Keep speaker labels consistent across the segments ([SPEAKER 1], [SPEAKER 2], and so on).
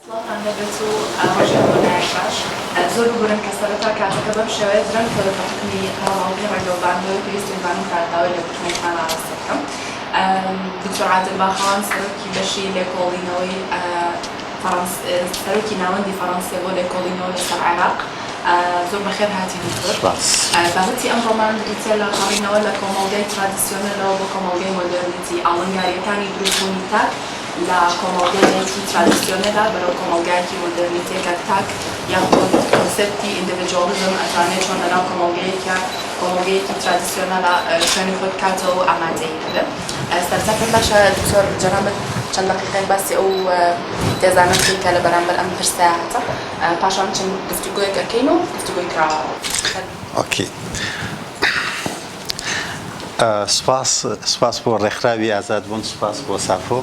[SPEAKER 1] سڵاوتان لێبێت و ڕۆژی هەموو لایەک باش. زۆر ببورن کە سەرەتا کاتەکە بەم شێوەیە درەنگ کەوت بە حوکمی قەرەباڵغی ڕێگەوبان بۆیە پێویستم بانووتان داوای لێبوردنێکتان ئاراستە بکەم. دکتۆر عادل باخەوان سەرۆکی بەشی لێکۆڵینەوەی فەڕەنس سەرۆکی ناوەندی فەڕەنسیە بۆ لێکۆڵینەوە لەسەر عێراق. زۆر بەخێر هاتی دکتۆر.
[SPEAKER 2] سوپاس.
[SPEAKER 1] بابەتی ئەمڕۆمان بریتیە لە پەڕینەوە لە کۆمەڵگای ترادیسیۆنەلەوە بۆ کۆمەڵگای مۆدێرنیتی، ئاڵنگارییەکانی دروستبوونی تاک لە کۆمەڵگایەکی ترادیسیۆنێلا بەرەو کۆمەڵگایەکی مۆدێرنیتێ کە تاک یاخود کۆنسێپتی individualism ئەتوانێ چۆن لەناو کۆمەڵگەیەکیا کۆمەڵگەیەکی ترادیسیۆنالا شوێنی خۆی بکاتەوە و ئامادەیی هەبێ. سەرەتا پێم باشە دکتۆر جەنابت چەند دەقیقەیەک باسی ئەو تێزانە بکەی کە لە بەرامبەر ئەم پرسە هاتە پاشان چەند گفتوگۆیەک ئەکەین و گفتوگۆی کراوە.
[SPEAKER 2] okay سوپاس سوپاس بۆ ڕێکخراوی ئازادبوون سوپاس بۆ سافۆ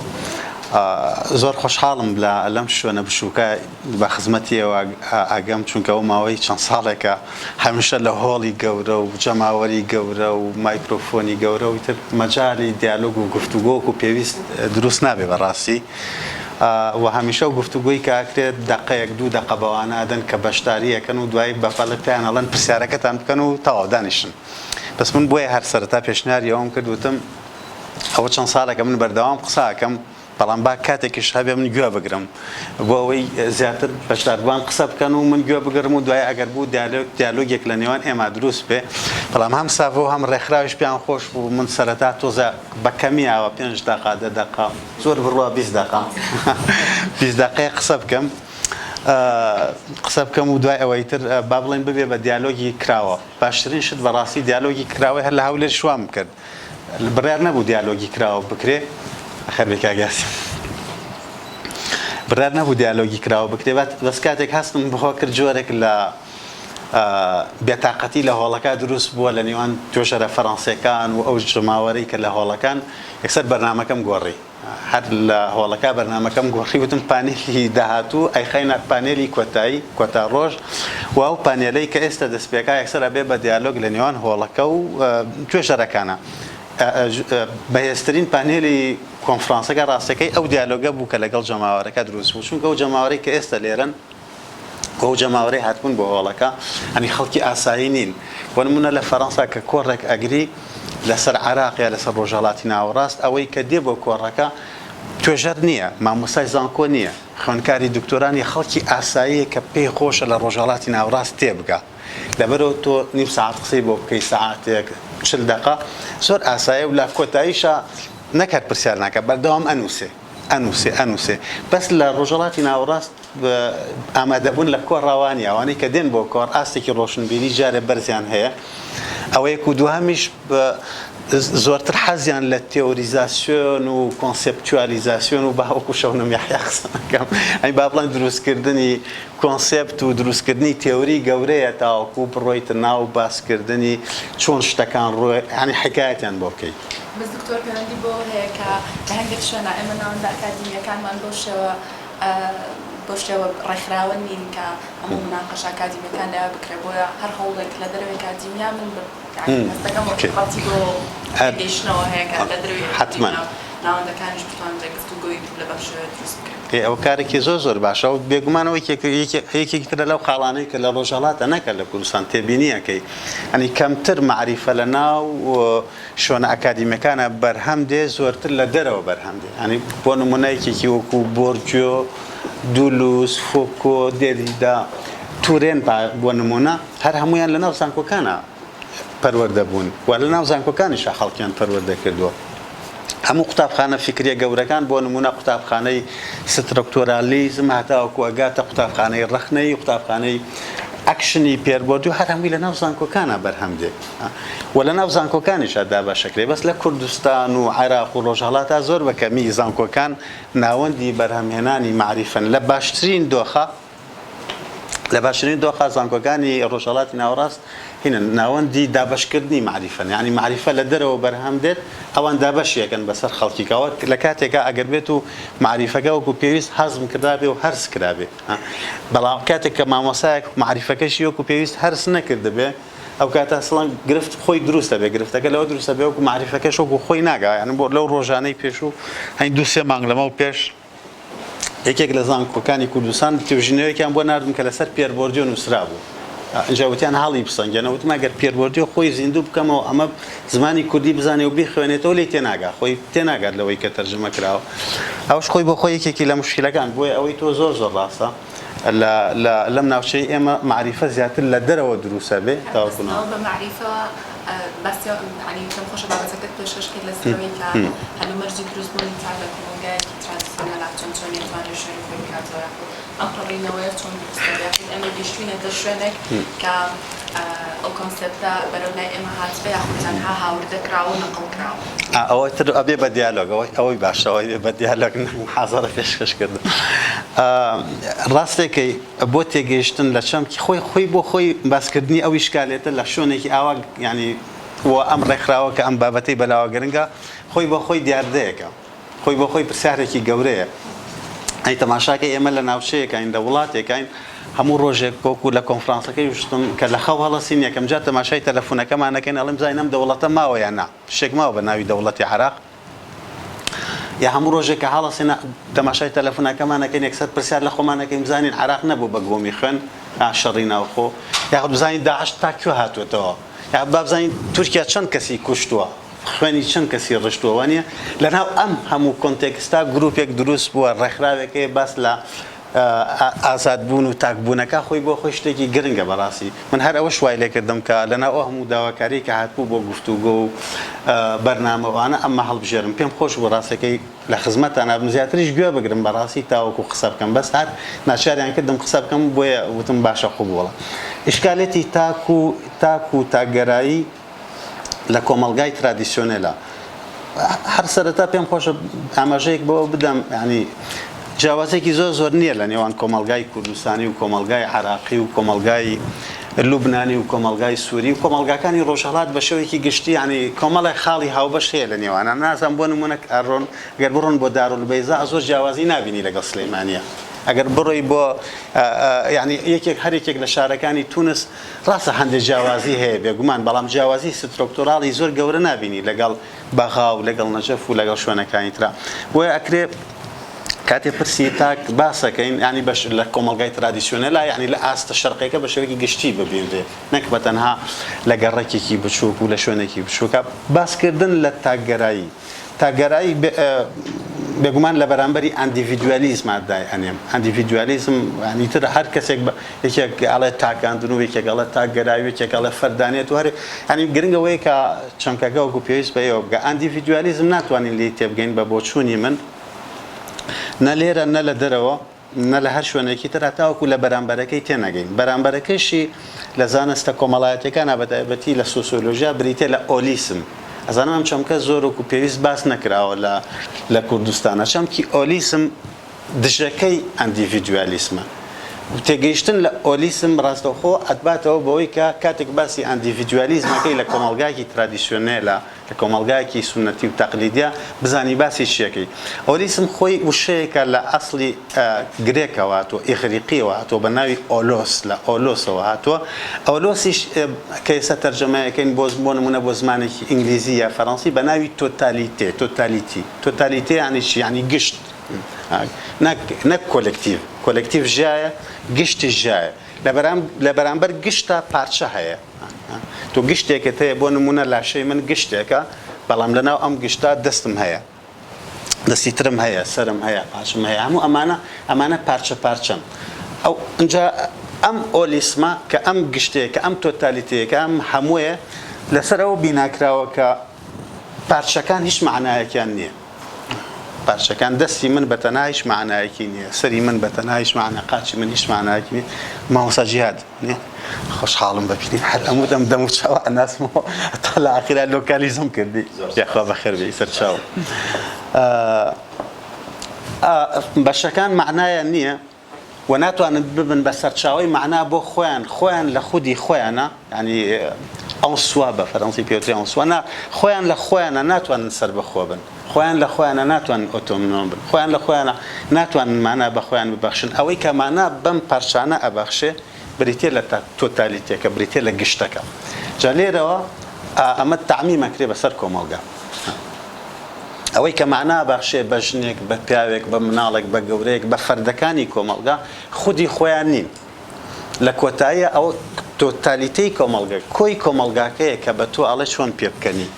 [SPEAKER 2] زۆر خۆشحاڵم لە لەم شوێنە بچووکە بە خزمەتی ئێوە ئەگەم چونکە ئەو ماوەی چەند ساڵێکە هەمیشە لە هۆڵی گەورە و جەماوەری گەورە و مایکرۆفۆنی گەورە و تر مەجالی دیالۆگ و گفتوگۆ وەکو پێویست دروست نابێ بەڕاستی و هەمیشە و گفتوگۆی کە ئەکرێت دەقەیەک دوو دەقە بەوانە ئەدەن کە بەشداری ئەکەن و دوایی بەپەلە پێیان ئەڵێن پرسیارەکەتان بکەن و تەواو دانیشن بەس من بۆیە هەر سەرەتا پێشنیاری ئەوەم کرد وتم ئەوە چەند ساڵێکە من بەردەوام قسە ئەکەم بەڵام با کاتێکیش هەبێ من گوێ بگرم بۆ ئەوەی زیاتر بەشداربووان قسە بکەن و من گوێ بگرم و دوای ئەگەر بوو دیالۆگێک لە نێوان ئێمە دروست بێ بەڵام هەم ساڤۆ هەم ڕێکخراویش پێیان خۆش بوو من سەرەتا تۆزە بە کەمی ئاوە پێنج دەقە دە دەقە زۆر بڕوا 20 دەقە 20 دەقەیە قسە بکەم قسە بکەم و دوای ئەوەی تر با بڵێن ببێ بە دیالۆگی کراوە باشترین شت بەڕاستی دیالۆگی کراوەی هەر لە هەولێر شوام کرد بڕیار نەبوو دیالۆگی کراوە بکرێ خەر بێ کاک یاسین بڕیار نەبوو دیالۆگی کراوە بکرێ بەس کاتێک هەستم بەوە کرد جۆرێک لە بێتاقەتی لە هۆڵەکە دروست بووە لە نێوان توێژەرە فەرەنسیەکان و ئەو جەماوەرەی کە لە هۆڵەکان یەکسەر بەرنامەکەم گۆڕی هەر لە هۆڵەکە بەرنامەکەم گۆڕی وتم پانێلی داهاتوو ئەیخەینە پانێلی کۆتایی کۆتا ڕۆژ و ئەو پانێلەی کە ئێستا دەست پێکا یەکسەر ئەبێ بە دیالۆگ لە نێوان هۆڵەکە و توێژەرەکانە بەهێزترین پانێلی کۆنفرانسەکە ڕاستەکەی ئەو دیالۆگە بوو کە لەگەڵ جەماوەرەکە دروست بوو چونکە ئەو جەماوەرەی کە ئێستا لێرەن ئەو جەماوەرەی هاتبوون بۆ هۆڵەکە هەنی خەڵکی ئاسایی نین بۆ نمونە لە فەرەنسا کە کۆڕێک ئەگری لەسەر عراق یا لەسەر ڕۆژهەڵاتی ناوەڕاست ئەوەی کە دێ بۆ کۆڕەکە توێژەر نییە مامۆستای زانکۆ نییە خوێندکاری دکتۆرانی خەڵکی ئاساییە کە پێی خۆشە لە ڕۆژهەڵاتی ناوەڕاست تێبگا لەبەرەوە تۆ نیو سەعات قسەی بۆ بکەی سەعاتێک 40 دەقە زۆر ئاسایە و لە کۆتاییشا نەک هەر پرسیار ناکە بەردەوام ئەنووسێ ئەنووسێ ئەنووسێ بەس لە ڕۆژهەڵاتی ناوەڕاست ئامادەبوون لە کۆڕا وا نییە، ئەوانەی کە دێن بۆ کۆڕ ئاستێکی ڕۆشنبیری جارێ بەرزیان هەیە، ئەوە یەک و دووهەمیش زۆرتر حەزیان لە تێۆریزاسیۆن و کۆنسێپتوالیزاسیۆن و با وەکو شەونم یەحیا قسە نەکەم، ئەی با بڵێن دروستکردنی کۆنسێپت و دروستکردنی تێۆری گەورەیە تاوەکو بڕۆیتە ناو باسکردنی چۆن شتەکان ڕۆ یانی حیکایەتیان بۆ بکەی.
[SPEAKER 1] بەس دکتۆر پەیوەندی بەوە هەیە کە لە هەندێک شوێنا ئێمە ناوەندە ئەکادیمییەکانمان بەو شێوە بەو شێوە ڕێکخراوە نین کە هەموو موناقەشە ئەکادیمیەکان لەوێ بکرێت، بۆیە هەر هەوڵێک لە دەرەوەی ئەکادیمیا من هەست دەکەم ڕەتی بۆ تێگەیشتنەوە هەیە کە لە دەرەوەی ئەکادیمیا ناوەندەکانیش بتوانرێت گفتوگۆی لە بەم شێوەیە دروست بکرێت.
[SPEAKER 2] ئێ ئەوە کارێکی زۆر زۆر باشە و بێگومان ئەوە یەکێک یەکێکی ترە لەو خاڵانەی کە لە ڕۆژهەڵاتە نەکە لە کوردستان تێبینی ئەکەی یانی کەمتر مەعریفە لە ناو شوێنە ئەکادیمیەکانە بەرهەم دێ زۆرتر لە دەرەوە بەرهەم دێ یانی بۆ نمونە یەکێکی وەکو بۆرجیۆ دولوز فۆکۆ دێریدا تورێن بۆ نمونە هەر هەمویان لە ناو زانکۆکانە پەروەردە بوون و لە ناو زانکۆکانیشا خەڵکیان پەروەردە کردووە هەموو قوتابخانە فیکریە گەورەکان بۆ نمونە قوتابخانەی سترەکتۆرالیزم هەتاوەکو ئەگاتە قوتابخانەی ڕەخنەیی قوتابخانەی ئەکشنی پیێر بۆردیو هەر هەمووی لە ناو زانکۆکانە بەرهەم دێ و لە ناو زانکۆکانیشا دابەشەکرێ بەس لە کوردستان و عێراق و ڕۆژهەڵاتا زۆر بە کەمی زانکۆکان ناوەندی بەرهەمهێنانی مەعریفەن لە باشترین دۆخا لە باشترین دۆخا زانکۆکانی ڕۆژهەڵاتی ناوەڕاست هینن ناوەندی دابەشکردنی مەعریفەن یانی مەعریفە لە دەرەوە بەرهەم دێت ئەوان دابەشی ئەکەن بەسەر خەڵکیکەوە لە کاتێکا ئەگەر بێت و مەعریفەکە وەکو پێویست هەزم کرابێ و هەرس کرابێ بەڵام کاتێک کە مامۆسایەک مەعریفەکەشی وەکو پێویست هەرس نەکردبێ ئەو کاتە ئەسڵەن گرفت خۆی دروست دەبێ گرفتەکە لەوە دروست دەبێ وەکو مەعریفەکەش وەکو خۆی ناگا یانی بۆ لەو ڕۆژانەی پێشوو هەین دوو سێ مانگ لەمەو پێش. یەکێک لە زانکۆکانی کوردستان توێژینەوەیەکیان بۆ ناردم کە لەسەر پیەر بۆردیۆ نووسرابوو. ئینجا وتیان هەڵی بسەنگێنە. وتم ئەگەر پیەر بۆردیۆ خۆی زیندوو بکەمەوە ئەمە زمانی کوردی بزانێ و بیخوێنێتەوە لێی تێناگا. خۆی تێناگات لەوەی کە تەرجەمە کراوە. ئەوەش خۆی بۆ خۆی یەکێکی لە موشکیلەکان. بۆیە ئەوەی تۆ زۆر زۆر ڕاستە. لە لە لەم ناوچەی ئێمە مەعریفە زیاتر لە دەرەوە دروست ئەبێ تاوەکو ناو.
[SPEAKER 1] بەستنەوە بە مەعریفەوە باسی یانی پێم خۆشە بابەتەکەت پێشکەش کەیت لەسەر ئەوەی کە هەلومەرجی دروستبوونی تاک لە کۆمەڵگایەکی ترادیسیۆنێلا چۆن چۆنی ئەتوانێت شوێنی خۆی بکاتەوە یاخود ئەم پەڕینەوەیە چۆن دروست دەبێت یاخود ئێمە گەیشتوینەتە شوێنێک کە ئەو کۆنسێپتە بەرەو لای ئێمە هاتبێ یاخود تەنها هاوردە کراوە و نەقڵ کراوە.
[SPEAKER 2] ئەوە تر ئەبێ بە دیالۆگ ئەوەی ئەوەی باشە ئەوەی بێ بە دیالۆگ محازەرە پێشکەش کردن ڕاستێکەی بۆ تێگەیشتن لە چەمکی خۆی خۆی بۆ خۆی باسکردنی ئەو ئیشکالێتە لە شوێنێکی ئاوا یانی و ئەم ڕێکخراوە کە ئەم بابەتەی بەلاوە گرنگە خۆی بۆ خۆی دیاردەیەکە خۆی بۆ خۆی پرسیارێکی گەورەیە. ئەی تەماشاکەی ئێمە لە ناوچەیەکاین، لە وڵاتێکاین، هەموو ڕۆژێک وەکو لە کۆنفرانسەکەی وشتم کە لە خەو هەڵەسین یەکەم جار تەماشای تەلەفونەکەمان ئەکەین ئەڵێم بزانین ئەم دەوڵەتە ماوە یان نا، شتێک ماوە بە ناوی دەوڵەتی عێراق؟ یا هەموو ڕۆژێک کە هەڵەسین تەماشای تەلەفونەکەمان ئەکەین یەکسەر پرسیار لە خۆمان ئەکەین بزانین عێراق نەبوو بە گۆمی خوێن شەڕی ناوخۆ، یاخود بزانین داعش تا کوێ هاتووەتەوە، یاخود با بزانین تورکیا چەند کەسی کوشتووە. خوێنی چەند کەسی ڕشتووە وانیە؟ لەناو ئەم هەموو کۆنتێکستا گروپێک دروست بووە ڕێکخراوێک هەیە باس لە ئازادبوون و تاکبوونەکە خۆی بۆ خۆی شتێکی گرنگە بەڕاستی من هەر ئەوەش وای لێکردم کە لەناو ئەو هەموو داواکاریی کە هاتبوو بۆ گفتوگۆ و بەرنامە و ئەوانە ئەمە هەڵبژێرم پێم خۆش بوو ڕاستەکەی لە خزمەتانا بم زیاتریش گوێ بگرم بەڕاستی تاوەکو قسە بکەم بەس هەر ناچاریان کردم قسە بکەم بۆیە وتم باشە قبوڵە ئیشکالێتی تاک و تاک و تاکگەرایی لە کۆمەڵگای ترادیسیۆنێلا. هەر سەرەتا پێم خۆشە ئاماژەیەک بەوە بدەم یانی جیاوازێکی زۆر زۆر نییە لە نێوان کۆمەڵگای کوردستانی و کۆمەڵگای عراقی و کۆمەڵگای لوبنانی و کۆمەڵگای سووری و کۆمەڵگاکانی ڕۆژهەڵات بە شێوەیەکی گشتی یانی کۆمەڵێک خاڵی هاوبەش هەیە لە نێوانە نازانم بۆ نمونە ئەڕۆن گەر بڕۆن بۆ دارولبەیزا زۆر جیاوازی نابینی لەگەڵ سلەیمانیە ئەگەر بڕۆی بۆ یانی یەکێک هەر یەکێک لە شارەکانی تونس ڕاستە هەندێک جیاوازی هەیە بێگومان، بەڵام جیاوازی سترۆکتۆراڵی زۆر گەورە نابینی لەگەڵ بەغا و لەگەڵ نەجەف و لەگەڵ شوێنەکانی ترا. بۆیە ئەکرێ کاتێ پرسی تاک باسەکەین یانی بەش لە کۆمەڵگای ترادیسیۆنێلا یانی لە ئاستە شەرقیەکە بە شێوەیەکی گشتی ببینرێ نەک بە تەنها لە گەڕەکێکی بچووک و لە شوێنێکی بچووکا. باسکردن لە تاکگەرایی تاکگەرایی بێگومان لە بەرامبەری ئەندیڤیدوالیزما دای ئەنێم. ئەندیڤیدوالیزم یانی تر هەر کەسێک بە یەکێک ئەڵێ تاکاندن و یەکێک ئەڵێ تاکگەرایی و یەکێک ئەڵێ فەردانیەت و هەر یانی گرنگ ئەوەیە کە چەمکەکە وەکو پێویست بە ئێوە بگا. ئەندیڤیدوالیزم ناتوانین لێی تێبگەین بە بۆچوونی من نە لێرە نە لە دەرەوە. نە لە هەر شوێنێکی تر هەتاوەکو لە بەرامبەرەکەی تێنەگەین. بەرامبەرەکەیشی لە زانستە کۆمەڵایەتیەکانا بەتایبەتی لە سۆسیۆلۆژیا بریتیە لە ئۆلیسم. ئەزانم ئەم چەمکە زۆر وەکو پێویست باس نەکراوە لە لە کوردستانا. چەمکی ئۆلیسم دژەکەی ئەندیڤیدوالیسمە. تێگەیشتن لە ئۆلیسم ڕاستەوخۆ ئەتباتەوە بەوەی کە کاتێک باسی ئەندیڤیدوالیزم ئەکەی لە کۆمەڵگایەکی ترادیسیۆنێلا، لە کۆمەڵگایەکی سوننەتی و تەقلیدیا بزانی باسی چیەکەی. ئۆلیسم خۆی وشەیەکە لە ئەسڵی گرێکەوە هاتووە، ئیغریقیەوە هاتووە بە ناوی ئۆلۆس، لە ئۆلۆسەوە هاتووە. ئۆلۆسیش کە ئێستا تەرجەمەیەکەین بۆ بۆ نموونە بۆ زمانێکی ئینگلیزی یا فەرەنسی بە ناوی totalité، totality. totalité یانی چی؟ یانی گشت. نەک نەک کۆلێکتیڤ. کۆلێکتیڤ ژایە، گشتیش ژایە. لە بەرامبەر گشتا پارچە هەیە. تۆ گشتێکت هەیە بۆ نموونە لاشەی من گشتێکە بەڵام لەناو ئەم گشتە دەستم هەیە دەستی ترم هەیە سەرم هەیە قاچم هەیە هەموو ئەمانە ئەمانە پارچە پارچەن ئەو ئینجا ئەم ئۆلیسمە کە ئەم گشتەیە کە ئەم تۆتالیتەیە کە ئەم هەموویە لەسەر ئەوە بیناکراوە کە پارچەکان هیچ مەعنایەکیان نییە پارچەکان دەستی من بە تەنها هیچ مەعنایەکی نییە سەری من بە تەنها هیچ مەعنا قاچی من هیچ مەعنایەکی نییە مامۆستا جیهاد نییە خۆشحاڵم بە بینین هەر ئەموت ئەم دەم و چاوە ئەناسمەوە تا لە ئاخیرا لۆکالیزم کردی یاخوا بەخێر بێی سەر چاو بەشەکان مەعنایان نییە و ناتوانن ببن بە سەرچاوەی مەعنا بۆ خۆیان، خۆیان لە خودی خۆیانا، یانی en soi بە فەرەنسی پێوترێ en soi، نا، خۆیان لە خۆیانا ناتوانن سەربەخۆ بن، خۆیان لە خۆیانا ناتوانن ئۆتۆنۆم بن، خۆیان لە خۆیانا ناتوانن مانا بە خۆیان ببەخشن، ئەوەی کە مانا بەم پارچانە ئەبەخشێ بریتیە لە تۆتالیتێکە، بریتیە لە گشتەکە. جا لێرەوە ئەمە تەعمیم ئەکرێ بەسەر کۆمەڵگا. ئەوەی کە مەعنا ئەبەخشێ بە ژنێک، بە پیاوێک، بە مناڵێک، بە گەورەیەک، بە فەردەکانی کۆمەڵگا، خودی خۆیان نین. لە کۆتاییا ئەوە تۆتالیتەی کۆمەڵگە، کۆی کۆمەڵگاکەیە کە بە تۆ ئەڵێ چۆن پێبکەنی،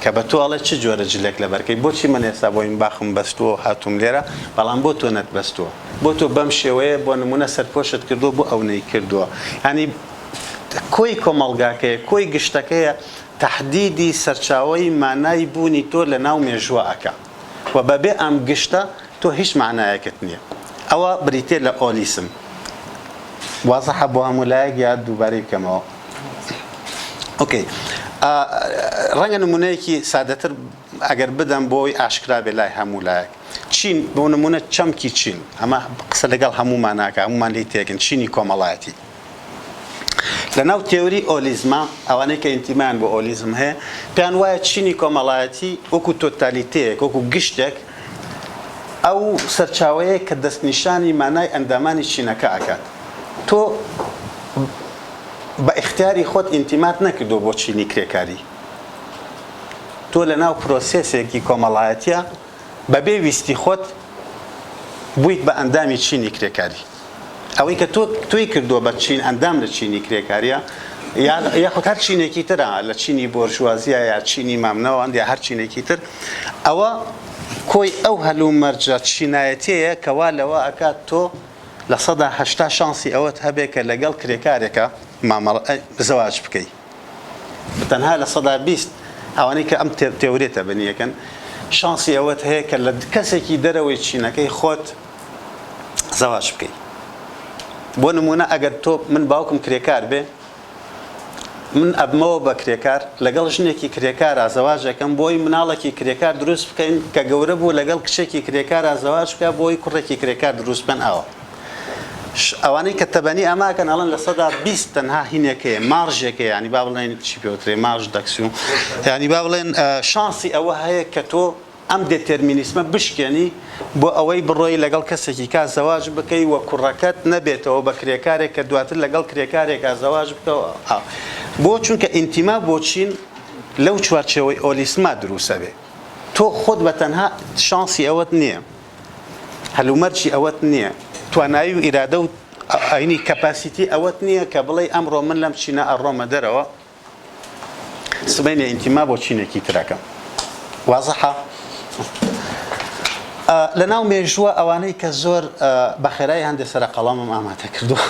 [SPEAKER 2] کە بە تۆ ئەڵێ چ جۆرە جلێک لەبەرکەی، بۆچی من ئێستا بۆیم باخم بەستووە و هاتووم لێرە، بەڵام بۆ تۆ نەتبەستووە؟ بۆ تۆ بەم شێوەیە بۆ نموونە سەرپۆشت کردووە، بۆ ئەو نەیکردووە؟ یانی کۆی کۆمەڵگاکەیە، کۆی گشتەکەیە تەحدیدی سەرچاوەی مانای بوونی تۆ لە ناو مێژووە ئەکا و بەبێ ئەم گشتە تۆ هیچ مانایەکت نییە. ئەوە بریتیە لە ئۆلیسم. وازحە بۆ هەموو لایەک یا دووبارەی بکەمەوە؟ ئۆکەی. ڕەنگە نمونەیەکی سادەتر ئەگەر بدەم بۆی ئاشکرا بێ لای هەموو لایەک. چین بۆ نمونە چەمکی چین ئەمە قسە لەگەڵ هەموومان ناکا هەموومان لێی تێگەن چینی کۆمەڵایەتی. لەناو تێوری ئۆلیزما، ئەوانەی کە ئینتیمایان بۆ ئۆلیزم هەیە، پێیان وایە چینی کۆمەڵایەتی وەکو تۆتالیتەیەک، وەکو گشتێک، ئەو سەرچاوەیە کە دەستنیشانی مانای ئەندامانی چینەکە ئەکات. تۆ بە ئیختیاری خۆت ئینتیمات نەکردووە بۆ چینی کرێکاری. تۆ لەناو پرۆسێسێکی کۆمەڵایەتیە بەبێ ویستی خۆت بوویت بە ئەندامی چینی کرێکاری. ئەوەی کە تۆ تۆی کردووە بە چین ئەندام لە چینی کرێکاریە یا یاخود هەر چینێکی ترە لە چینی بۆرژوازیە یا چینی مامناوەند یا هەر چینێکی تر ئەوە کۆی ئەو هەلومەرجە چینایەتیەیە کە وا لەوە ئەکات تۆ 80% شانسی ئەوەت هەبێ کە لەگەڵ کرێکارێکە مامەڵە زەواج بکەی. تەنها 20% ئەوانەی کە ئەم تێوریە تەبەنیەکەن شانسی ئەوەت هەیە کە لە کەسێکی دەرەوەی چینەکەی خۆت زەواج بکەی. بۆ نمونە ئەگەر تۆ من باوکم کرێکار بێ من ئەبمەوە بە کرێکار لەگەڵ ژنێکی کرێکارا زەواجەکەم بۆی مناڵێکی کرێکار دروست بکەین کە گەورە بوو لەگەڵ کچێکی کرێکارا زەواج بکە بۆی کوڕێکی کرێکار دروست بکەن ئاوە ئەوانەی کە تەبەنی ئەمە ئەکەن ئەڵێن 20% تەنها هینێکەیە مارژێکە یانی با بڵێن چی پێوترێ marge d'action یانی با بڵێن شانسی ئەوە هەیە کە تۆ ئەم دێتێرمینیسمە بشکێنی بۆ ئەوەی بڕۆی لەگەڵ کەسێکی کا زەواج بکەی و کوڕەکەت نەبێتەوە بە کرێکارێک کە دواتر لەگەڵ کرێکارێکا زەواج بکەوە بۆ چونکە ئینتیما بۆ چین لەو چوارچێوەی ئۆلیسما دروسە بێ تۆ خۆت بە تەنها شانسی ئەوەت نییە هەلومەرجی ئەوەت نییە، توانایی و ئیرادە و ئاینی capacity ئەوەت نییە کە بڵێی ئەمڕۆ من لەم چینە ئەڕۆمە دەرەوە، سبەینێ ئینتیما بۆ چینێکی تر ئەکەم. وازحە؟ لەناو مێژووە ئەوانەی کە زۆر بە خێرایی هەندێ سەرە قەڵەمم ئامادە کردووە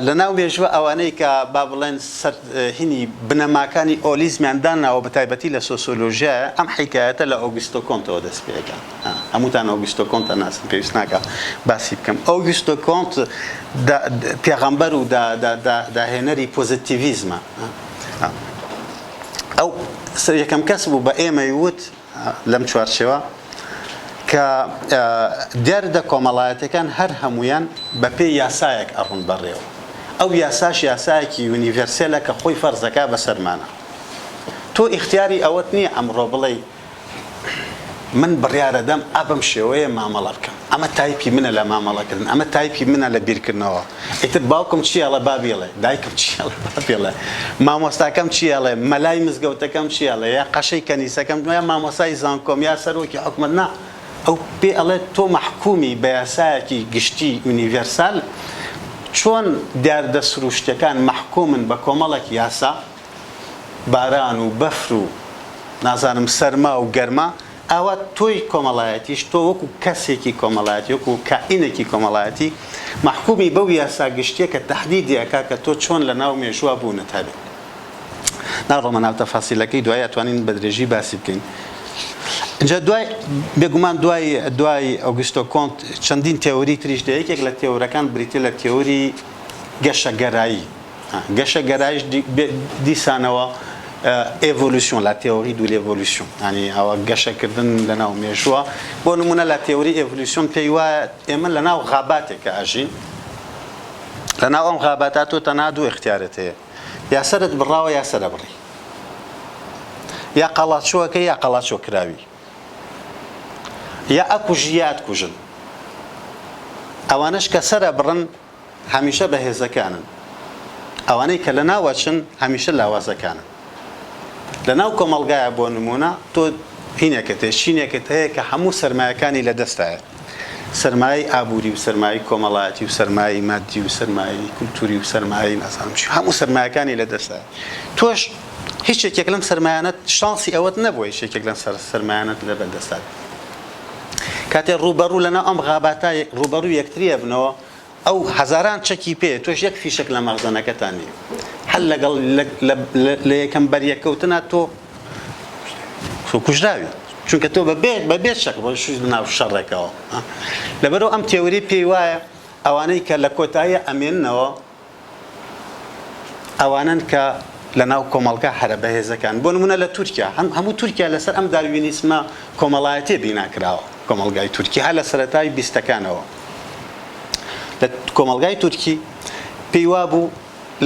[SPEAKER 2] لە ناو مێژووە ئەوانەی کە با بڵێن سەر هینی بنەماکانی ئۆلیزمیان داناوە بە تایبەتی لە سۆسیۆلۆژیایە ئەم حیکایەتە لە ئۆگوستۆ کۆنتەوە دەست پێ ئەکا هەمووتان ئۆگوستۆ کۆنت ئەناسن پێویست ناکا باسی بکەم ئۆگوستۆ کۆنت پێغەمبەر و داهێنەری پۆزیتیڤیزمە ئەو یەکەم کەس بوو بە ئێمەی وت لەم چوارچێوە کە دیاردە کۆمەڵایەتیەکان هەر هەموویان بە پێی یاسایەک ئەڕۆن بەڕێوە ئەو یاساش یاسایەکی یونیڤێرسێلە کە خۆی فەرزەکا بەسەرمانە تۆ ئیختیاری ئەوەت نییە ئەمڕۆ بڵێی من بڕیارەدەم ئا بەم شێوەیە مامەڵە بکەم ئەمە تایپی منە لە مامەڵەکردن ئەمە تایپی منە لە بیرکردنەوە ئیتر باوکم چی ئەڵێ با بیڵێ دایکم چی ئەڵێ با بیڵێ مامۆستاکەم چی ئەڵێ مەلای مزگەوتەکەم چی ئەڵێ یا قەشەی کەنیسەکەم یا مامۆستای زانکۆم یا سەرۆکی حکومەت نا ئەو پێ ئەڵێ تۆ مەحکومی بە یاسایەکی گشتی یونیڤێرسال چۆن دیاردە سروشتیەکان مەحکومن بە کۆمەڵێک یاسا باران و بەفر و نازانم سەرما و گەرما ئاوا تۆی کۆمەڵایەتیش، تۆ وەکو کەسێکی کۆمەڵایەتی، وەکو کائینێکی کۆمەڵایەتی مەحکومی بەو یاسا گشتیە کە تەحدیدی ئەکا کە تۆ چۆن لە ناو مێژووا بوونت هەبێ. ناڕۆمە ناو تەفاسیلەکەی دوایی ئەتوانین بە درێژی باسی بکەین. ئینجا دوای بێگومان دوای دوای ئۆگستۆ کۆنت چەندین تێوری تریش دێ یەکێک لە تێورەکان بریتیە لە تێوری گەشەگەرایی. گەشەگەرایش دیسانەوە évolution la théorie de l'évolution یانی ئەوە گەشەکردن لەناو مێژووە بۆ نمونە la théorie évolution پێی وایە ئێمە لەناو غاباتێکە ئەژین لەناو ئەم غاباتە تۆ تەنها دوو ئیختیارت هەیە یا سەرت بڕاوە یا سەرە بڕی یا قەڵاچۆکە یا قەڵاچۆ کراوی یا ئەکوژی یا ئەتکوژن ئەوانەش کە سەرە بڕن هەمیشە بەهێزەکانن، ئەوانەی کە لەناو ئەچن هەمیشە لاوازەکانن. لە ناو کۆمەڵگایە بۆ نموونە تۆ هینێکت هەیە چینێکت هەیە کە هەموو سەرمایەکانی لە دەستایە سەرمایەی ئابووری و سەرمایەی کۆمەڵایەتی و سەرمایەی مادی و سەرمایەی کولتوری و سەرمایەی نازانم چی هەموو سەرمایەکانی لە دەستایە تۆش هیچ یەکێک لەم سەرمایانەت شانسی ئەوەت نەبووە هیچ یەکێک لەم سەرمایانەت لە بەردەستا بێت کاتێ ڕووبەڕوو لەناو ئەم غاباتە ڕووبەڕوو یەکتری ئەبنەوە ئەو هەزاران چەکی پێیە تۆش یەک فیشەک لە مەخزەنەکەتا نییە هەر لەگەڵ لە یەکەم بەریەککەوتنا تۆ کوژراوی چونکە تۆ بەبێ بەبێ چەک ڕۆیشتوویت ناو شەڕێکەوە لەبەرئەوە ئەم تێوری پێی وایە ئەوانەی کە لە کۆتایی ئەمێننەوە ئەوانەن کە لە ناو کۆمەڵگا هەرە بەهێزەکان بۆ نمونە لە تورکیا هەم هەموو تورکیا لەسەر ئەم داروینیسمە کۆمەڵایەتیە بینا کراوە کۆمەڵگای تورکی هەر لە سەرەتای بیستەکانەوە لە کۆمەڵگای تورکی پێی وابوو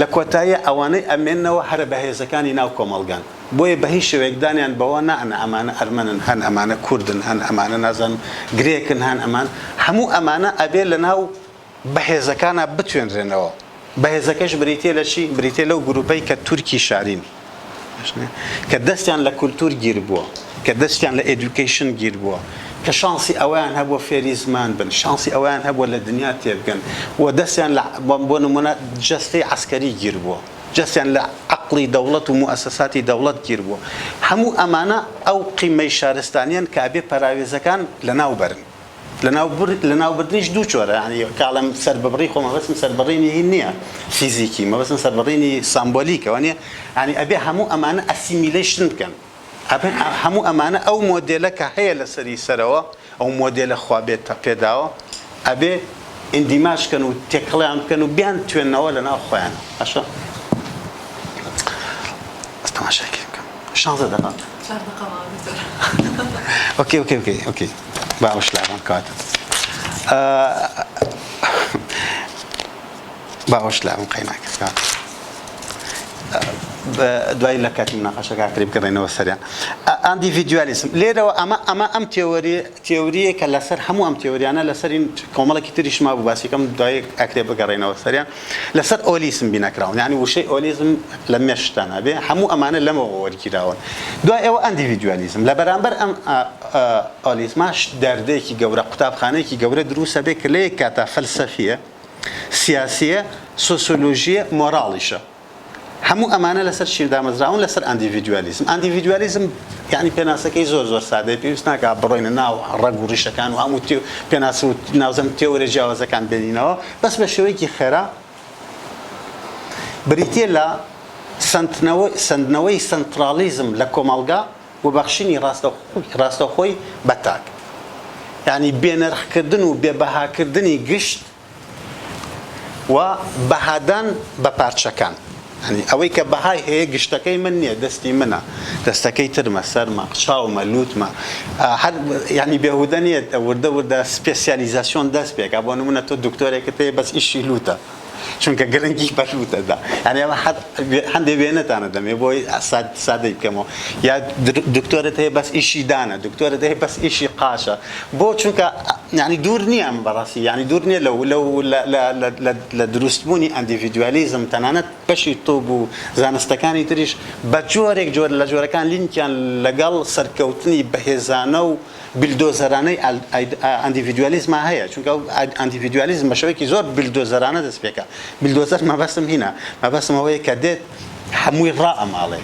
[SPEAKER 2] لە کۆتاییە ئەوانەی ئەمێنەوە هەرە بەهێزەکانی ناو کۆمەڵگان بۆیە بە هیچ شێوەیەک دانیان بەوە نانە ئەمانە ئەرمەنن هەن ئەمانە کوردن هەن ئەمانە نازانم گرێکن هەن ئەمان هەموو ئەمانە ئەبێ لە ناو بەهێزەکانا بتوێنرێنەوە. بەهێزەکەش بریتیە لە چی؟ بریتیە لەو گروپەی کە تورکی شارین. کە دەستیان لە کولتور گیر بووە، کە دەستیان لە education گیر بووە، کە شانسی ئەوەیان هەبووە فێری زمان بن، شانسی ئەوەیان هەبووە لە دنیا تێبگەن و دەستیان لە بۆ نموونە جەستەی عەسکەری گیر بووە، دەستیان لە عەقڵی دەوڵەت و موئەسەساتی دەوڵەت گیر بووە. هەموو ئەمانە ئەو قیمەی شارستانیەن کە ئەبێ پەراوێزەکان لەناو بەرن. لەناوبردنیش دوو جۆرە یانی کە ئەڵێم سەرببڕی خۆ مەبەستم سەربڕینی هین نییە فیزیکی مەبەستم سەربڕینی سامبۆلیکە وانیە یانی ئەبێ هەموو ئەمانە assimilation بکەن ئەبێ هەموو ئەمانە ئەو مۆدێلە کە هەیە لەسەری سەرەوە ئەو مۆدێلە خوا بێت پێداوە ئەبێ اندماج کەن و تێکەڵیان بکەن و بیان توێنەوە لەناو خۆیان باشە تەماشاکی بکەم شانزە دەقە
[SPEAKER 1] چوار دەقە ماوە دکتۆر.
[SPEAKER 2] okay okay okay okay با ئەوش لابەم کەواتە با ئەوش لابەم قەیناکە کەواتە دوای لە کاتی مناقەشەکە ئاخری بگەڕێنەوە سەریان ئەندیڤیدوالیسم لێرەوە ئەمە ئەمە ئەم تێوەری تێوریە کە لەسەر هەموو ئەم تێوریانە لەسەرین کۆمەڵێکی تریش مابوو باسیکەم دوای ئەکرێ بگەڕێنەوە سەریان لەسەر ئۆلیسم بیناکراون یانی وشەی ئۆلیزم لە مێشکتانا بێ هەموو ئەمانە لەمەوە وەرگیراون دوای ئەوە ئەندیڤیدوالیزم لە بەرامبەر ئەم ئۆلیزماش دەردێکی گەورە قوتابخانەیەکی گەورە دروستە بێ کە لە یەک کاتا فەلسەفیە سیاسیە سۆسیۆلۆژیە مۆراڵیشە هەموو ئەمانە لەسەر چی دامەزراون؟ لەسەر ئەندیڤیدوالیزم. ئەندیڤیدوالیزم یانی پێناسەکەی زۆر زۆر سادەیە، پێویست ناکا بڕۆینە ناو ڕەگ و ڕیشەکان و هەموو پێناسە و ناوزەم تێۆرە جیاوازەکان بێنینەوە، بەس بە شێوەیەکی خێرا بریتییە لە سەندنەوەی سەنتراڵیزم لە کۆمەڵگا و بەخشینی ڕاستەوخۆی بە تاک. یانی بێنرخکردن و بێبەهاکردنی گشت و بەهادان بە پارچەکان یانی ئەوەی کە بەهای هەیە گشتەکەی من نییە دەستی منە دەستەکەی ترمە سەرمە چاومە لوتمە هەر یانی بێهودە نییە وردە وردە سپێسیالیزاسیۆن دەست پێکا بۆ نمونە تۆ دکتۆرێکت هەیە بەس ئیشی لوتە چونکە گرنگی بە لوتە دا یانی ئەمە هەندێ وێنەتانە دەمێ بۆی سادەی بکەمەوە یا دکتۆرت هەیە بەس ئیشی دانە دکتۆرت هەیە بەس ئیشی قاچە بۆ چونکە یانی دوور نییە ئەم بەڕاستی یانی دوور نییە لەو لەو لە دروستبوونی ئەندیڤیدوالیزم تەنانەت بەشی تۆب و زانستەکانی تریش بە جۆرێک جۆر لە جۆرەکان لینکیان لەگەڵ سەرکەوتنی بەهێزانە و بلدۆزەرانەی ئەندیڤیدوالیزما هەیە چونکە ئەو ئەندیڤیدوالیزم بە شێوەیەکی زۆر بلدۆزەرانە دەست پێکا بلدۆزەر مەبەستم هینە مەبەستم ئەوەیە کە دێت هەمووی ڕائەماڵێ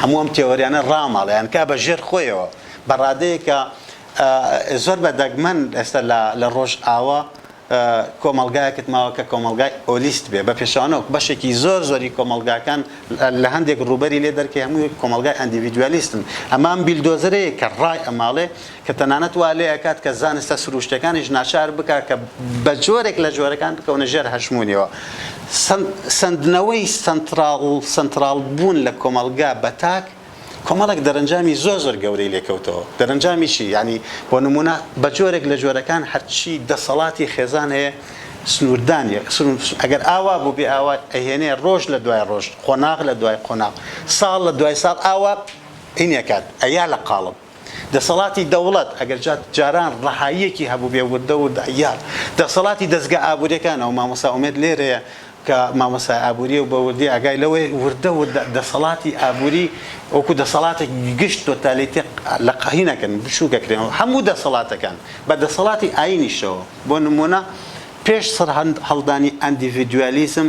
[SPEAKER 2] هەموو ئەم تێوەریانە ڕاماڵێ یان کا بە ژێر خۆیەوە بە ڕادەیەک کە زۆر بە دەگمەن ئێستا لە ڕۆژئاوا کۆمەڵگایەکت ماوە کە کۆمەڵگای ئۆلیست بێ، بە پێچەوانەوە بەشێکی زۆر زۆری کۆمەڵگاکان لە هەندێک ڕووبەری لێ دەرکەی هەمووی کۆمەڵگای ئەندیڤیدوالیستن. ئەمە ئەم بیلدۆزەرەیە کە ڕای ئەماڵێ کە تەنانەت وا لێ ئەکات کە زانستە سروشتیەکانیش ناچار بکا کە بە جۆرێک لە جۆرەکان بکەونە ژێر هەژموونیەوە. سەندنەوەی سەنتراڵ سەنتراڵ بوون لە کۆمەڵگا بە تاک کۆمەڵێک دەرەنجامی زۆر زۆر گەورەی لێکەوتەوە، دەرەنجامی چی؟ یانی بۆ نموونە بە جۆرێک لە جۆرەکان هەرچی دەسەڵاتی خێزان هەیە سنووردانیە، ئەگەر ئاوا بووبێ ئاوا ئەهێنێ ڕۆژ لە دوای ڕۆژ، قۆناغ لە دوای قۆناغ، ساڵ لە دوای ساڵ ئاوا هینێکات ئەیا لە قاڵب. دەسەڵاتی دەوڵەت ئەگەر جاران ڕەهاییەکی هەبووبێ وردە وردە ئەیا. دەسەڵاتی دەزگا ئابووریەکان ئەو مامۆستا ئومێد لێرەیە. کە مامۆستای ئابووریە و بە وردی ئاگای لەوەیە وردە وردە دەسەڵاتی ئابووری وەکو دەسەڵاتێکی گشت تۆتالیتێ لە قەهینەکەن بچووکەکرێنەوە هەموو دەسەڵاتەکان بە دەسەڵاتی ئایینیشەوە بۆ نموونە پێش سەرهەڵدانی ئەندیڤیدوالیزم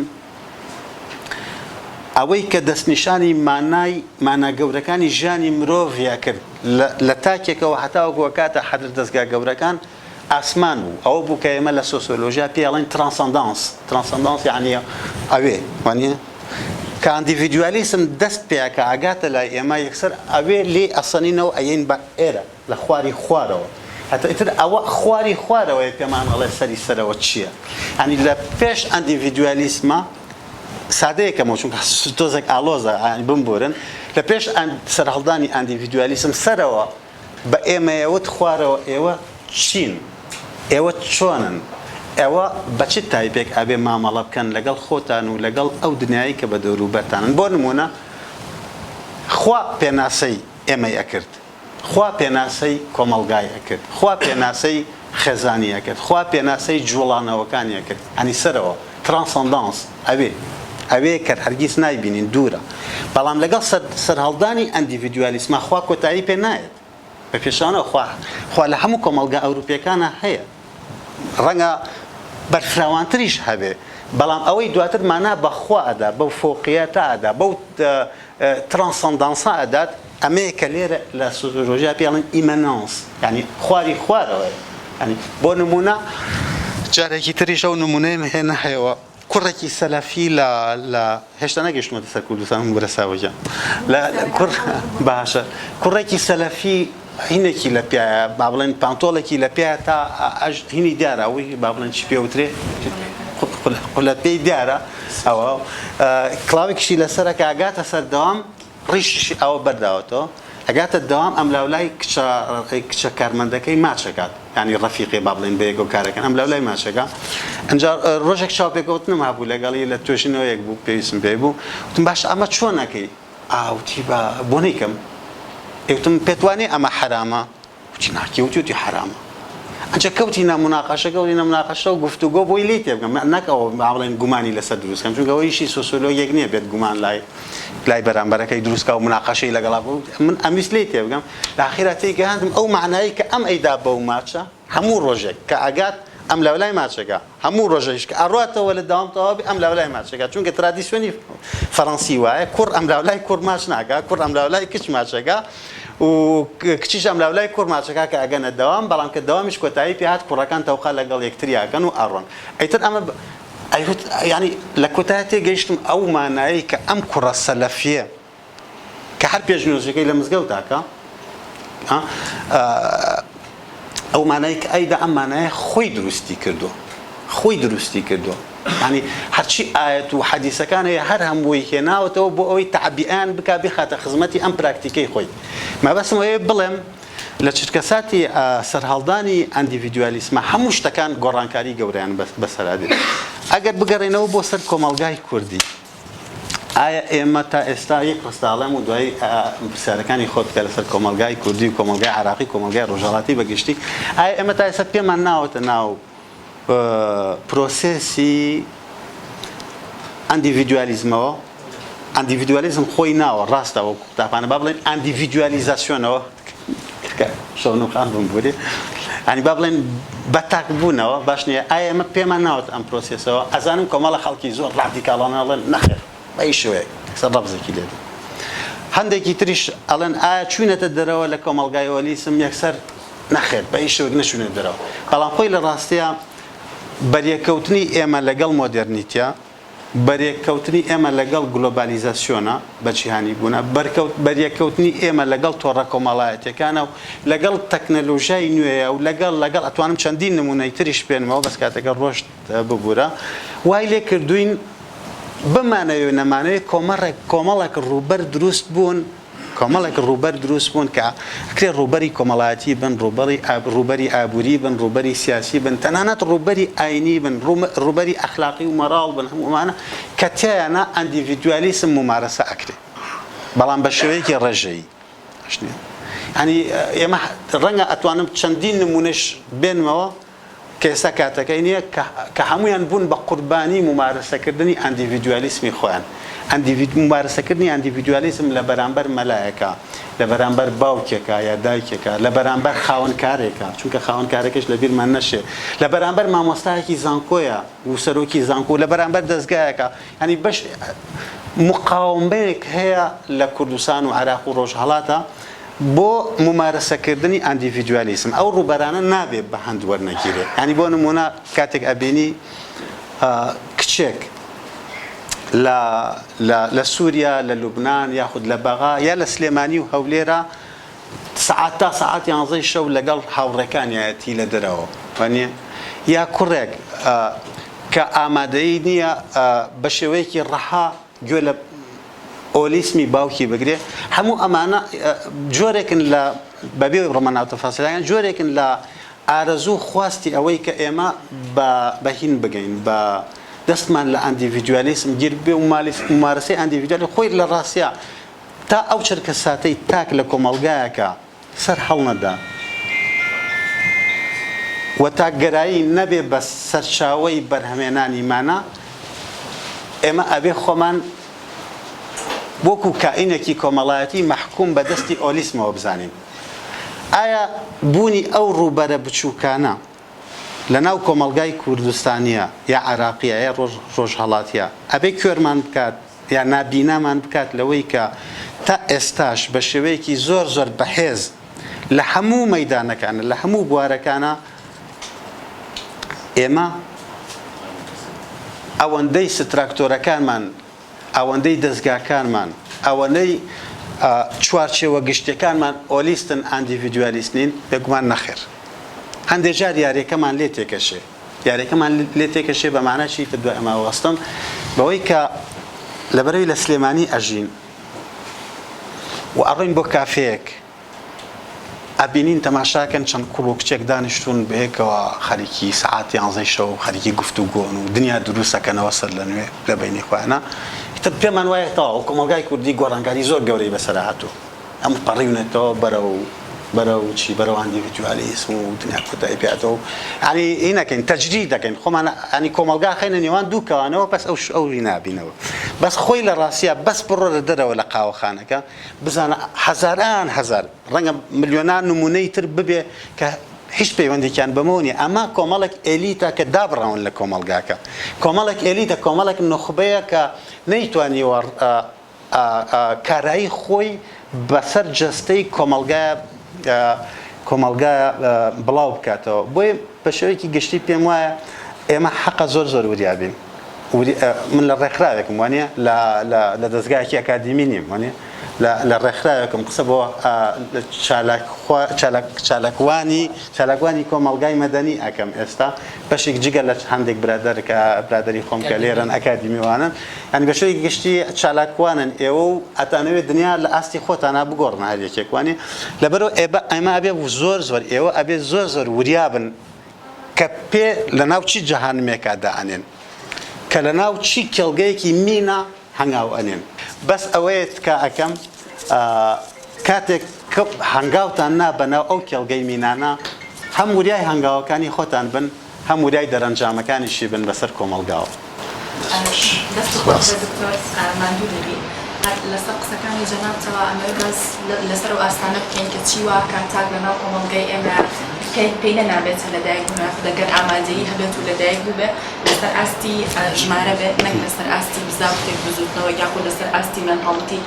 [SPEAKER 2] ئەوەی کە دەستنیشانی مانای مانا گەورەکانی ژیانی مرۆڤی ئەکرد لە تاکێکەوە هەتاوەکو ئەکاتە حەدر دەزگا گەورەکان ئاسمان بوو ئەوە بوو کە ئێمە لە سۆسیۆلۆژیا پێی ئەڵێن transcendance transcendance یعنی ئەوێ وانیە کە ئەندیڤیدوالیسم دەست پێکا ئەگاتە لای ئێمە یەکسەر ئەوێ لێی ئەسەنینەوە ئەیەین بە ئێرە لە خواری خوارەوە هەتا ئیتر ئەوە خواری خوارەوەیە پێمان ئەڵێ سەری سەرەوە چییە یانی لە پێش ئەندیڤیدوالیسمە سادەیەکەمەوە چونکە تۆزێک ئاڵۆزە بمبورن لە پێش سەرهەڵدانی ئەندیڤیدوالیسم سەرەوە بە ئێمەیە وت خوارەوە ئێوە چین ئێوە چۆنن ئێوە بە چ تایپێک ئەبێ مامەڵە بکەن لەگەڵ خۆتان و لەگەڵ ئەو دنیای کە بە دەوروبەرتانن بۆ نمونە خوا پێناسەی ئێمەی ئەکرد خوا پێناسەی کۆمەڵگای ئەکرد، خوا پێناسەی خێزانی ئەکرد، خوا پێناسەی جوڵانەوەکانی ئەکرد، یانی سەرەوە، transcendance، ئەوێ، ئەوێ کە هەرگیز نایبینین، دوورە. بەڵام لەگەڵ سەرهەڵدانی ئەندیڤیدوالیسما خوا کۆتایی پێ نایەت. بە پێچەوانەوە خوا، خوا لە هەموو کۆمەڵگا ئەوروپییەکانا هەیە. ڕەنگە بەرفراوانتریش هەبێ، بەڵام ئەوەی دواتر مانا بە خوا ئەدا، بەو فۆقیەتە ئەدا، بەو transcendance ە ئەدات، ئەمەیە کە لێرە لە سۆسیۆلۆژیا پێی ئەڵێن immanence، یانی خواری خوارەوەیە. یانی بۆ نموونە جارێکی تریش ئەو نموونەیەم هێنایەوە، کوڕێکی سەلەفی لە لە هێشتا نەگەیشتوومەتە سەر کوردستان بمبورە ساوە گیان لە کوڕ باشە کوڕێکی سەلەفی هینێکی لە پیایە با بڵێن پانتۆڵێکی لە پیایە تا ئەژ هینی دیارە ئەوەی با بڵێن چی پێ وترێ قولە پێی دیارە ئەوە کڵاوێکیشی لەسەرە کە ئەگاتە سەر دەوام ڕیشیشی ئاوە بەرداوەتەوە ئەگاتە دەوام ئەملاولای کچە کچە کارمەندەکەی ماچەکات یانی ڕەفیقی با بڵێین بەیەکەوە کارەکەن ئەملاولای ماچەکە ئەنجا ڕۆژێک چاوپێکەوتنم هەبوو لەگەڵی لە توێژینەوەیەک بوو پێویستم پێی بوو وتم باش ئەمە چۆن ئەکەی ئاوتی بە بۆ نەیکەم ئێوتم پێت وانیە ئەمە حەرامە وتی نا کێ وتی وتی حەرامە ئەنجا کەوتینە مناقەشە کەوتینە مناقەشە و گفتوگۆ بۆی لێی تێبگەم نەک ئەوە با بڵێن گومانی لەسەر دروست کەم چونکە ئەوە ئیشی سۆسیۆلۆگێک نییە بێت گومان لای لای بەرامبەرەکەی دروست کا و مناقەشەی لەگەڵا بکا من ئەمویست لێی تێبگەم لە ئاخیرا تێیگەیاندم ئەو مەعنایەی کە ئەم ئەیدا بەو ماچە هەموو ڕۆژێک کە ئەگات ئەم لاولای ماچەکە هەموو ڕۆژێکیش کە ئەڕواتەوە لە دەوام تەواو بێ ئەم لاولای ماچەکە چونکە ترادیسیۆنی فەرەنسی وایە کوڕ ئەم لاولای کوڕ ماچ ناکا کوڕ ئەم لاولای کچ ماچەکە و کچیش ئەم لاولای کوڕ ماچەکە کە ئەگەنە دەوام بەڵام کە دەوامیش کۆتایی پێ هات کوڕەکان تەوقە لەگەڵ یەکتریاکەن و ئەڕۆن ئیتر ئەمە ئەیوت یانی لە کۆتایە تێگەیشتم ئەو مانایەی کە ئەم کوڕە سەلەفیە کە هەر پێشنوێژەکەی لە مزگەوتا کە ئەو مانای کە ئەیدا ئەم مانایە خۆی دروستی کردووە خۆی دروستی کردووە ینی هەرچی ئاەت و حەدیسەکان هەیە هەر هەمووی هێناوەتەوە بۆ ئەوەی تەعبیئەیان بکا بخاتە خزمەتی ئەم پراکتیکەی خۆی مەبەستم ئەوەیە بڵێم لە چرکەساتی سەرهەڵدانی ئەندیڤیدوالیسمە هەموو شتەکان گۆڕانکاری گەورەیان بەسەرا دێت ئەگەر بگەڕێنەوە بۆ سەر کۆمەڵگای کوردی ئایا ئێمە تا ئێستا یەک ڕستە ئەڵێم و دوایی پرسیارەکانی خۆت بکە لەسەر کۆمەڵگای کوردی و کۆمەڵگای عێراقی کۆمەڵگای ڕۆژهەڵاتی بە گشتی ئایا ئێمە تا ئێستا پێمان ناوەتە ناو پرۆسێسی ئەندیڤیدوالیزمەوە ئەندیڤیدوالیزم خۆی ناوە ڕاستە وەکو قوتابخانە با بڵێن ئەندیڤیدوالیزاسیۆنەوە شەونم خان بمبورێ ینی با بڵێن بە تاک بوونەوە باش نییە ئایا ئێمە پێمان ناوەت ئەم پرۆسێسەوە ئەزانم کۆمەڵە خەڵکی زۆر ڕادیکاڵانە ئەڵێن نەخێر بە هیچ شێوەیەک سەر ڕەفزێکی لێ دێ هەندێکی تریش ئەڵێن ئایا چوینەتە دەرەوە لە کۆمەڵگای ئۆلیسم یەکسەر نەخێر بە هیچ شێوەیەک نەچوینە دەرەوە بەڵام خۆی لە ڕاستیە بەریەککەوتنی ئێمە لەگەڵ مۆدێرنیتە بەرێککەوتنی ئێمە لەگەڵ گلۆبالیزاسیۆنە، بەجیهانیبوونە، بەریەککەوتنی ئێمە لەگەڵ تۆڕە کۆمەڵایەتیەکانە و لەگەڵ تەکنەلۆژیای نوێیە و لەگەڵ لەگەڵ ئەتوانم چەندین نموونەی تریش بێنمەوە بەس کاتەکە ڕۆشت ببورە وای لێ کردووین بمانەوێ و نەمانەوێ کۆمەڕێک کۆمەڵێک ڕووبەر دروست بوون کۆمەڵێک ڕووبەر دروست بوون کە ئەکرێ ڕووبەری کۆمەڵایەتی بن، ڕووبەری ڕووبەری ئابووری بن، ڕووبەری سیاسی بن، تەنانەت ڕووبەری ئاینی بن، ڕووبەری ئەخلاقی و مۆراڵ بن، هەموو ئەمانە کە تیایانا ئەندیڤیدوالیسم مومارەسە ئەکرێ بەڵام بە شێوەیەکی ڕێژەیی. باش نییە؟ یانی ئێمە ڕەنگە ئەتوانم چەندین نموونەش بێنمەوە. کە ئێستا کاتەکەی نییە کە هەموویان بوون بە قوربانی مومارەسەکردنی ئەندیڤیدوالیسمی خۆیان. مومارەسەکردنی ئەندیڤیدوالیسم لە بەرامبەر مەلایەکا، لە بەرامبەر باوکێکا یا دایکێکا، لە بەرامبەر خاوەنکارێکا، چونکە خاوەنکارەکەش لە بیرمان نەشێ، لە بەرامبەر مامۆستایەکی زانکۆیە و سەرۆکی زانکۆ، لە بەرامبەر دەزگایەکا، یانی بەش موقاومەیەک هەیە لە کوردستان و عێراق و ڕۆژهەڵاتا بۆ مومارەسەکردنی ئەندیڤیدوالیسم، ئەو ڕووبەرانە نابێ بە هەند وەرنەگیرێ. یانی بۆ نموونە کاتێک ئەبینی کچێک لە لە لە سووریا، لە لوبنان یاخود لە بەغا یا لە سلێمانی و هەولێرا سەعات تا سەعات یانزەی شەو لەگەڵ هاوڕێکانیایەتی لە دەرەوە وانیە؟ یا کوڕێک کە ئامادەیی نییە بە شێوەیەکی ڕەها گوێ لە ئۆلیسمی باوکی بگرێ، هەموو ئەمانە جۆرێکن لە بەبێ بڕۆمە ناو تەفاسیلەکان جۆرێکن لە ئارەزوو و خواستی ئەوەی کە ئێمە بە بە هین بگەین بە دەستمان لە ئەندیڤیدوالیسم گیر بێ و مومارەسەی ئەندیڤیدوالی خۆی لە ڕاستیا تا ئەو چرکەساتەی تاک لە کۆمەڵگایەکا سەر هەڵنەدا و تاکگەرایی نەبێ بە سەرچاوەی بەرهەمێنانی مانا، ئێمە ئەبێ خۆمان وەکوو کائینێکی کۆمەڵایەتی مەحکووم بە دەستی ئۆلیسمەوە بزانین. ئایا بوونی ئەو ڕووبەرە بچووکانە لە ناو کۆمەڵگای کوردستانییە یا عێراقییە یا ڕۆژهەڵاتییە ئەبێ کوێرمان بکات یا نابینامان بکات لەوەی کە تا ئێستاش بە شێوەیەکی زۆر زۆر بەهێز لە هەموو مەیدانەکانە لە هەموو بوارەکانە ئێمە ئەوەندەی ستراکتۆرەکانمان ئەوەندەی دەزگاکانمان ئەوەنەی چوارچێوە گشتیەکانمان ئۆلیستن ئەندیڤیدوالیست نین؟ بێگومان نەخێر. هەندێ جار یاریەکەمان لێ تێکەشێ. یاریەکەمان لێ تێکەشێ بە مانا چی تر دوای ئەمە وەستم بەوەی کە لەبەرەوەی لە سلێمانی ئەژین و ئەڕۆین بۆ کافێیەک ئەبینین تەماشاکەن چەند کوڕ و کچێک دانیشتوون بەیەکەوە خەریکی سەعات یانزەی شەو خەریکی گفتوگۆن و دنیا دروست ئەکەنەوە سەر لە نوێ لە بەینی خۆیانا ئیتر پێمان وایە تەواو کۆمەڵگای کوردی گۆڕانکاری زۆر گەورەی بەسەرا هاتووە ئەم پەڕیونەتەوە بەرەو بەرەو چی بەرەو ئەندیڤیدوالیسم و دنیا کۆتایی پێ هاتەوە و یانی هی نەکەین تەجرید دەکەین خۆمان یانی کۆمەڵگا خەینە نێوان دوو کەوانەوە بەس ئەو ئەو هی نابینەوە بەس خۆی لە ڕاستیا بەس بڕۆرە دەرەوە لە قاوەخانەکە بزانە هەزاران هەزار، ڕەنگە ملیۆنان نموونەی تر ببێ کە هیچ پەیوەندێکیان بەمەوە نییە. ئەمە کۆمەڵێک ئێلیتە کە دابڕاون لە کۆمەڵگاکە. کۆمەڵێک ئێلیتە، کۆمەڵێک نوخبەیە کە نەیتوانیوە کارایی خۆی بەسەر جەستەی کۆمەڵگا کۆمەڵگا بڵاو بکاتەوە. بۆیە بە شێوەیەکی گشتی پێم وایە ئێمە حەقە زۆر زۆر وریا بین. من لە ڕێکخراوێکم وانە لە دەزگایەکی ئەکادیمی نیم وانە لە ڕێکخراوێکم قسە بۆ چالاکوانی چالاکوانی کۆمەڵگای مەدەنی ئەکەم ئێستا بەشێک جگە لە هەندێک برادەر کە برادەری خۆم کە لێرەن ئەکادیمیوانن یانی بە شێوەیەکی گشتی چالاکوانن ئێوە و ئەتانەوێت دنیا لە ئاستی خۆتانا بگۆڕن هەر یەکێک وانە لەبەرەوە ئێمە ئەبێ زۆر زۆر ئێوە ئەبێ زۆر زۆر وریابن کە پێ لە ناو چی جەهانمێکا دائەنێن، کە لە ناو چی کێڵگەیەکی مینا هەنگاو ئەنێن. بەس ئەوەیە تکا ئەکەم کاتێک هەنگاوتان نا بە ناو ئەو کێڵگەی مینانە هەم وریای هەنگاوەکانی خۆتان بن هەم وریای دەرەنجامەکانیشی بن بەسەر کۆمەڵگاوە.
[SPEAKER 1] دەست خۆش بێت دکتۆر ماندوو نەبی. هەر لەسەر قسەکانی جەنابتەوە ئەمەوێ باس لەسەر ئەو ئاستانە بکەین کە چی وا کات تاک لەناو کۆمەڵگای ئێمە پێی پێی نەنابێتە لەدایک بوون یاخود ئەگەر ئامادەیی هەبێت و لەدایک بووبێ لەسەر ئاستی ژمارە بێت نەک لەسەر ئاستی بزاوتێک بزوتنەوە یاخود لەسەر ئاستی mentality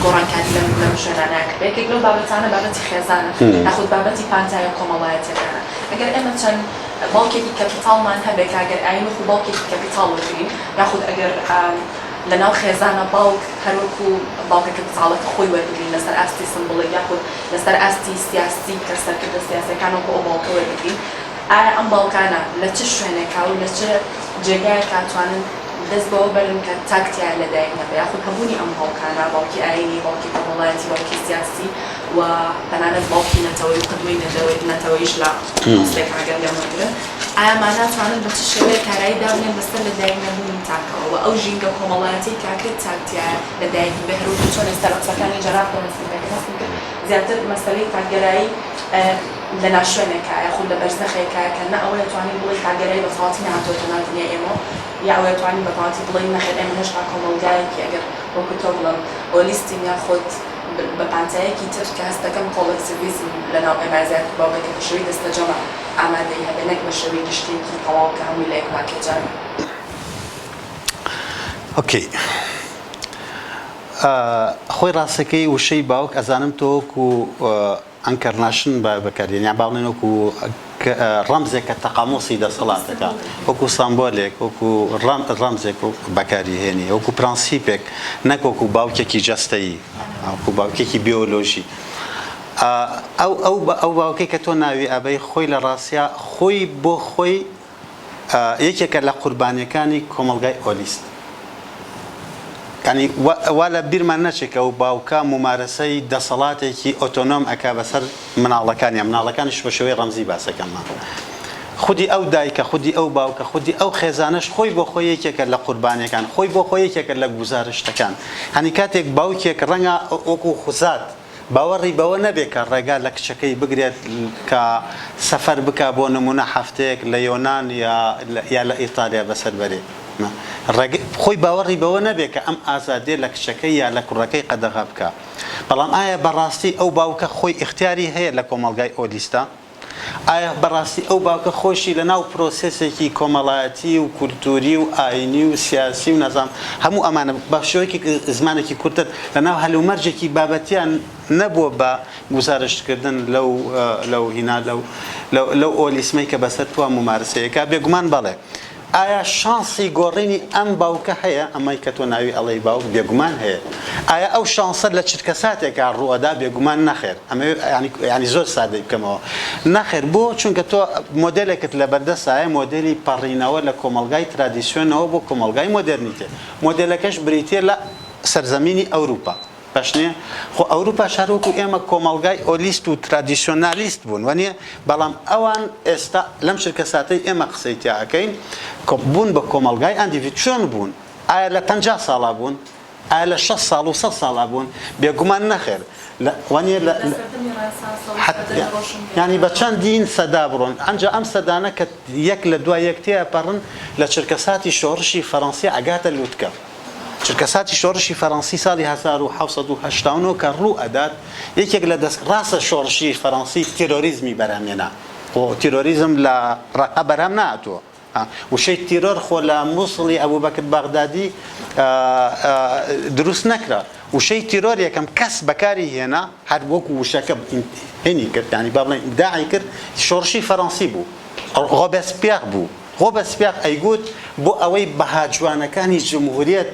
[SPEAKER 1] گۆڕانکاری لەم لەم شوێنانە کرد یەکێک لەو بابەتانە بابەتی خێزانە یاخود بابەتی پانتایە کۆمەڵایەتیەکانە ئەگەر ئێمە چەند باوکێکی کەپیتاڵمان هەبێ کە ئەگەر ئایین وەکو باوکێکی کەپیتاڵ وەرگرین یاخود ئەگەر لەناو خێزانە باوک هەر وەکو باوکە کەپیتاڵەکە خۆی وەربگرین لەسەر ئاستی سمبوڵێک یاخود لەسەر ئاستی سیاسی کە سەرکردە سیاسیەکان وەکو ئەو باوکە وەربگرین ئایا ئەم باوکانە لە چ شوێنێکا و لە چ جێگایەکا توانن دەست بەوە بەرن کە تاک تیایا لەدایک نەبێ یاخود هەبوونی ئەم باوکانە باوکی ئایینی باوکی کۆمەڵایەتی باوکی سیاسی و تەنانەت باوکی نەتەوەیی و قدوەی نەتەوەییش لە هەستێک ئەگەر لێم وەرگرن ئایا مانا توانن بە چ شێوەیەک کارایی دابنێن بەسەر لەدایک نەبوونی تاکەوە و ئەو ژینگە کۆمەڵایەتیەی کە ئەکرێت تاک تیایا لەدایک ببێ هەروەکو چۆن ئێستا لە قسەکانی جەنابتەوە هەستم پێکرد هەستم کرد زیاتر مەسەلەی تاکگەرایی. لە ناشوێنێکا یاخود لە بەرزەخێکا کە نە ئەوەیە توانین بڵێین تاکگەرایی بە تەواوەتی نەهاتووەتە ناو دنیای ئێمەوە یا ئەوەیە توانین بە تەواوەتی بڵێین نەخێر ئێمە هێشتا کۆمەڵگایەکی ئەگەر وەکو تۆ بڵێم ئۆلیستین یاخود بە پانتایەکی تر کە هەست دەکەم کۆڵێکتیڤیزم لەناو ئێمە زیاتر باو بێ کە بە شێوەی دەستەجەمع ئامادەیی هەبێ نەک بە شێوەی گشتییەکی تەواو کە هەمووی لە یەک پاکێجا بێ.
[SPEAKER 2] ئۆکەی خۆی ڕاستەکەی وشەی باوک ئەزانم تۆ وەکو incarnation بەکاردێن یان با بڵێن وەکو ڕەمزێک کە تەقامۆسی دەسەڵاتەکە وەکو سامبۆلێک وەکو ڕەمزێک بەکاری هێنی وەکو پرەنسیپێک نەک وەکو باوکێکی جەستەیی وەکو باوکێکی بیۆلۆژی ئەو ئەو ئەو باوکێک کە تۆ ناوی ئەبەی خۆی لە ڕاستیا خۆی بۆ خۆی یەکێکە لە قوربانیەکانی کۆمەڵگای ئۆلیست. یانی وا لە بیرمان نەچێ کە ئەو باوکە مومارەسەی دەسەڵاتێکی ئۆتۆنۆم ئەکا بەسەر مناڵەکانیا، مناڵەکانیش بە شێوەی ڕەمزی باسەکەمە. خودی ئەو دایکە، خودی ئەو باوکە، خودی ئەو خێزانەش خۆی بۆ خۆی یەکێکە لە قوربانیەکان، خۆی بۆ خۆی یەکێکە لە گوزارشتەکان. یانی کاتێک باوکێک ڕەنگە وەکوو زات باوەڕی بەوە نەبێ کە ڕێگا لە کچەکەی بگرێت کە سەفەر بکا بۆ نموونە هەفتەیەک لە یۆنان یا یا لە ئیتالیا بەسەر بەرێ. ڕێگە خۆی باوەڕی بەوە نەبێ کە ئەم ئازادیە لە کچەکەی یا لە کوڕەکەی قەدەغە بکا. بەڵام ئایا بەڕاستی ئەو باوکە خۆی ئیختیاری هەیە لە کۆمەڵگای ئۆلیستا؟ ئایا بەڕاستی ئەو باوکە خۆیشی لەناو پرۆسێسێکی کۆمەڵایەتی و کولتووری و ئایینی و سیاسی و نازانم هەموو ئەمانە بە شێوەیەکی زمانێکی کورتتر لەناو هەلومەرجێکی بابەتیان نەبووە بە گوزارشتکردن لەو لەو هینا لەو لەو ئۆلیسمەی کە بەسەر توا مومارسەیەکە؟ بێگومان بەڵێ. ئایا شانسی گۆڕینی ئەم باوکە هەیە؟ ئەمەی کە تۆ ناوی ئەڵێی باوک بێگومان هەیە. ئایا ئەو شانسە لە چرکەساتێکا ڕووئەدا؟ بێگومان نەخێر. ئەمەوێ یانی یانی زۆر سادەی بکەمەوە. نەخێر بۆ؟ چونکە تۆ مۆدێلێکت لەبەردەستایە مۆدێلی پەڕینەوە لە کۆمەڵگای ترادیسیۆنەوە بۆ کۆمەڵگای مۆدێرنیتێ. مۆدێلەکەش بریتییە لە سەرزەمینی ئەوروپا. باش نیە؟ خۆ ئەوروپاش هەر وەکو ئێمە کۆمەڵگای ئۆلیست و ترادیسیۆنالیست بوون وانیە؟ بەڵام ئەوان ئێستا لەم چرکەساتەی ئێمە قسەی تیا ئەکەین بوون بە کۆمەڵگای ئەندیڤی چۆن بوون؟ ئایا لە 50 ساڵا بوون؟ ئایا لە 60 ساڵ و 100 ساڵا بوون؟ بێگومان نەخێر لە وانیە لە
[SPEAKER 1] لە سەردەمی ڕێنسانسەوە سەدەی ڕۆشنگەری.
[SPEAKER 2] یانی بە چەندین سەدا بڕۆن ئەنجا ئەم سەدانە کە یەک لە دوای یەک تێئەپەڕن لە چرکەساتی شۆڕشی فەرەنسی ئەگاتە لوتکە. چرکەساتی شۆڕشی فەرەنسی ساڵی 1789 کە ڕوو ئەدات، یەکێک لە دەست ڕاستە شۆڕشی فەرەنسی تێرۆریزمی بەرهەم هێنا، خۆ تێرۆریزم لە ڕەقە بەرهەم نەهاتووە، وشەی تێرۆر خۆ لە موسڵی ئەبوبەکر بەغدادی دروست نەکرا، وشەی تێرۆر یەکەم کەس بەکاری هێنا هەر وەکو وشەکە هینی کرد یانی با بڵێین ئیبداعی کرد شۆڕشی فەرەنسی بوو، ڕۆبێسپیێر بوو. ڕۆبەسپیێر ئەیگوت بۆ ئەوەی بەها جوانەکانی جمهوریەت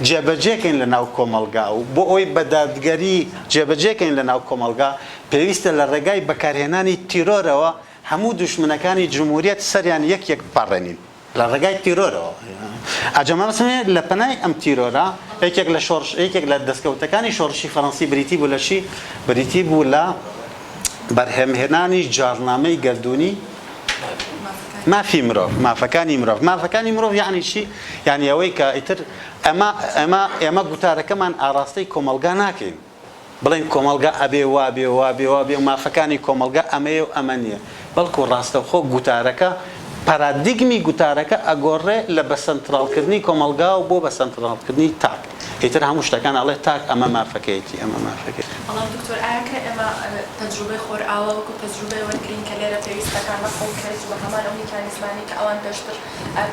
[SPEAKER 2] جێبەجێکەین لە ناو کۆمەڵگا و بۆ ئەوەی بە دادگەری جێبەجێکەین لە ناو کۆمەڵگا پێویستە لە ڕێگای بەکارهێنانی تیرۆرەوە هەموو دوژمنەکانی جمهوریەت سەریان یەک یەک بپەڕێنین لە ڕێگای تیرۆرەوە. ئەجا مەبەستم ئەوەیە لە پەنای ئەم تیرۆرە یەکێک لە شۆڕش یەکێک لە دەستکەوتەکانی شۆڕشی فەرەنسی بریتی بوو لە چی؟ بریتی بوو لە بەرهەمهێنانی جاڕنامەی گەردوونی مافی مرۆڤ، مافەکانی مرۆڤ، مافەکانی مرۆڤ یەعنی چی؟ یەعنی ئەوەی کە ئیتر ئەمە ئێمە ئێمە گوتارەکەمان ئاڕاستەی کۆمەڵگا ناکەین بڵێین کۆمەڵگا ئەبێ وابێ وابێ وابێ و مافەکانی کۆمەڵگا ئەمەیە و ئەمە نییە بەڵکو ڕاستەوخۆ گوتارەکە پارادیگمی گوتارەکە ئەگۆڕێ لە بە سەنتراڵکردنی کۆمەڵگا و بۆ بە سەنتراڵکردنی تاک. ئیتر هەموو شتەکان ئەڵێ تاک ئەمە مافەکەیەتی ئەمە مافەکەیەتی.
[SPEAKER 1] بەڵام دکتۆر ئایا کرێ ئێمە تەجروبەی خۆرئاوا وەکو تەجروبەی وەرگرین کە لێرە پێویستەکان نەقڵ بکرێت و بە هەمان ئەو میکانیزمانەی کە ئەوان پێشتر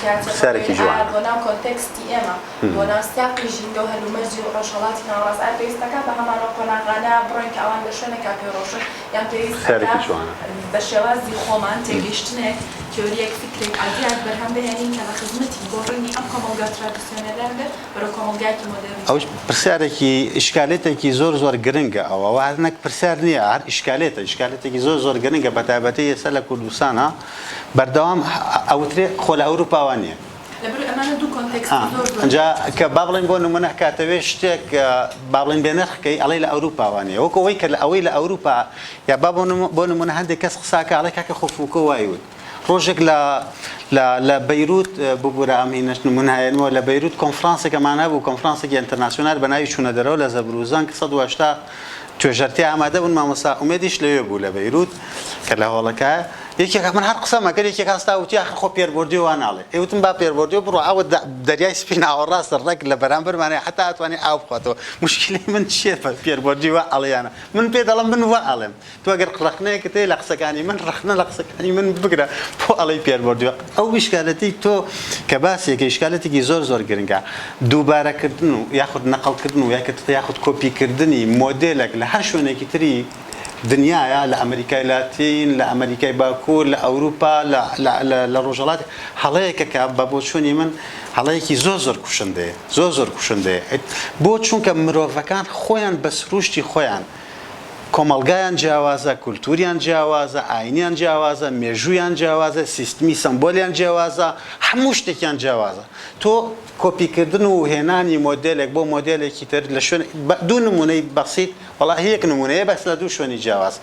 [SPEAKER 1] پێیان
[SPEAKER 2] پرسیارێکی
[SPEAKER 1] تێپەڕیون ئایا
[SPEAKER 2] جوانە.
[SPEAKER 1] بۆ ناو کۆنتێکستی ئێمە بۆ ناو سیاقی ژینگە و هەلومەرجی ڕۆژهەڵاتی ناوەڕاست ئایا پێویست دەکات بە هەمان ئەو قۆناغانە بڕۆین کە ئەوان لە شوێنێکا پێی ڕۆشتن یان پێویست
[SPEAKER 2] پرسیارێکی
[SPEAKER 1] دەکات
[SPEAKER 2] جوانە.
[SPEAKER 1] بە شێوازی خۆمان تێگەیشتنێک تیۆرییەک فیکرێک ئایدیایەک بەرهەم بهێنین کە لە خزمەتی گۆڕینی ئەم کۆمەڵگا ترادیسیۆنێلە بێت بەرەو کۆمەڵگایەکی مۆدێرنیتە.
[SPEAKER 2] ئەوەش پرسیارێکی ئیشکالێتێکی زۆر زۆر گرنگە ئەوە وە هەر نەک پرسیار نییە هەر ئیشکالێتە ئیشکالێتێکی زۆر زۆر گرنگە بەتایبەتی ئێستا لە کوردستانا بەردەوام ئەوترێ خۆ لە ئەوروپا وا نییە.
[SPEAKER 1] لەبەر ئەمانە دوو کۆنتێکستی زۆر زۆر
[SPEAKER 2] ئینجا کە با بڵێین بۆ نمونە کاتەوێ شتێک با بڵێین بێ نرخ کەی ئەڵێی لە ئەوروپا وا نییە وەکو ئەوەی کە ئەوەی لە ئەوروپا یا با بۆ نمونە هەندێک کەس قساکە ئەڵێ کاکە خۆ فوکۆ وای وت ڕۆژێک لە لە لە بەیروت ببورە ئەم هینەش نمونە هێنمەوە لە بەیروت کۆنفرانسێکەمان هەبوو کۆنفرانسێکی ئینتەرناسیۆنال بە ناوی چوونە دەرەوە لە زەبروزەنگ 180 توێژەر تیا ئامادە بوون مامۆستا ئومێدیش لەوێ بوو لە بەیروت کە لە هۆڵەکە یەکێک من هەر قسەم ئەکرد یەکێک هەستا وتی ئاخر خۆ پیێر بۆردیۆ وا ناڵێ ئێ وتم با پیێر بۆردیۆ بڕوا ئەوە دەریای سپی ناوەڕاستە ڕێک لە بەرامبەرمانەیە حەتا ئەتوانێ ئاو بخواتەوە موشکیلەی من چییە پیێر بۆردیۆ وا ئەڵێ یانە من پێ دەڵێم من وا ئەڵێم تۆ ئەگەر ڕەخنەیەکت هەیە لە قسەکانی من ڕەخنە لە قسەکانی من بگرە بۆ ئەڵێی پیێر بۆردیۆ ئەو ئیشکالەتی تۆ کە باسیەکەی ئیشکالەتێکی زۆر زۆر گرنگە دووبارەکردن و یاخود نەقڵکردن و یاخود کۆپیکردنی مۆدێلێک لە هەر شوێنێکی تری دنیایە لە ئەمریکای لاتین لە ئەمریکای باکوور لە ئەوروپا لە ڕۆژهەڵات هەڵەیەکە کە بە بۆچوونی من هەڵەیەکی زۆر زۆر کوشندەیە زۆر زۆر کوشندەیە بۆ چونکە مرۆڤەکان خۆیان بە سروشتی خۆیان کۆمەڵگایان جیاوازە، کولتوریان جیاوازە، ئاینیان جیاوازە، مێژوویان جیاوازە، سیستمی سەمبۆلیان جیاوازە، هەموو شتێکیان جیاوازە. تۆ کۆپیکردن و هێنانی مۆدێلێک بۆ مۆدێلێکی تر لە شوێن دوو نموونەی بەسیت، وەڵاهی یەک نموونەیە بەس لە دوو شوێنی جیاواز.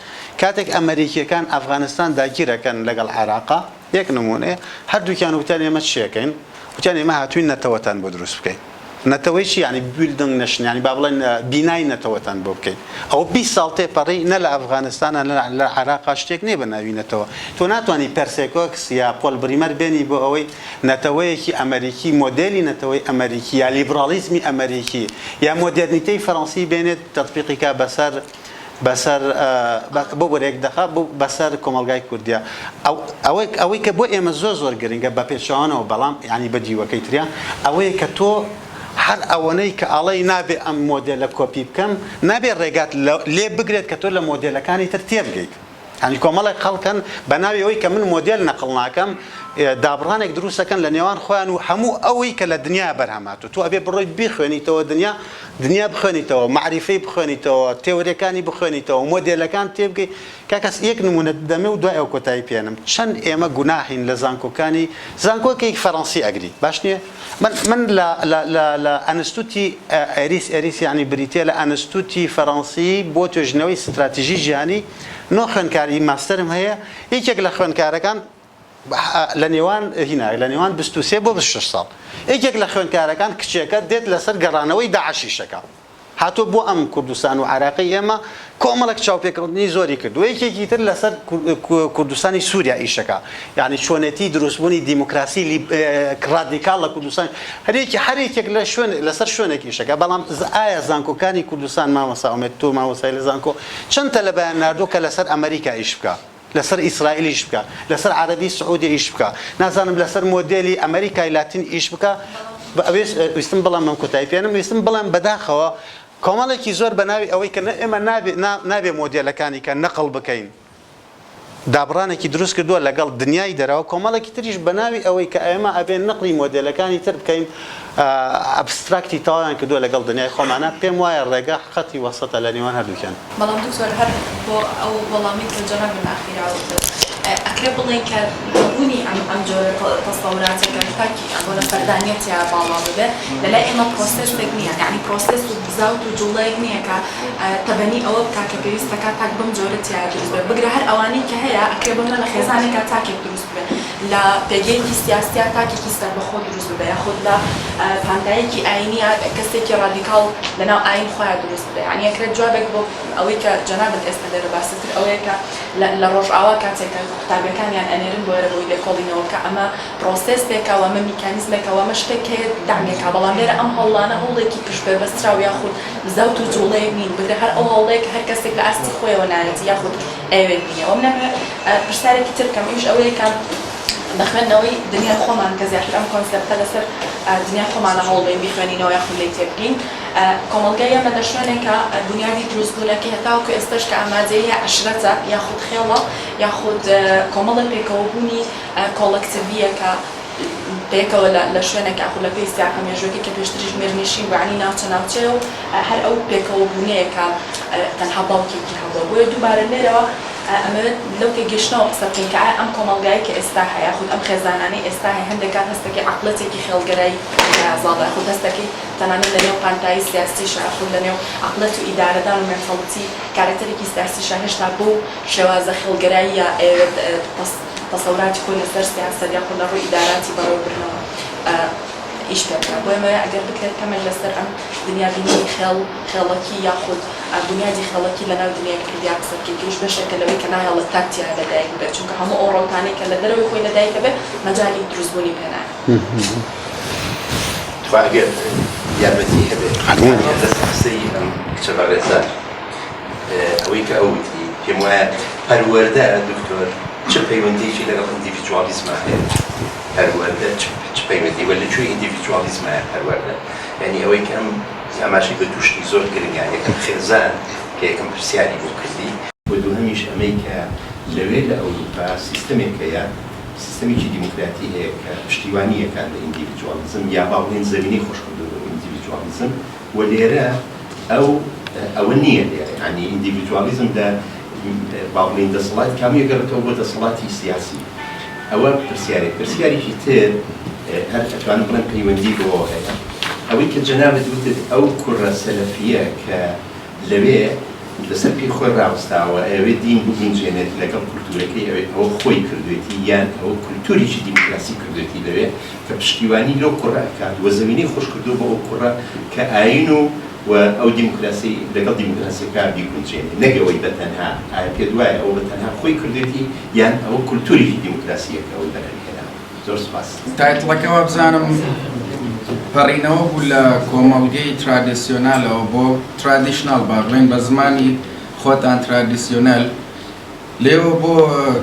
[SPEAKER 2] کاتێک ئەمەریکییەکان ئەفغانستان داگیرەکەن لەگەڵ عێراقا، یەک نموونەیە، هەردووکیان وتیان ئێمە چیەکەین؟ وتیان ئێمە هاتووین نەتەوەتان بۆ دروست بکەین. نەتەوەی چی یانی building nation یانی با بڵێن بینای نەتەوەتان بۆ بکەین. ئەوە 20 ساڵ تێپەڕی نە لە ئەفغانستانە نە لە عێراقا شتێک نییە بە ناوی نەتەوە. تۆ ناتوانی پێرسی کۆکس یا پۆل بریمەر بێنی بۆ ئەوەی نەتەوەیەکی ئەمەریکی مۆدێلی نەتەوەی ئەمەریکی یا لیبراڵیزمی ئەمەریکی یا مۆدێرنیتەی فەرەنسی بێنێت تەتبیقی کا بەسەر بەسەر ببورە یەک دەقە بەسەر کۆمەڵگای کوردیا ئەوەی ئەوەی کە بۆ ئێمە زۆر زۆر گرنگە بە پێچەوانەوە بەڵام یانی بە دیوەکەی تریا ئەوەیە کە تۆ هەر ئەوەنەی کە ئەڵێی نابێ ئەم مۆدێلە کۆپی بکەم نابێ ڕێگات لێ بگرێت کە تۆ لە مۆدێلەکانی تر تێبگەیت یانی کۆمەڵێک خەڵک هەن بە ناوی ئەوەی کە من مۆدێل نەقڵ ناکەم دابڕانێک دروست ئەکەن لە نێوان خۆیان و هەموو ئەوەی کە لە دنیا بەرهەم هاتوو تۆ ئەبێ بڕۆی بیخوێنیتەوە دنیا دنیا بخوێنیتەوە مەعریفەی بخوێنیتەوە تێۆریەکانی بخوێنیتەوە مۆدێلەکان تێبگەی کاکە یەک نمونەت بدەمێ و دوای ئەو کۆتایی پێنم چەند ئێمە گوناحین لە زانکۆکانی زانکۆکێک فەرەنسی ئەگری باش نییە من من لە لە لە لە ئەنستوتی ئەریس ئەریس یعنی بریتیە لە ئەنستوتی فەرەنسی بۆ توێژینەوەی ستراتیژی جیهانی نۆ خوێندکاری ماستەرم هەیە یەکێک لە خوێندکارەکان لە نێوان هینا لە نێوان 23 بۆ 26 ساڵ یەکێک لە خوێندکارەکان کچێکە دێت لەسەر گەڕانەوەی داعشیشەکە هاتووە بۆ ئەم کوردستان و عێراقەی ئێمە کۆمەڵێک چاوپێکەوتنی زۆری کردووە، یەکێکی تر لەسەر کوردستانی سووریا ئیشەکا، یانی چۆنێتی دروستبوونی دیموکراسی ڕادیکاڵ لە کوردستان، هەرێکی هەر یەکێک لە شوێن لەسەر شوێنێک ئیشەکا، بەڵام ئایا زانکۆکانی کوردستان مامۆستا ئومێد تۆ مامۆستای لە زانکۆ چەند تەلەبەیان ناردووە کە لەسەر ئەمەریکا ئیش بکا؟ لەسەر ئیسرائیل ئیش بکا، لەسەر عەرەبی سعودیە ئیش بکا، نازانم لەسەر مۆدێلی ئەمەریکای لاتین ئیش بکا، ویستم بڵێم من کۆتایی پێنم، ویستم بڵێم بەداخەوە کۆمەڵێکی زۆر بە ناوی ئەوەی کە ئێمە نابێ نابێ مۆدێلەکانی کە نەقڵ بکەین دابڕانێکی دروست کردووە لەگەڵ دنیای دەرەوە، کۆمەڵێکی تریش بە ناوی ئەوەی کە ئێمە ئەبێ نەقڵی مۆدێلەکانی تر بکەین abstract ی تەواویان کردووە لەگەڵ دنیای خۆمانە، پێم وایە ڕێگا خەتی وەسەتە لە نێوان هەردووکیان.
[SPEAKER 1] بەڵام دکتۆر هەر بۆ ئەو وەڵامەی کە جەنابت لە ئاخیرا وتت ئەکرێ بڵێین کە هەبوونی ئەم ئەم جۆرە تەسەوراتە کە تاکی بۆ لە فەردانیەت تیا باڵا ببێ لە لای ئێمە پرۆسێسێک نییە یانی پرۆسێس و بزاوت و جوڵەیەک نییە کە تەبەنی ئەوە بکا کە پێویستەکا تاک بەم جۆرە تیا دروست بێ بگرە هەر ئەوانەی کە هەیە ئەکرێ بۆ منە لە خێزانێکا تاکێک دروست ببێ لە پێگەیەکی سیاسیا تاکێکی سەربەخۆ دروست ببێ یاخود لە پانتایەکی ئایینیا کەسێکی ڕادیکاڵ لەناو ئایین خۆیا دروست ببێ یانی ئەکرێت جوابێک بۆ ئەوەی کە جەنابت ئێستا لێرە باست کرد ئەوەیە کە لە ڕۆژئاوا کاتێک کە قوتابیەکانیان ئەنێرن بۆ ئێرە بۆی لێکۆڵینەوە بکا ئەمە پرۆسێسێکە و ئەمە میکانیزمێکە و ئەمە شتێک هەیە دەعمێکا بەڵام لێرە ئەم هەوڵانە هەوڵێکی پشتبەستراو یاخود بزاوت و جوڵەیەک نین بگرە هەر ئەو هەوڵەیە کە هەر کەسێک لە ئاستی خۆیەوە نایەتی یاخود ئەیەوێت بینێ وە من ئەمەوێت پرسیارێکی تر بکەم ئەویش ئەوەیە کە بە خوێندنەوەی دنیای خۆمان کە زیاتر ئەم کۆنسێپتە لەسەر دنیای خۆمانە هەوڵ بەین بیخوێنینەوە یاخود لێی تێبگەین کۆمەڵگای ئێمە لە شوێنێکە بونیادی دروستبوونەکەی هەتاوەکو ئێستاش کە ئامادەیی هەیە عەشرەتە یاخود خێڵە یاخود کۆمەڵێ پێکەوەبوونی کۆڵەکتڤییە کە پێکەوە لە شوێنێک یاخود لە پێی سیاقە مێژووەکەی کە پێشتریش میرنشین بوو یانی ناوچە ناوچەیە و هەر ئەو پێکەوەبوونەیە کە تەنها باوکێکی هەبووە بۆیە دووبارە لێرەوە ئەمەوێت لەو تێگەیشتنەوە قسە بکەین کە ئایا ئەم کۆمەڵگایەی کە ئێستا هەیە یاخود ئەم خێزانانەی ئێستا هەیە هەندێک کات هەستەکەی عەقڵێتێکی خێڵگەرایی تێدا زاڵە یاخود هەستەکەی تەنانەت لە نێو پانتایی سیاسیشا یاخود لە نێو عەقڵێت و ئیدارەدان و mentality کارەکتەرێکی سیاسیشا هێشتا بەو شێوازە خێڵگەراییە ئەیەوێت تەسەوراتی خۆی لەسەر سیاسەت یاخود لە ڕووی ئیداراتی بەڕێوەبردنەوە. ئیش پێ بکات. بۆیە مەوێ ئەگەر بکرێت کەمێک لەسەر ئەم دنیابینیی خێڵ، خێڵەکی یاخود بونیادی خێڵەکی لەناو دنیای کوردیا قسە بکەین کە ئیش بەشێکە لەوەی کە نایەڵێت تاک تیایا لەدایک ببێت چونکە هەموو ئەو ڕەوتانەی کە لە دەرەوەی خۆی لەدایک ئەبێت مەجالی دروستبوونی پێ نایە.
[SPEAKER 3] تخوا ئەگەر یارمەتی هەبێت لەسەر قسەی ئەم کچە بەڕێزە ئەوەی کە ئەو وتی پێم وایە پەروەردە دکتۆر چ پەیوەندیەکی لەگەڵ ئیندیڤیجوالیزما هەیە پەروەردە چ پەیوەندی وە لە کوێ ئیندیڤیجوالیزمایە پەروەردە یعنی ئەوەی کە ئەم ئاماژەی بە دوو شتی زۆر گرنگە یەکەم خێزان کە یەکەم پرسیاری بۆ کردی و دووهەمیش ئەمەی کە لەوێ لە ئەوروپا سیستەمێک هەیە سیستەمێکی دیموکراتی هەیە کە پشتیوانی ئەکات لە ئیندیڤیجوالیزم یا با بڵێین زەمینەی خۆش کردووە بۆ ئیندیڤیجوالیزم و لێرە ئەو ئەوە نییە لێرە یانی ئیندیڤیجوالیزم لە با بڵێین دەسەڵات کامیە گەڕێتەوە بۆ دەسەڵاتی سیاسی ئەوە پرسیارێک پرسیارێکی تر هەر ئەتوانم بڵێم پەیوەندی بەوە هەیە ئەوەی کە جەنابت وتت ئەو کوڕە سەلەفیە کە لەوێ لەسەر پێی خۆی ڕاوەستاوە ئەیەوێت دین بگونجێنێت لەگەڵ کولتوورەکەی ئەوێ، ئەوە خۆی کردوێتی یان ئەوە کولتوورێکی دیموکراسی کردوێتی لەوێ کە پشتیوانی لەو کوڕە ئەکات و زەمینەی خۆش کردووە بۆ ئەو کوڕە کە ئایین و و ئەو دیموکراسی لەگەڵ دیموکراسیەکە بیگونجێنێ نەک ئەوەی بە تەنها ئایا پێت وایە ئەوە بە تەنها خۆی کردوێتی یان ئەوە کولتوورێکی دیموکراسیە کە ئەوەی بەرهەمی هێناوە؟ زۆر سوپاس.
[SPEAKER 4] title ەکە وابزانم پەڕینەوە بوو لە کۆمەڵگەی ترادیسیۆنالەوە بۆ traditional با بڵێین بە زمانی خۆتان ترادیسیۆنەل لێوە بۆ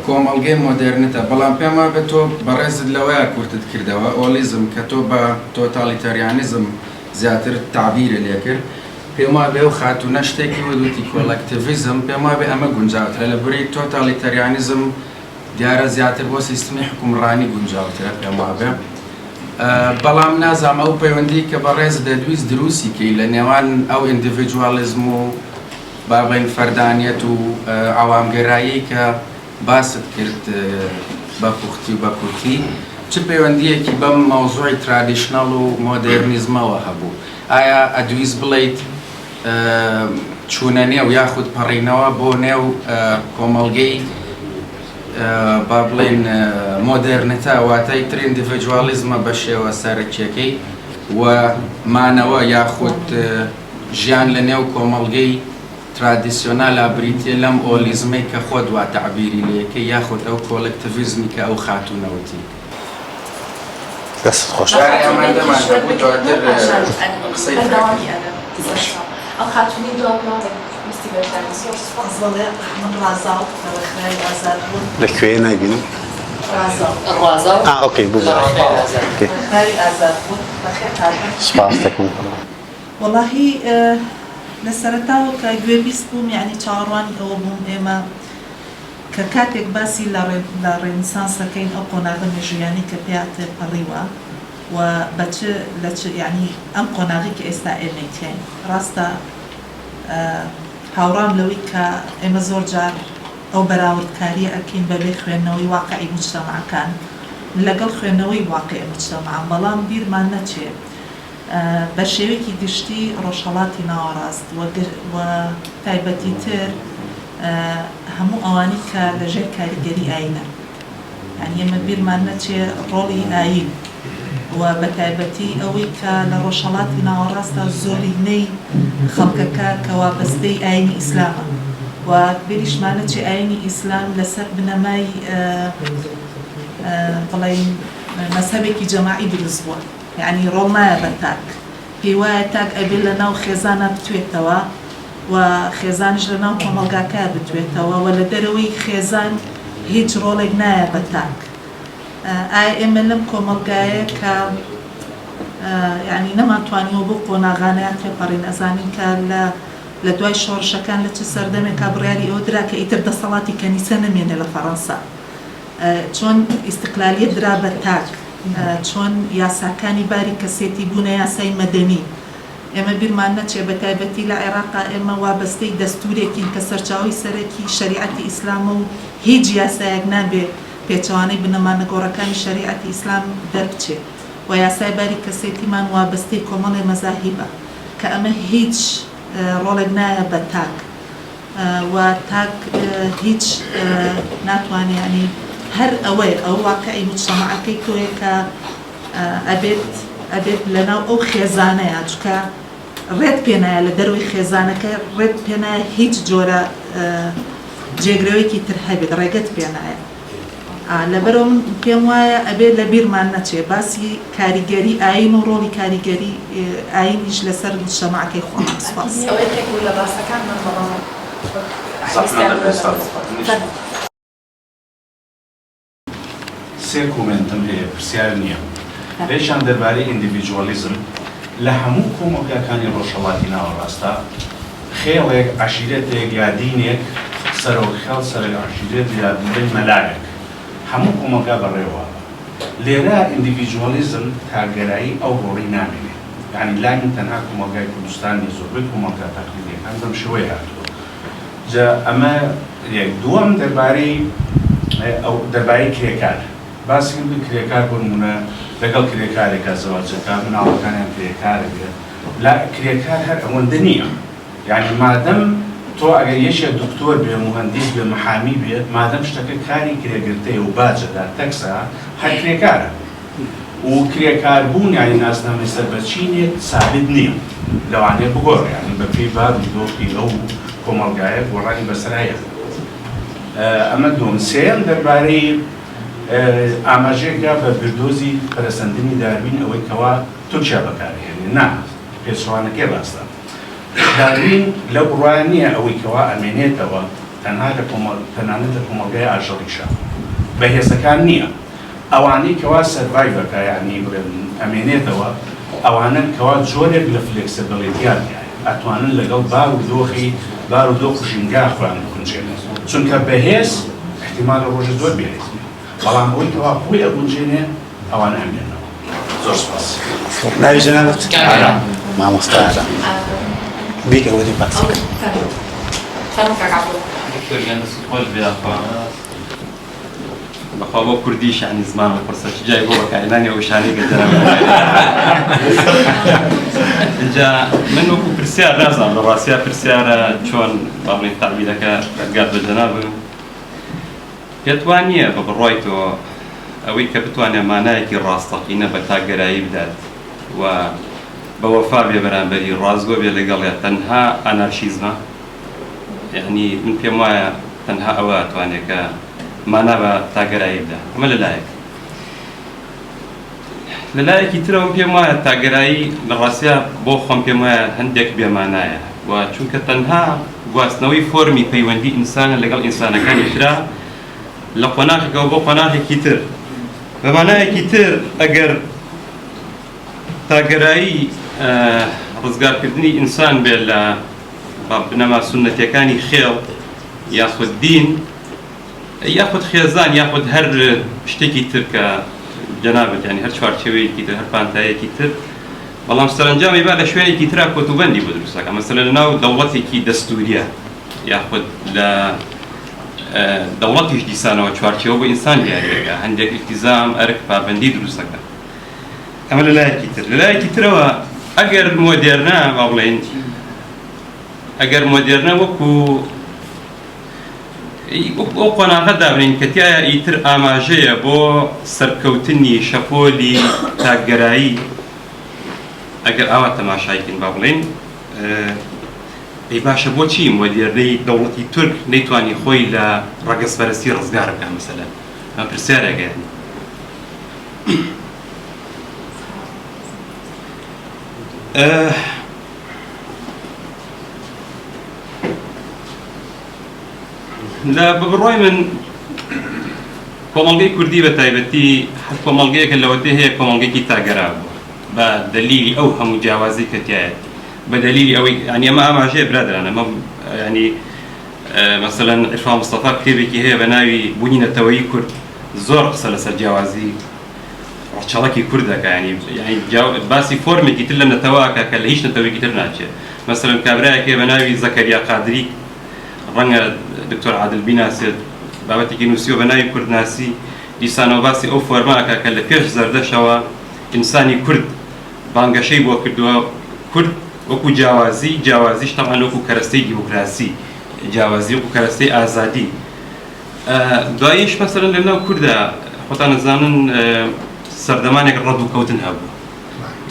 [SPEAKER 4] کۆمەڵگەی مۆدێرنتە بەڵام پێم وابێت تۆ بەڕێزت لەوەیا کورتت کردەوە ئۆلیزم کە تۆ بە totalitarianism زیاتر تەعبیرت لێ کرد پێم وابێ ئەو خاتوونە شتێکی وت وتی collectivism پێم وابێ ئەمە گونجاوترە لە بری totalitarianism دیارە زیاتر بۆ سیستمی حوکمڕانی گونجاوترە پێم وابێ بەڵام نازانم ئەو پەیوەندی کە بەڕێز دەدویست دروستی کەی لە نێوان ئەو ئیندیڤیدوالیزم و با بڵێین فەردانیەت و عەوامگەرایی کە باست کرد بە پوختی و بە کورتی چ پەیوەندیەکی بەم مەوزوعی traditional و مۆدێرنیزمەوە هەبوو ئایا ئەدویست بڵێیت چوونە نێو یاخود پەڕینەوە بۆ نێو کۆمەڵگەی با بڵێین مۆدێرنتە واتای تر ئیندیڤیدوالیزمە بە شێوە سەرەکیەکەی و مانەوە یاخود ژیان لە نێو کۆمەڵگەی ترادیسیۆنالا بریتیە لەم ئۆلیزمەی کە خۆت وا تەعبیری لێکەی یاخود ئەو کۆلێکتیڤیزمی کە ئەو خاتوونە وتی.
[SPEAKER 2] دەستت خۆش.
[SPEAKER 4] جارێ ئامادەمان هەبوو دواتر قسەی تر ئەکەین.
[SPEAKER 5] بەڵێ من ڕازاو لە ڕێکخراوی ئازاد بوون.
[SPEAKER 2] لە کوێیە نایبینم؟
[SPEAKER 5] ڕازاو.
[SPEAKER 6] ڕازاو.
[SPEAKER 2] ئا okay ببورە.
[SPEAKER 5] ڕێکخراوی ئازاد بوون بەخێر هاتن.
[SPEAKER 2] سوپاس دەکەم.
[SPEAKER 5] وەڵاهی لە سەرەتاوە کە گوێبیست بووم یەعنی چاوەڕوانی ئەوە بووم ئێمە کە کاتێک باسی لە لە ڕێنسانس ئەکەین ئەو قۆناغە مێژوویانەی کە پێیا تێپەڕیوە و بە چ لە چ یەعنی ئەم قۆناغەی کە ئێستا ئێمەی تیاین ڕاستە هاوڕام لەوەی کە ئێمە زۆر جار ئەو بەراوردکارییە ئەکەین بە بێ خوێندنەوەی واقعی موجتەمەعەکان من لەگەڵ خوێندنەوەی واقعی موجتەمەعم بەڵام بیرمان نەچێ بە شێوەیەکی گشتی ڕۆژهەڵاتی ناوەڕاست و تایبەتیتر هەموو ئەوانەی کە لە ژێر کاریگەری ئایینن یانی ئێمە بیرمان نەچێ ڕۆڵی ئایین و بە تایبەتی ئەوەی کە لە ڕۆژهەڵاتی ناوەڕاستدا زۆرینەی خەڵکەکە کە وابەستەی ئایینی ئیسلامە و بیریشمان نەچێ ئایینی ئیسلام لەسەر بنەمای بڵێین مەزهەبێکی جەماعی دروست بووە. یەعنی ڕۆڵ نایە بە تاک پێی وایە تاک ئەبێ لە ناو خێزانا بتوێتەوە و خێزانیش لە ناو کۆمەڵگاکەیا بتوێتەوە و لە دەرەوەی خێزان هیچ ڕۆڵێک نایە بە تاک ئایا ئێمە لەم کۆمەڵگایە کە یەعنی نەمانتوانیوە بەو قۆناغانەیا تێپەڕین ئەزانین کە لە لە دوای شۆڕشەکان لە چ سەردەمێکا بڕیاری ئەوە درا کە ئیتر دەسەڵاتی کەنیسە نەمێنێ لە فەڕەنسا چۆن ئیستقلالیەت درا بە تاک، چۆن یاساکانی باری کەسێتی بوونە یاسای مەدەنی. ئێمە بیرمان نەچێ بە تایبەتی لە عێراقا ئێمە وابەستەی دەستوورێکین کە سەرچاوەی سەرەکی شەریعەتی ئیسلامە و هیچ یاسایەک نابێ پێچەوانەی بنەما نەگۆڕەکانی شەریعەتی ئیسلام دەربچێ و یاسای باری کەسێتیمان وابەستەی کۆمەڵێ مەزاهیبە کە ئەمە هیچ ڕۆڵێک نایە بە تاک. و تاک هیچ ناتوانێ یانی هەر ئەوەیە ئەوە واقعی موجتەمەعەکەی تۆیە کە ئەبێت. ئەبێت لەناو ئەو خێزانەیا چونکە ڕێت پێنایە لە دەرەوەی خێزانەکە ڕێت پێنایە هیچ جۆرە جێگرەوەیەکی تر هەبێت ڕێگەت پێنایە لەبەرئەوە من پێم وایە ئەبێت لە بیرمان نەچێ باسی کاریگەری ئایین و ڕۆڵی کاریگەری ئایینیش لەسەر مجتەمەعەکەی خۆمان. سوپاس.
[SPEAKER 1] ئەوە یەکێک بوو لە باسەکانمان بەڵام وەک ویستیان فەرموو.
[SPEAKER 6] سێ کۆمێنتم هەیە پرسیار نییە. یەکیان دەربارەی ئیندیڤیجوالیزم، لە هەموو کۆمەڵگاکانی ڕۆژهەڵاتی ناوەڕاستا خێڵێک، عەشیرەتێک یا دینێک، سەرۆک خێڵ، سەرەک عەشیرەت یا بڵێین مەلایەک هەموو کۆمەڵگا بەڕێوە ئەبا. لێرە ئیندیڤیجوالیزم، تاکگەرایی ئەو ڕۆڵەی نامێنێ. یانی لای من تەنها کۆمەڵگای کوردستان نییە، زۆربەی کۆمەڵگا تەقلیدییەکان بەم شێوەیە هاتووە. جا ئەمە یەک. دووەم دەربارەی ئەو دەربارەی کرێکار باسی کرد کرێکار بۆ نموونە لەگەڵ کرێکارێکا زەواج ئەکا مناڵەکانیان کرێکار ئەبێ لا کرێکار هەر ئەوەندە نییە یانی مادەم تۆ ئەگەر یەکێ دکتۆر بێ موهەندیس بێ محامی بێ مادەم شتەکە کاری کرێگرتەیە و باج ئەدا تەکسە هەر کرێکارە. و کرێکار بوون یانی ناسنامەی سەر بە چینێک سابت نییە، لەوانەیە بگۆڕێ یانی بە پێی بار و دۆخی ئەو کۆمەڵگایە گۆڕانی بەسەرا یەت. ئەمە دووەم. سێیەم دەربارەی ئاماژەیەکە بە بیردۆزی پەرەسەندنی داروین ئەوەی کەوا تورکیا بەکارئەهێنێ. نا پێچەوانەکەی ڕاستە. داروین لەو بڕوایە نییە ئەوەی کەوا ئەمێنێتەوە تەنها لە کۆمەڵ تەنانەت لە کۆمەڵگای ئاژەڵیشا بەهێزەکان نییە. ئەوانەی کەوا survive ئەکا یانی بڵێن ئەمێنێتەوە ئەوانەن کەوا جۆرێک لە flexibility یان تیایە ئەتوانن لەگەڵ بار و دۆخی بار و دۆخ و ژینگا خۆیان بگونجێنن چونکە بەهێز ئیحتیمالە ڕۆژێ زۆر بێهێز بێ بەڵام ئەوەی کەوا خۆی ئەگونجێنێ ئەوانە ئەمێننەوە. زۆر سوپاس.
[SPEAKER 2] ناوی جەنابت؟ ئارام. مامۆستا ئارام. بیکە وەری باس بکە.
[SPEAKER 1] فەرموو کاک عەبدوڵ.
[SPEAKER 7] دکتۆر گیان دەستت خۆش بێ یاخوا. بەخوا بۆ کوردیش یانی زمانم قورسە چ جای بۆ بەکارهێنانی ئەو وشانەی کە جەنابت ئینجا من وەکو پرسیار نازانم لە ڕاستیا پرسیارە چۆن با بڵێین تەعبیرەکە گات بە جەنابم پێت وا نییە بە بڕوای تۆ ئەوەی کە بتوانێت مانایەکی ڕاستەقینە بە تاکگەرایی بدات و بە وەفا بێ بەرامبەری ڕاستگۆ بێ لەگەڵیا تەنها ئانارشیزمە؟ یەعنی من پێم وایە تەنها ئەوە ئەتوانێ کە مانا بە تاکگەرایی بدا. ئەمە لە لایەک. لە لایەکی ترەوە من پێم وایە تاکگەرایی لە ڕاستیا بۆ خۆم پێم وایە هەندێک بێمانایە و چونکە تەنها گواستنەوەی فۆرمی پەیوەندی ئینسانە لەگەڵ ئینسانەکانی ترا لە قۆناغێکەوە بۆ قۆناغێکی تر. بە مانایەکی تر ئەگەر تاکگەرایی ڕزگارکردنی ئینسان بێت لە بە بنەما سوننەتیەکانی خێڵ یاخود دین یاخود خێزان یاخود هەر شتێکی تر کە جەنابت یانی هەر چوارچێوەیەکی تر هەر پانتایەکی تر بەڵام سەرەنجامی با لە شوێنێکی ترا کۆتوبەندی بۆ دروستەکە مەسەلەن لە ناو دەوڵەتێکی دەستوریە یاخود لە دەوڵەتیش دیسانەوە چوارچێوە بۆ ئینسان دیاریەکە هەندێک ئیلتیزام ئەرک پابەندی دروستەکە ئەمە لە لایەکی تر لە لایەکی ترەوە ئەگەر مۆدێرنە با بڵێین ئەگەر مۆدێرنە وەکو ئەو قۆناغە دابنین کە تایە ئیتر ئاماژەیە بۆ سەرکەوتنی شەپۆلی تاکگەرایی ئەگەر ئاوا تەماشایکەین با بڵێین ئەی باشە بۆچی مۆدێرنەی دەوڵەتی تورک نەیتوانی خۆی لە ڕەگەزپەرستی ڕزگار بکات مەسەلەن ئەمە پرسیارێکە یانی لە بە بڕوای من کۆمەڵگەی کوردی بە تایبەتی هەر کۆمەڵگەیەکە لەوەتەی هەیە کۆمەڵگەیەکی تاگەرا بووە بە دەلیلی ئەو هەموو جیاوازی کە تایەتی بە دەلیلی ئەوەی یانی ئەمە ئاماژەیە برادران ئەمە ینی مەسەلەن عیرفان مستەفا کتێبێکی هەیە بە ناوی بوونی نەتەوەیی کورد زۆر قسە لەسەر جیاوازی ڕەچەڵەکی کورد دەکا یانی باسی فۆرمێکی تر لە نەتەوە ئەکا کە لە هیچ نەتەوەیەکی تر ناچێ مەسەلەن کابرایەک هەیە بە ناوی زەکەریا قادری ڕەنگە دکتۆر عادل بیناسێت بابەتێکی نووسیوە بە ناوی کوردناسی دیسانەوە باسی ئەو فۆرمە ئەکا کە لە پێش زەردەشەوە ئینسانی کورد بانگەشەی بۆ کردووە کورد وەکو جیاوازی جیاوازیش تەبعەن وەکو کەرەستەی دیموکراسی جیاوازی وەکو کەرەستەی ئازادی دواییش مەسەلەن لە ناو کوردا خۆتان ئەزانن سەردەمانێک ڕەد و کەوتن هەبوو.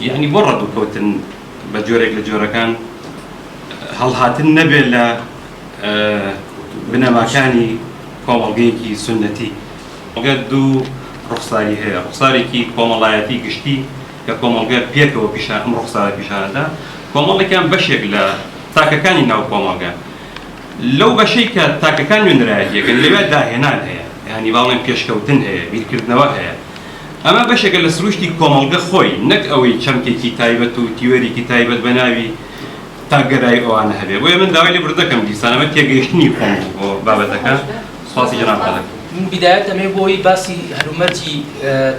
[SPEAKER 7] یەعنی بۆ ڕەدووکەوتن بە جۆرێک لە جۆرەکان هەڵهاتن نەبێت لە بنەماکانی کۆمەڵگەیەکی سوننەتی. کۆمەڵگە دوو ڕوخساری هەیە، ڕوخسارێکی کۆمەڵایەتی گشتی کە کۆمەڵگە پێکەوە پیشان ئەم ڕوخسارە پیشانەدا، کۆمەڵێکیان بەشێک لە تاکەکانی ناو کۆمەڵگە. لەو بەشەی کە تاکەکان نوێنەرایەتیەکەن لەوێ داهێنان هەیە، یانی با بڵێین پێشکەوتن هەیە، بیرکردنەوە هەیە. ئەمە بەشێکە لە سروشتی کۆمەڵگە خۆی، نەک ئەوەی چەمکێکی تایبەت و تیۆریکی تایبەت بە ناوی تاکگەرایی ئەوانە هەبێ. بۆیە من داوای لێبوردن دەکەم دیسان ئەمە تێگەیشتنی خۆم بوو بۆ بابەتەکە. سوپاسی جەنابتان دەکەم.
[SPEAKER 8] من بیدایەت ئەمەوێ بۆ ئەوەی باسی هەلومەرجی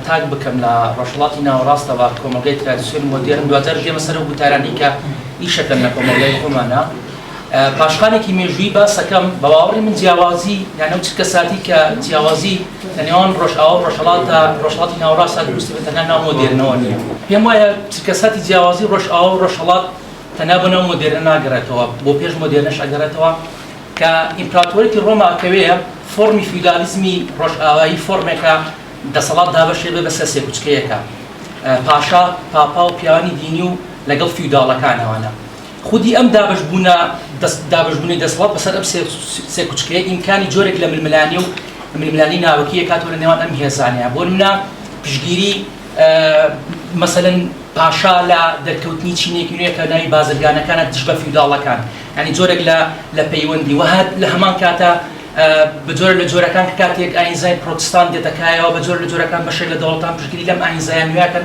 [SPEAKER 8] تاک بکەم لە ڕۆژهەڵاتی ناوەڕاستەوە، کۆمەڵگای ترادیسیۆن مۆدێرن، دواجار دێمە سەر ئەو گوتارانەی کە ئیشەکەن لە کۆمەڵگای خۆمانا. پاشخانێکی مێژوویی باسەکەم، بە باوەڕی من جیاوازی یان ئەو چرکەساتی کە جیاوازی لە نێوان ڕۆژئاوا و ڕۆژهەڵاتدا ڕۆژهەڵاتی ناوەڕاستدا دروست بێت تەنها ناو مۆدێرنەوە نییە. پێم وایە چرکەساتی جیاوازی ڕۆژئاوا و ڕۆژهەڵات تەنها بۆ ناو مۆدێرنە ناگەڕێتەوە، بۆ پێش مۆدێرنەش ئەگەڕێتەوە کە ئیمپراتۆریەتی ڕۆما کەوێ فۆڕمی فیودالیزمی ڕۆژئاوایی فۆرمێکە دەسەڵات دابەشێ بێ بەسەر سێکوچکەیەکە، پاشا، پاپا و پیاوانی دینی و لەگەڵ فیوداڵەکانەوانە. خودی ئەم دابەشبوونە دابەشبوونەی دەسەڵات بەسەر ئەم سێکوچکەیە ئیمکانی جۆرێک لە ململانێ و ململانێی ناوەکی ئەکاتەوە لە نێوان ئەم هێزانەیە. بۆ نمونە پشتگیری مەسەلەن پاشا لە دەرکەوتنی چینێکی نوێ کە ناوی بازرگانەکانە دژ بە فیوداڵەکان، یانی جۆرێک لە لە پەیوەندی و هەر لە هەمان کاتە بە جۆرە لە جۆرەکان کە کاتێک ئاینزای پرۆتستان دێتە کایەوە بە جۆرە لە جۆرەکان بەشێک لە دەوڵەتان پشتگیری لەم ئاینزایە نوێکەن.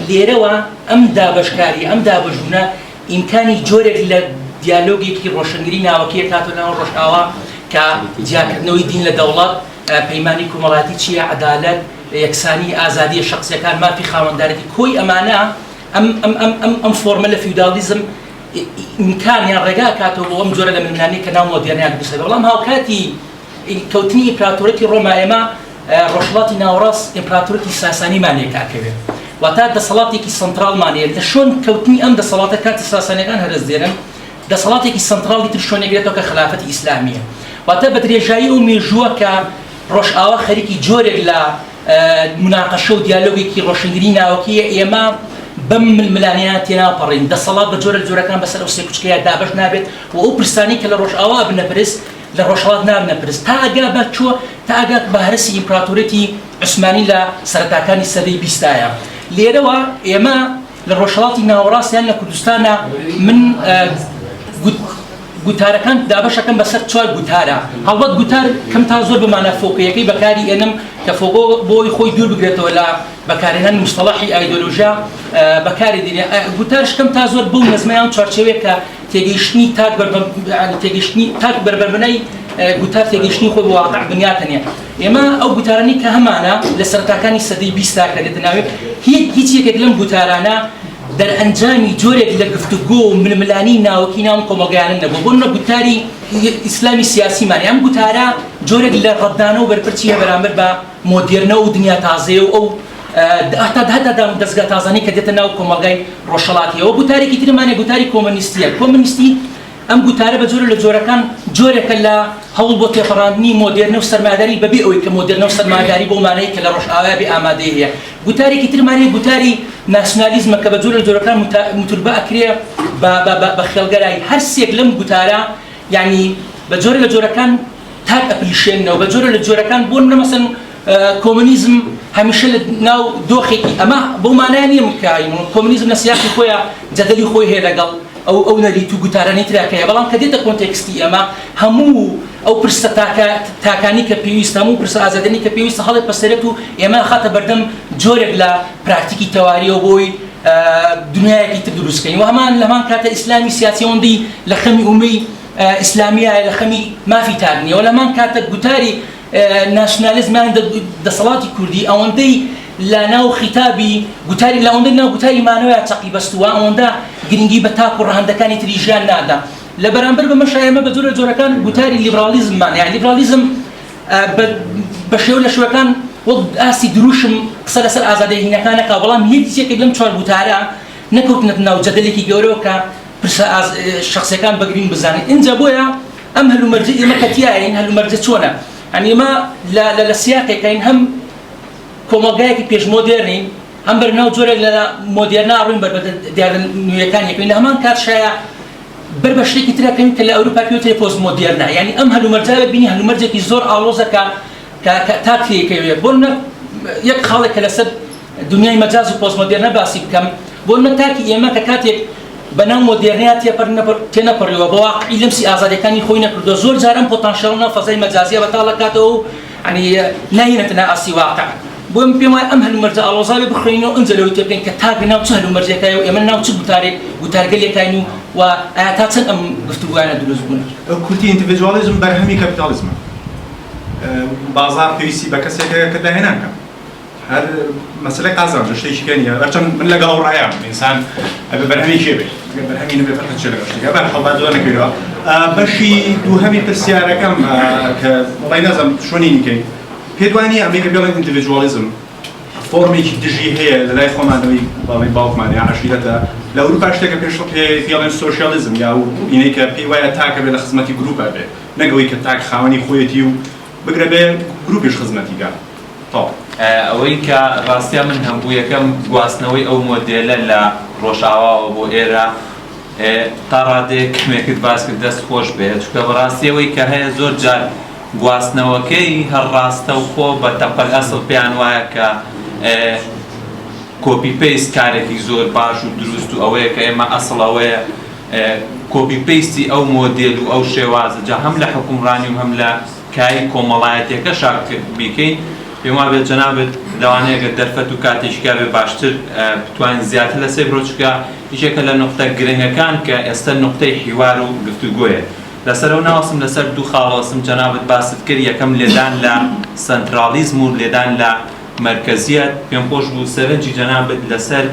[SPEAKER 8] لێرەوە ئەم دابەشکاری ئەم دابەشبوونە ئیمکانی جۆرێک لە دیالۆگێکی ڕۆشنگری ناوەکی ئەکاتەوە لەناو ڕۆژئاوا کە جیاکردنەوەی دین لە دەوڵەت، پەیمانی کۆمەڵایەتی چییە، عەدالەت، یەکسانی، ئازادییە شەخسییەکان، مافی خاوەندارێتی، کۆی ئەمانە ئەم ئەم ئەم ئەم ئەم فۆرمە لە فیوداڵیزم ئیمکان یان ڕێگا ئەکاتەوە بۆ ئەم جۆرە لە ململانێ کە ناو مۆدێرنیان دروست دەبێت. بەڵام هاوکاتی کەوتنی ئیمپراتۆریەتی ڕۆما ئێمە ڕۆژهەڵاتی ناوەڕاست ئیمپراتۆریەتی ساسانیمان لێ کاکەوێ واتە دەسەڵاتێکی سەنتراڵمان هەیە لە شۆن کەوتنی ئەم دەسەڵاتە کاتی ساسانیەکان هەرەس دێنن دەسەڵاتێکی سەنتراڵی تر شۆنێگرێتەوە کە خەلافەتی ئیسلامیە واتە بە درێژایی ئەو مێژووە کە ڕۆژئاوا خەریکی جۆرێک لە مناقەشە و دیالۆگێکی ڕۆشنگری ناوەکیە ئێمە بەم ململانێیان تێناپەڕین دەسەڵات بە جۆرە جۆرەکان بەسەر ئەو سێکوچکەیە دابەش نابێت و ئەو پرسانەی کە لە ڕۆژئاوا بنە پرس لە ڕۆژهەڵات نابنە پرس تا ئەگا بە چوە تا ئەگات بە هەرەسی ئیمپراتۆریەتی عوسمانی لە سەرەتاکانی سەدەی بیستایە. لێرەوە ئێمە لە ڕۆژهەڵاتی ناوەڕاست یان لە کوردستانا من گوتارەکان دابەشەکەم بەسەر چوار گوتارە. هەڵبەت گوتار کەم تا زۆر بە مانا فۆکۆیەکەی بەکاری ئێنم کە فۆکۆ بۆی خۆی دوور بگرێتەوە لە بەکارهێنانی موستەڵەحی ئایدۆلۆژیا بەکاری دێنێ. گوتارش کەم تا زۆر بەو نەزمە یان چوارچێوەیە کە تێگەیشتنی تاک بەر تێگەیشتنی تاک بەربەربنای گوتار تێگەیشتنی خۆی بۆ واقع بنیاتەنێ. ئێمە ئەو گوتارانەی کە هەمانە لە سەرەتاکانی سەدەی بیستا کە دێتە ناوێ هیچ یەکێک لەم گوتارانە دەرئەنجامی جۆرێک لە گفتوگۆ و ململانێی ناوەکی ناو کۆمەڵگایانە نەبووە. بۆ نمونە گوتاری ئیسلامی سیاسیمان ئەم گوتارە جۆرێک لە ڕەتدانەوە و بەرپەرچی هەیە بەرامبەر بە مۆدێرنە و دنیا تازەیە و ئەو هەتا هەتا دام دەزگا تازانەی کە دێتە ناو کۆمەڵگای ڕۆژهەڵاتیەوە. گوتارێکی ترمان هەیە گوتاری کۆمۆنیستیە. کۆمۆنیستی ئەم گوتارە بە جۆرە لە جۆرەکان جۆرێکە لە هەوڵ بۆ تێپەڕاندنی مۆدێرنە و سەرمایەداری بەبێ ئەوەی کە مۆدێرنە و سەرمایەداری بەو مانایەی کە لە ڕۆژئاوایا بێ ئامادەیی هەیە. گوتارێکی ترمان هەیە گوتاری ناسیونالیزمە کە بە جۆرە لە جۆرەکان موتوربە ئەکرێ بە بە بە بە خێڵگەرایی. هەر سێک لەم گوتارە یانی بە جۆرە لە جۆرەکان تاک ئەپلیشێننەوە بە جۆرە لە جۆرەکان بۆ نمونە مەسەن کۆمۆنیزم هەمیشە لە ناو دۆخێکی ئەمە بەو مانایە نییە کە کۆمۆنیزم لە سیاقی خۆیە جەدەلی خۆی هەیە لەگەڵ ئەو ئەو نەریت و گوتارانەی ترا کە هەیە بەڵام کە دێتە کۆنتێکستی ئێمە هەموو ئەو پرسە تاکە تاکانی کە پێویستە هەموو پرسە ئازادیانی کە پێویستە هەڵێ پەسەرێت و ئێمە خاتە بەردەم جۆرێک لە پراکتیکی تەواریەوە بۆی دنیایەکی تر دروست کەین و هەمان لەمان کاتە ئیسلامی سیاسی ئەوەندەی لە خەمی ئومەی ئیسلامیایە لە خەمی مافی تاک نییە و لەمان کاتە گوتاری ناسیونالیزم یان دەسەڵاتی کوردی ئەوەندەی لە ناو خیتابی گوتاری لە ئەوەندەی ناو گوتاری مانەوەیا چەقی بەستووە ئەوەندە گرنگی بە تاک و ڕەهەندەکانی تری ژیان نادا لە بەرامبەر بەمەشا ئێمە بە جۆرە جۆرەکان گوتاری لیبراڵیزممان یان لیبراڵیزم بە شێوە لە شێوەکان وەک ئاستی دروشم قسە لەسەر ئازادیە هینەکان نەکا بەڵام هیچ یەکێک لەم چوار گوتارە نەکەوتنەتە ناو جەدەلێکی گەورەوە کە پرسە شەخسیەکان بە گرینگ بزانین ئینجا بۆیە ئەم هەلومەرجەی ئێمە کە تیاین هەلومەرجە چۆنە یانی ئێمە لە لە لە سیاقێکین هەم کۆمەڵگایەکی پێشمۆدێرنین. هەم بەرەو ناو جۆرێک لە مۆدێرنە ئەڕۆین بەر بە دیاردە نوێیەکان یەکەوین لە هەمان کاتشایا بەر بە شتێکی تر ئەکەوین کە لە ئەوروپا پێی وترێ پۆست مۆدێرنە یانی ئەم هەلومەرجە بینی هەلومەرجێکی زۆر ئاڵۆزە کە کە کە تاک تێیکەوێ بۆ نمونە یەک خاڵێک کە لەسەر دنیای مەجاز و پۆست مۆدێرنە باسی بکەم بۆ نمونە تاکی ئێمە کە کاتێک بەناو مۆدێرنەیا تێپەر تێنەپەڕیوە بە واقعی لەمسی ئازادیەکانی خۆی نەکردووە زۆر جار ئەم پۆتانسیەڵە ناو فەزای مەجازیە بەتاڵ ئەکاتەوە و یانی ناهێنێتە ناو ئاستی واقع. بۆیە من پێم وایە ئەم هەلومەرجە ئاڵۆزە بێ بخوێنینەوە ئینجا لەوەی تێبگەین کە تاک لەناو چ هەلومەرجێکایە و ئێمە لەناو چ گوتارێک گوتارگەلێکاین و و ئایا تا چەند ئەم گفتوگۆیانە دروست بوون.
[SPEAKER 9] کورتی ئیندیڤیدوالیزم بەرهەمی کەپیتالیزمە. بازاڕ پێویستی بە کەسێک هەیە کە داهێنان کا. هەر مەسەلەی قازانجە شتێکی کە نییە. هەرچەند من لەگەڵ ئەو ڕایام ئینسان ئەبێ بەرهەمی کێ بێ. ئەگەر بەرهەمی نەبێ فەرقی چییە لەگەڵ شتێکا. بەهەرحاڵ با جودا نەکەینەوە. بەشی دووهەمی پرسیارەکەم کە وەڵای نازانم چۆنی نیکەین. پێت وا نییە ئەمەی کە پێڵێن ئیندیڤیدوالیزم فۆرمێکی دژی هەیە لە لای خۆمانەوەی باڵی باوکمان یا عەشیرەتە لە ئەوروپا شتێکە پێش پێڵێن سۆشیالیزم یا ئینەی کە پێی وایە تاکە بێ لە خزمەتی گروپە بێ نەک ئەوەی کە تاک خاوەنی خۆیەتی و بگرە بێ گروپیش خزمەتی کا تەواو.
[SPEAKER 10] ئەوەی کە ڕاستیا من هەمبوو یەکەم گواستنەوەی ئەو مۆدێلە لە ڕۆژئاواوە بۆ ئێرە تا ڕادەیەک کەمێکت باس کرد دەست خۆش بێ چونکە بەڕاستی ئەوەی کە هەیە زۆر جار گواستنەوەکەی هەر ڕاستەوخۆ بە تەقەل ئەسڵ پێیان وایە کە copy paste کارێکی زۆر باش و دروست و ئەوەیە کە ئێمە ئەسڵ ئەوەیە copy paste ی ئەو مۆدێل و ئەو شێوازە جا هەم لە حوکمڕانی و هەم لە کایەی کۆمەڵایەتیەکەشا بیکەین پێم وابێت جەنابت لەوانەیە گەر دەرفەت و کاتێکی کابێ باشتر بتوانین زیاتر لەسەری بڕۆ چونکە یەکێکە لە نوقتە گرنگەکان کە ئێستا نوقتەی حیوار و گفتوگۆیە لەسەرەوە ناوەستم لەسەر دوو خاڵ ئەوەستم جەنابت باست کرد یەکەم لێدان لە سەنتراڵیزم و لێدان لە مەرکەزیەت پێم خۆش بوو سەرنجی جەنابت لەسەر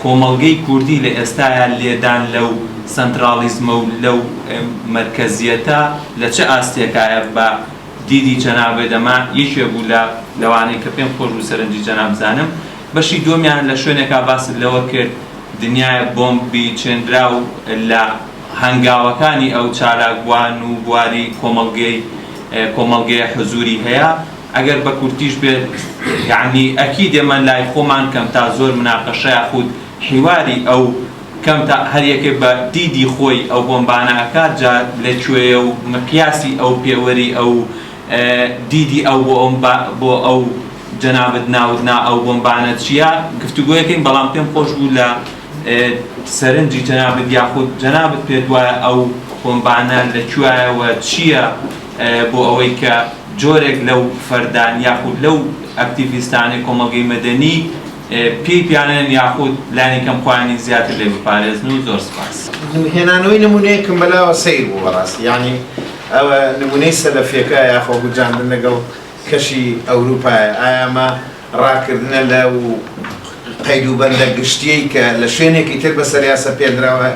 [SPEAKER 10] کۆمەڵگەی کوردی لە ئێستایا لێدان لەو سەنتراڵیزمە و لەو مەرکەزیەتە لە چ ئاستێکایە بە دیدی جەنابت ئەمە یەکێ بوو لە لەوانەی کە پێم خۆش بوو سەرنجی جەناب بزانم بەشی دووەمیان لە شوێنێکا باست لەوە کرد دنیایەک بۆمبی چێنراو لە هەنگاوەکانی ئەو چالاکوان و بواری کۆمەڵگەی کۆمەڵگەیە حزوری هەیە ئەگەر بە کورتیش بێت یەعنی ئەکید ئێمە لای خۆمان کەم تا زۆر مناقەشە یاخود حیواری ئەو کەم تا هەر یەکێ بە دیدی خۆی ئەو بۆمبانە ئەکات جا لە کوێیە و مقیاسی ئەو پێوەری ئەو دیدی ئەو بۆ ئەو بۆ ئەو جەنابت ناوت نا ئەو بۆمبانە چییە گفتوگۆیەکەین بەڵام پێم خۆش بوو لە سەرنجی جەنابت یاخود جەنابت پێت وایە ئەو بۆمبانە لە کوێیە و چییە بۆ ئەوەی کە جۆرێک لەو فەردان یاخود لەو ئەکتیڤیستانەی کۆمەڵگەی مەدەنی پێی پیانێن یاخود لانی کەم خۆیانی زیاتر لێ بپارێزن و زۆر سپاس.
[SPEAKER 11] هێنانەوەی نمونەیەکم بەلاوە سەیر بوو بەڕاستی یانی ئەوە نمونەی سەلەفیەکە یاخۆ گونجاندن لەگەڵ کەشی ئەوروپایە ئایا ئەمە ڕاکردنە لەو قەید و بەندە گشتیەی کە لە شوێنێکی تر بەسەریا سەپێنراوە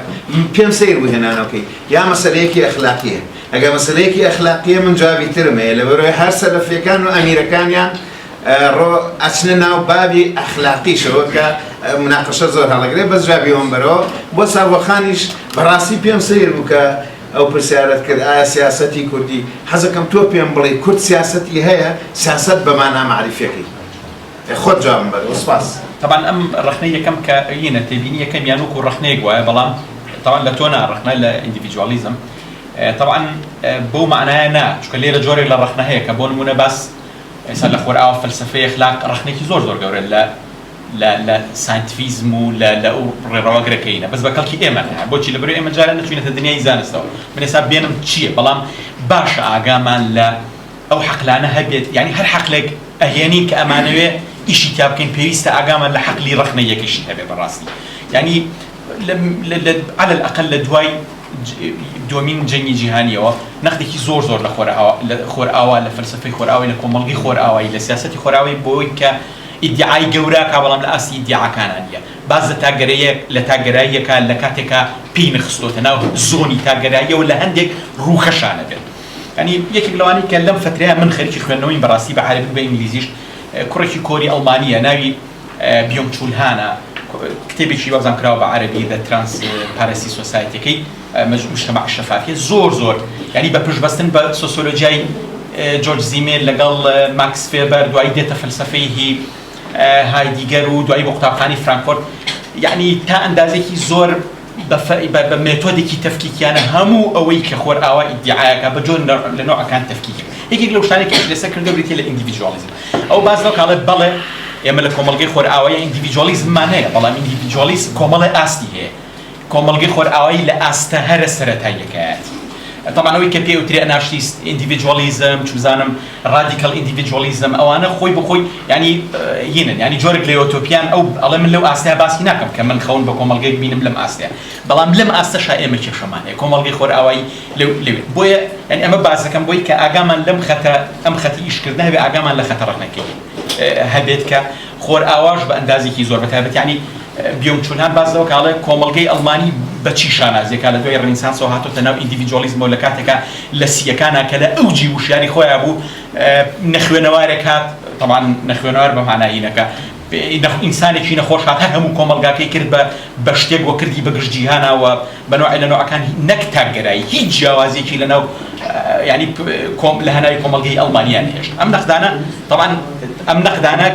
[SPEAKER 11] پێم سەیر بوو هێنانەوەکەی یا مەسەلەیەکی ئەخلاقیە ئەگەر مەسەلەیەکی ئەخلاقیە من جوابی ترم هەیە لەبەرئەوەی هەر سەلەفیەکان و ئەمیرەکانیان ڕۆ ئەچنە ناو بابی ئەخلاقیشەوە کە مناقەشە زۆر هەڵەگرێ بەس جوابی ئەوم بەرەوە بۆ ساڤۆخانیش بەڕاستی پێم سەیر بوو کە ئەو پرسیارەت کرد ئایا سیاسەتی کوردی حەزەکەم تۆ پێم بڵێی کورد سیاسەتی هەیە سیاسەت بە مانا مەعریفیەکەی خۆت جوابم بەرەوە سپاس.
[SPEAKER 12] تەبعەن ئەم ڕەخنەی یەکەم کە یینە تێبینی یەکەمیان وەکو ڕەخنەیەک وایە بەڵام تەبعەن لە تۆ نا ڕەخنە لە ئیندیڤیدوالیزم تەبعەن بەو مەعنایە نا چونکە لێرە جۆرێک لە ڕەخنە هەیە کە بۆ نموونە باس ئێستا لە خۆرئاوا فەلسەفەی ئەخلاق ڕەخنەیەکی زۆر زۆر گەورە لە لە لە scientifism و لە لە ئەو ڕێڕەوە گرەکەینە بەس بە کەڵکی ئێمە نایە بۆچی لەبەرئەوەی ئێمە جارێ نەچوینەتە دنیای زانستەوە من ئێستا بێنم چییە بەڵام باشە ئاگامان لە ئەو حەقلانە هەبێت یانی هەر حەقلێک ئەهێنین کە ئەمانەوێ ئیشی تیا بکەین پێویستە ئاگامان لە حەقلی ڕەخنەییەکەشی هەبێ بەڕاستی یانی لە لە علی الاقل لە دوای دووەمین جەنگی جیهانیەوە نەقدێکی زۆر زۆر لە خۆرئاوا لە خۆرئاوا لە فەلسەفەی خۆرئاوای لە کۆمەڵگەی خۆرئاوایی لە سیاسەتی خۆرئاوایی بۆی کە ئیدیعای گەورە کا بەڵام لە ئاستی ئیدیعاکانا نییە باس لە تاکگەرەیەک لە تاکگەراییەکە لە کاتێکا پێی نەخستۆتە ناو زۆنی تاکگەراییەوە لە هەندێک ڕووکەشا نەبێت یانی یەکێک لەوانەی کە لەم فەترەیە من خەریکی خوێندنەوەیم بەڕاستی بە عەرەبی و بە ئینگلیزیش کوڕێکی کۆری ئەڵمانییە ناوی بیۆنگ چول هانە کتێبێکی وابزانم کراوە بە عەرەبی The Transparency Society ەکەی مجتمع الشفافیە زۆر زۆر یعنی بە پشت بەستن بە سۆسیۆلۆجیای جۆرج زیمێل لەگەڵ ماکس فێبەر دوایی دێتە فەلسەفەی هی هایدیگەر و دوایی بۆ قوتابخانەی فرانکفۆرت یەعنی تا ئەندازێکی زۆر بە مێتۆدێکی تەفکیکیانە هەموو ئەوەی کە خۆرئاوا ئیدیعایەکە بە جۆر لە نەوعەکان تەفکیک یەکێک لەو شتانەی کە لەسەر کردووە بریتیە لە ئیندیڤیدوالیزم ئەو باس لەو کاڵێ بەڵێ ئێمە لە کۆمەڵگەی خۆرئاوایی ئیندیڤیدوالیزممان هەیە بەڵام ئیندیڤیدوالیزم کۆمەڵێ ئاستی هەیە کۆمەڵگەی خۆرئاوایی لە ئاستە هەرە سەرەتاییەکایەتی. تەبعەن ئەوەی کە پێی ئەوترێ anarchist individualism، چوبزانم radical individualism، ئەوانە خۆی بە خۆی یانی هینن، یانی جۆرێک لە یۆتۆپیان، ئەو ئەڵێ من لەو ئاستەیا باسی ناکەم کە من خەون بە کۆمەڵگەیەک بینم لەم ئاستەیا، بەڵام لەم ئاستەشا ئێمە کێشەمان هەیە، کۆمەڵگەی خۆرئاوایی لەو لەوێ. بۆیە یانی ئەمە باس دەکەم بۆی کە ئاگامان لەم خەتە ئەم خەتی ئیشکردنە هەبێ، ئاگامان لە خەتە ڕەخنەکەی هەبێت کە خۆرئاواش بە ئەندازێکی زۆر بە تایبەت یانی بیۆنگ چول هان باس لەوە کە ئەڵێ کۆمەڵگەی ئەڵمانی بە چی شانازیەکا لە دوای ڕێنیسانسەوە هاتۆتە ناو ئیندیڤیدوالیزمەوە لە کاتێکا لە سییەکانا کە لە ئەوجی وشیاری خۆیا بوو نەخوێنەوارێک هات تەبعەن نەخوێنەوار بە مانای هینەکە ئینسانێکی نەخۆش هات هەر هەموو کۆمەڵگاکەی کرد بە بە شتێک وە کردی بە گشت جیهانا و بە نەوعێ لە نەوعەکان نەک تاکگەرایی هیچ جیاوازیەکی لە ناو یانی کۆم لە هەناوی کۆمەڵگەی ئەڵمانیا نەهێشت ئەم نەقدانە تەبعەن ئەم نەقدانە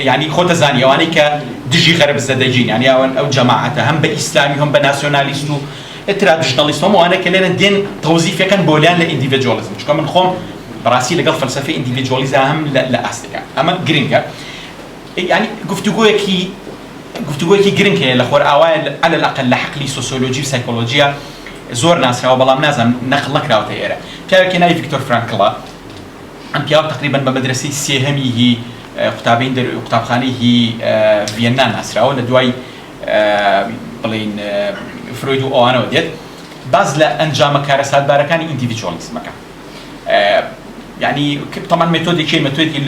[SPEAKER 12] یانی خۆتە زانی ئەوانەی کە دژی غەرب زەدەگین یانی ئەوان ئەو جەماعەتە هەم بە ئیسلامی هەم بە ناسیۆنالیست و traditionalist هەم ئەوانە کە لێرە دێن تەوزیفەکەن بۆلیان لە ئیندیڤیدوالیزم چونکە من خۆم بەڕاستی لەگەڵ فەلسەفەی ئیندیڤیدوالیزم هەم لە ئاستێکا ئەمە گرنگە یانی گفتوگۆیەکی گفتوگۆیەکی گرنگ هەیە لە خۆرئاوایە علی الاقل لە حەقلی سۆسیۆلۆجی و سایکۆلۆجیە زۆر ناسراوە بەڵام نازانم نەقل نەکراوەتە ئێرە پیاوێکی ناوی ڤیکتۆر فرانکڵە ئەم پیاوە تقریبا بە مەدرەسەی سێهەمی هی قوتابین دەر قوتابخانەی هی ڤیەننا ناسراوە لە دوای بڵین فرۆید و ئەوانەوە دێت باز لە ئەنجامە کارەساتبارەکانی ئیندیڤیدوالیزمەکە یعنی تەمان مێتۆدێکی مێتۆدی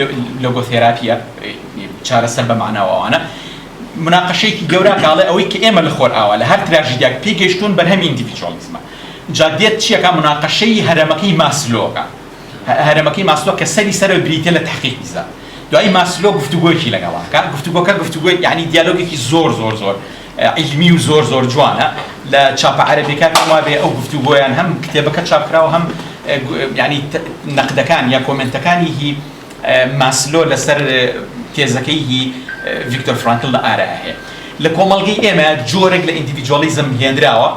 [SPEAKER 12] لۆگۆثێراپیە چارەسەر بە معناوە ئەوانە مناقەشەیەکی گەورە کاڵێ ئەوەی کە ئێمە لە خۆرئاوا لە هەر تراژیدیاک پێی گەیشتوون بەرهەمی ئیندیڤیدوالیزمە جا دێت چیەکە مناقەشەی هەرەمەکەی ماسلۆکە هەرەمەکەی ماسلۆ کە سەری سەرەوە بریتە لە تحقیقی زات دوایی ماسلۆ گفتوگۆیەکی لەگەڵاکە گفتوگۆکە گفتوگۆی یعنی دیالۆگێکی زۆر زۆر زۆر عیلمی و زۆر زۆر جوانە لە چاپە عەرەبیەکان پێم وابێ ئەو گفتوگۆیان هەم کتێبەکە چاپ کراوە هەم یعنی نەقدەکان یا کۆمێنتەکانی هی ماسلۆ لەسەر تێزەکەی هی ڤیکتۆر فرانکل لە ئارا هەیە لە کۆمەڵگەی ئێمە جۆرێک لە ئیندیڤیدوالیزم هێنراوە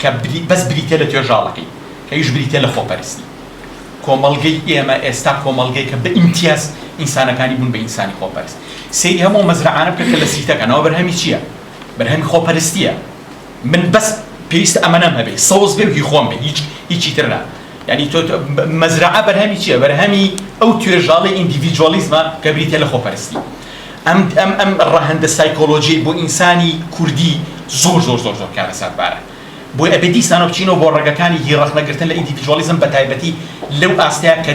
[SPEAKER 12] کە بەس بریتە لە توێژاڵەکەی کە ئیش بریتە لە خۆپەرستی کۆمەڵگەی ئێمە ئێستا کۆمەڵگەیەکە بە ئیمتیاز ئینسانەکانی بوون بە ئینسانی خۆپەرست. سەیری هەموو ئەو مەزرەعانە بکە کە لە سیتەکەن، ئەوە بەرهەمی چییە؟ بەرهەمی خۆپەرستییە. من بەس پێویستە ئەمەنەم هەبێ، سەوز بێ و هی خۆم بێ، هیچ هیچی تر نا. یانی تۆ مەزرەعە بەرهەمی چییە؟ بەرهەمی ئەو توێژاڵەی ئیندیڤیدوالیزمە کە بریتییە لە خۆپەرستی. ئەم ئەم ئەم ڕەهەندە سایکۆلۆژیەی بۆ ئینسانی کوردی زۆر زۆر زۆر زۆر کارەساتبارە. بۆیە ئەبێ دیسانەوە بچینەوە بۆ ڕەگەکانی هی ڕەخنەگرتن لە ئیندیڤیدوالیزم بە تایبەتی لەو ئاستەیا کە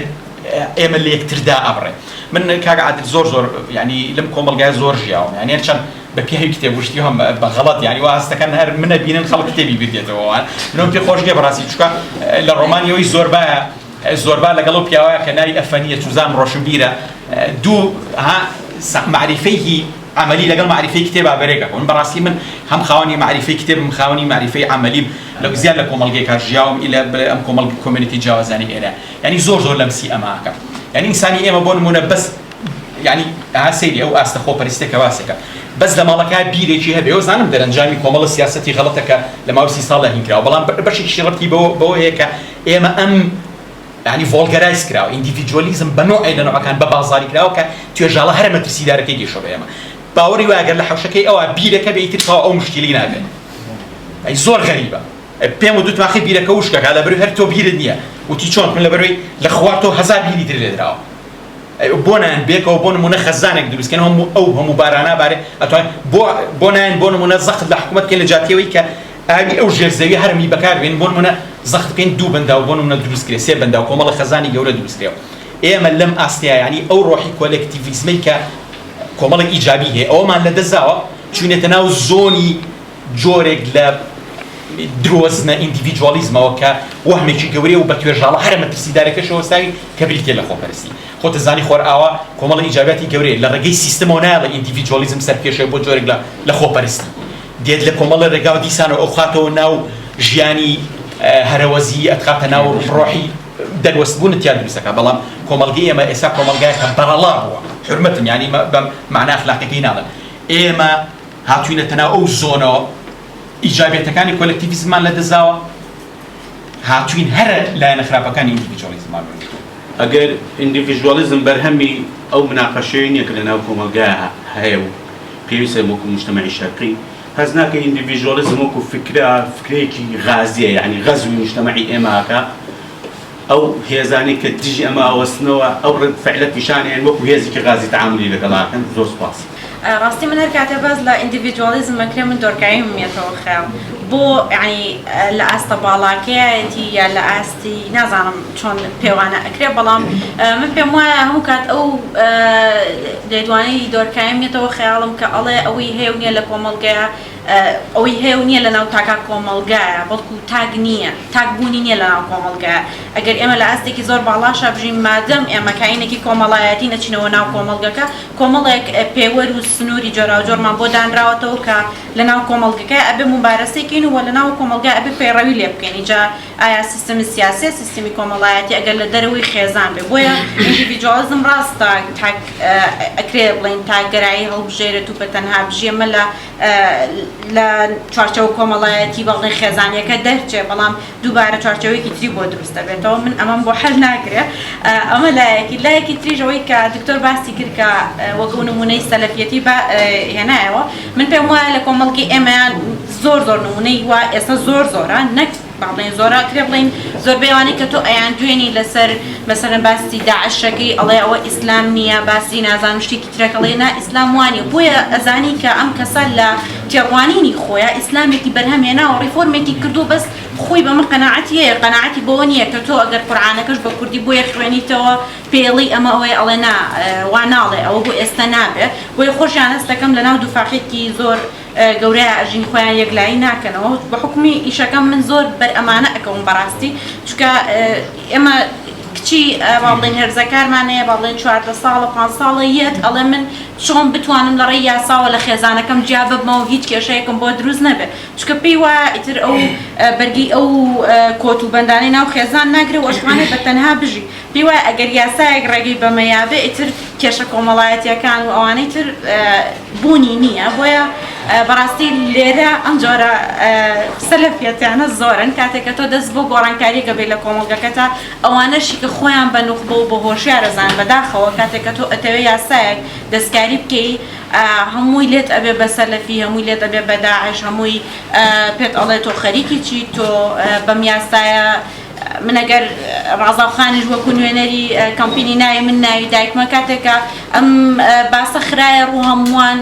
[SPEAKER 12] ئێمە لە یەکتردا ئەبڕێ. من کاک عادل زۆر زۆر یانی لەم کۆمەڵگایە زۆر ژیاوم یانی هەرچەند بە پیاوی کتێب وشتی هەم بە غەڵەت یانی وا هەستەکەن هەر منە بینن خەڵک کتێبی بیر دێتەوە منەوە پێ خۆش نییە بەڕاستی چونکە لە ڕۆمانیەوەی زۆربایە زۆربا لەگەڵ ئەو پیاوە کە ناوی ئەفەنیە چوزانم ڕۆشنبیرە دوو ها مەعریفەی هی عەمەلی لەگەڵ مەعریفەی کتێبا بەرێک ئەکەون بەڕاستی من هەم خاوەنی مەعریفەی کتێبم خاوەنی مەعریفەی عەمەلیم لە زیاد لە کۆمەڵگەیەکا ژیاوم ئیلە بڵێ ئەم کۆمەڵگە community جیاوازانی ئێرە یانی زۆر زۆر لەمسی ئەمە ئەکەم یانی ئینسانی ئێمە بۆ نمونە بەس یانی ئەها سەیری ئەو ئاستە خۆپەرستیە کە باسێکە بەس لە ماڵەکە بیرێکی هەبێ ئەو زانم دەرەنجامی کۆمەڵە سیاسەتی غەڵەتە کە لە ماوەی 30 ساڵدا هین کراوە بەڵام بەشێکی ڕەبتی بەوە بەوە هەیە کە ئێمە ئەم یانی vulgarize کراوە، ئیندیڤیدوالیزم بە نەوعێ لە نەوعەکان بە بازاری کراوە کە توێژاڵە هەرە مەترسیدارەکەی گەیشتوە بە ئێمە. باوەڕی وایە گەر لە حەوشەکەی ئەوا بیرەکە بێ ئیتر تەواو ئەو موشکیلەی نابێت. ئەی زۆر غەریبە. پێم وتوت ماخی بیرەکە وشکە کا لەبەروی هەر تۆ بیرت نییە. وتی چۆن؟ من لەبەروی لە خوار تۆ هەزار بیری تر لێدراوە. ئەی بۆ نایەن بێکەوە بۆ نمونە خەزانێک دروست کەن هەموو ئەو هەموو بارانە بارێ ئەتوانین بۆ بۆ نایەن بۆ نمونە زەخت لە حکوومەت بکەین لە جیاتیەوەی کە ئاوی ئەو ژێر زەویە هەرمی بەکار بێنین بۆ نمونە زەخت بکەین دوو بەنداو بۆ نمونە دروست کرێ سێ بەنداو کۆمەڵە خەزانی گەورە دروست کرێ ئێمە لەم ئاستەیا یانی ئەو ڕۆحی کۆلێکتیڤیزمەی کە کۆمەڵێک ئیجابی هەیە ئەوەمان لەدەست داوە چوینەتە ناو زۆنی جۆرێک لە درۆزنە ئیندیڤیدوالیزمەوە کە وەهمێکی گەورەیە و بە توێژاڵە هەرە مەترسیدارەکەشەوە وەستاوین کە بریتیە لە خۆپەرستی. خۆت دەزانی خۆرئاوا کۆمەڵە ئیجابیاتی گەورەیە لە ڕێگەی سیستمەوە نایەڵێ ئیندیڤیدوالیزم سەرکێشێ بۆ جۆرێک لە لە خۆپەرستی دێت لە کۆمەڵە ڕێگاوە دیسانەوە ئەوخاتەوە ناو ژیانی هەرەوەزی ئەتخاتە ناو ڕۆحی دەروەستبوونت تیا دروست دەکات بەڵام کۆمەڵگەی ئێمە ئێستا کۆمەڵگایەکە بەڕەڵا بووە. حورمەتم یانی بە مەعنا ئەخلاقیەکەی ناڵێم ئێمە هاتوینەتە ناو ئەو زۆنەوە ئیجابیەتەکانی کۆلێکتیڤیزممان لەدەستداوە هاتوین هەرە لایەنە خراپەکانی ئیندیڤیجوالیزممان وەرگرتووە.
[SPEAKER 6] ئەگەر ئیندیڤیجوالیزم بەرهەمی ئەو مناقەشەیە نییە کە لەناو کۆمەڵگا هەیە و پێویستە وەکو موجتەمەعی شەرقی، هەست ناکەی ئیندیڤیجوالیزم وەکو فکرە فکرەیەکی غازیە یانی غەزوی موجتەمەعی ئێمە ئەکا، ئەو هێزانەی کە دژی ئەمە ئەوەستنەوە ئەو ڕەد فعلە پیشان ئەیەن وەکو هێزێکی غازی تەعامولی لەگەڵا ئەکەن. زۆر سوپاس.
[SPEAKER 13] ڕاستی من هەر کاتێ باس لە ئیندیڤیدوالیزم ئەکرێ من دۆرکایمم یەتەوە خەیاڵ بۆ یانی لە ئاستە باڵاکەیەتی یا لە ئاستی نازانم چۆن پێوانە ئەکرێ بەڵام من پێم وایە هەموو کات ئەو لێدوانەی دۆرکایم یەتەوە خەیاڵم کە ئەڵێ ئەوەی هەیە و نییە لە کۆمەڵگەیە ئەوەی هەیە و نییە لەناو تاکا کۆمەڵگایە، بەڵکو تاک نییە، تاک بوونی نییە لەناو کۆمەڵگایە. ئەگەر ئێمە لە ئاستێکی زۆر باڵاشا بژین، مادەم ئێمە کائینێکی کۆمەڵایەتی نەچینەوە ناو کۆمەڵگەکە، کۆمەڵێک پێوەر و سنووری جۆراوجۆرمان بۆ دانراوەتەوە کە لەناو کۆمەڵگەکە ئەبێ مومارەسەی کەین و لەناو کۆمەڵگا ئەبێ پەیڕەوی لێ بکەین. ئینجا ئایا سیستمی سیاسیە، سیستمی کۆمەڵایەتی ئەگەر لە دەرەوەی خێزان بێ. بۆیە ئیندیڤیدوالیزم ڕاستە تاک ئەکرێ بڵێین تاکگەرایی هەڵبژێرێت و بە تەنها بژی، ئەمە لە لە چوارچێوە کۆمەڵایەتی بەڵێ خێزانیەکە دەرچێ بەڵام دووبارە چوارچێوەیەکی تری بۆ دروست دەبێتەوە من ئەمەم بۆ حەل ناکرێ ئەمە لایەکی لایەکی تریش ئەوەی کە دکتۆر باسی کرد کە وەک ئەو نمونەی سەلەفیەتی با هێنایەوە من پێم وایە لە کۆمەڵگەی ئێمەیان زۆر زۆر نمونەی وا ئێستا زۆر زۆرە نەک با بڵێین زۆرە ئەکرێ بڵێین زۆربەی ئەوانەی کە تۆ ئەیان دوێنی لەسەر مەسەلەن باسی داعشەکەی ئەڵێ ئەوە ئیسلام نییە باسی نازانم شتێکی ترەک ئەڵێ نا ئیسلام وانیە بۆیە ئەزانی کە ئەم کەسە لە تێڕوانینی خۆیا ئیسلامێکی بەرهەم هێناوە ڕیفۆرمێکی کردووە بەس خۆی بەمە قەناعەتی هەیە قەناعەتی بەوە نییە کە تۆ ئەگەر قورعانەکەش بە کوردی بۆیە خوێنیتەوە پێی ئەڵێی ئەمە ئەوەیە ئەڵێ نا وا ناڵێ ئەوە بۆ ئێستا نابێ بۆیە خۆشیان هەست دەکەم لەناو دووفاقێکی زۆر گەورەیە ئەژین خۆیان یەکلایی ناکەنەوە بە حوکمی ئیشەکەم من زۆر بەر ئەمانە ئەکەوم بەڕاستی چونکە ئێمە کچی با بڵێن هەرزەکارمان هەیە با بڵێن 14 ساڵە 5 ساڵە یەت ئەڵێ من چۆن بتوانم لە ڕێی یاساوە لە خێزانەکەم جیا ببمەوە هیچ کێشەیەکم بۆ دروست نەبێ چونکە پێی وایە ئیتر ئەو بەرگی ئەو کۆت و بەندانەی ناو خێزان ناگرێ و ئەشتوانێت بە تەنها بژی پێی وایە ئەگەر یاسایەک ڕێگەی بەمە یابێ ئیتر کێشە کۆمەڵایەتیەکان و ئەوانەی تر بوونی نییە بۆیە بەڕاستی لێرە ئەم جۆرە سەلەفیەتیانە زۆرن کاتێک کە تۆ دەست بۆ گۆڕانکاریەک ئەبەی لە کۆمەڵگەکەتا ئەوانەشی کە خۆیان بە نوخبە و بە هۆشیار ئەزانن بەداخەوە کاتێک کە تۆ ئەتەوێ یاسایەک دەستکاری بکەی هەمووی لێت ئەبێ بە سەلەفی هەمووی لێت ئەبێ بە داعش هەمووی پێت ئەڵێ تۆ خەریکی چی تۆ بەم یاسایە من ئەگەر ڕازاو خانیش وەکو نوێنەری کەمپینی ناوی من ناوی دایکمە کاتێک کە ئەم باسە خرایە ڕوو هەمووان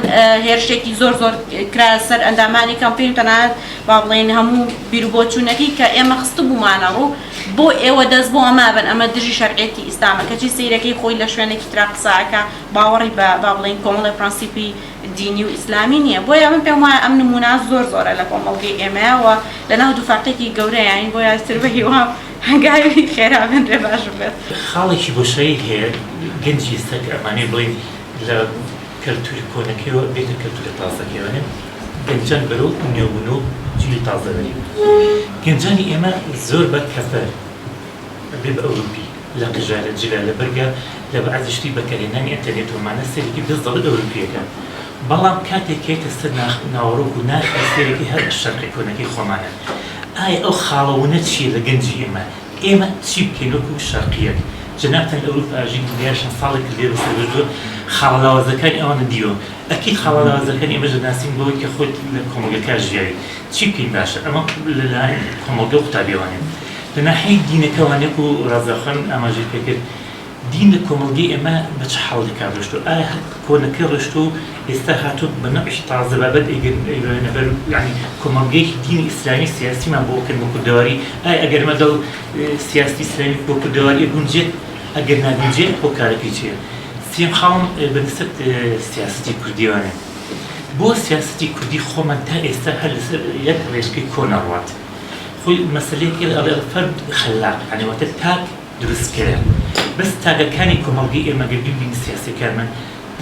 [SPEAKER 13] هێرشێکی زۆر زۆر کرا سەر ئەندامانی کەمپین و تەنانەت با بڵێین هەموو بیروبۆچوونەکەی کە ئێمە خستبوومانە ڕوو بۆ ئێوە دەست بۆ ئەمە بن ئەمە دژی شەرعیەتی ئیسلامە کەچی سەیرەکەی خۆی لە شوێنێکی ترا قسە ئەکا باوەڕی بە با بڵێین کۆمەڵێ پرەنسیپی دینی و ئیسلامی نییە بۆیە من پێم وایە ئەم نموونە زۆر زۆرە لە کۆمەڵگەی ئێمەیا و لەناو دووفاقیەکی گەورەیاین بۆیە تر بە هیوام هەنگاوی خێرا بنرێ باش بێت.
[SPEAKER 14] خاڵێکی بۆشایی هەیە گەنجی ئێستا کە ئەمانەوێ بڵێین لە کەلتوری کۆنەکەیەوە بێتە کەلتورە تازەکەیەوە گەنجان بەرەو نوێبوونەوە و جیلی تازە بەرین گەنجانی ئێمە زۆر بە کەفەر بێ بە ئەوروپی لە قژە لە جلە لە بەرگە لە بەعزی شتی بەکارهێنانی ئەنتەرنێت و ئەمانە سەیرێکی دەست دەڵێت ئەوروپییەکە بەڵام کاتێک کە یەتە سەر ناخ ناوەڕۆک و ناخی سەیرێکی هەر شەرقی کۆنەکەی خۆمانە ئایا ئەو خاڵە ونە چییە لە گەنجی ئێمە ئێمە چی بکەین وەکو شەرقییەک جەنابتان لە ئەوروپا ئەژین دیارە چەند ساڵێکت لێرە بەسەر بردووە خاڵە لاوازەکانی ئەوانت دیوە ئەکید خاڵە لاوازەکانی ئێمەش دەناسین بەوەی کە خۆت لە کۆمەڵگەکە ژیاوی چی بکەین باشە ئەمە لەلایەن کۆمەڵگە و قوتابیەوانێ لە ناحیەی دینەکەوە وەکو ڕەزا خان ئاماژەی پێکرد، دین لە کۆمەڵگەی ئێمە بە چ حاڵێکا ڕۆیشتووە؟ ئایا هەر کۆنەکەی ڕۆیشتووە و ئێستا هاتووە بە نەوعێکی تازە بابەت ئەیگرنە بەر یانی کۆمەڵگەیەکی دینی ئیسلامی سیاسیمان بۆ بکەن بۆ کوردەواری؟ ئایا ئەگەر ئەمە لەگەڵ سیاسەتی ئیسلامی بۆ کوردەواری ئەگونجێت؟ ئەگەر ناگونجێت هۆکارەکەی چییە؟ سێیەم خاڵم بە نسبەت سیاسەتی کوردییەوەیە. بۆ سیاسەتی کوردی خۆمان تا ئێستا هەر لەسەر یەک ڕێچکەی کۆن ئەڕوات؟ خۆی مەسەلەیەک ئێرە ئەڵێ الفرد خلاق یانی واتە تاک دروستکەرە بەس تاکەکانی کۆمەڵگەی ئێمە گەر بیبینی سیاسیەکانمان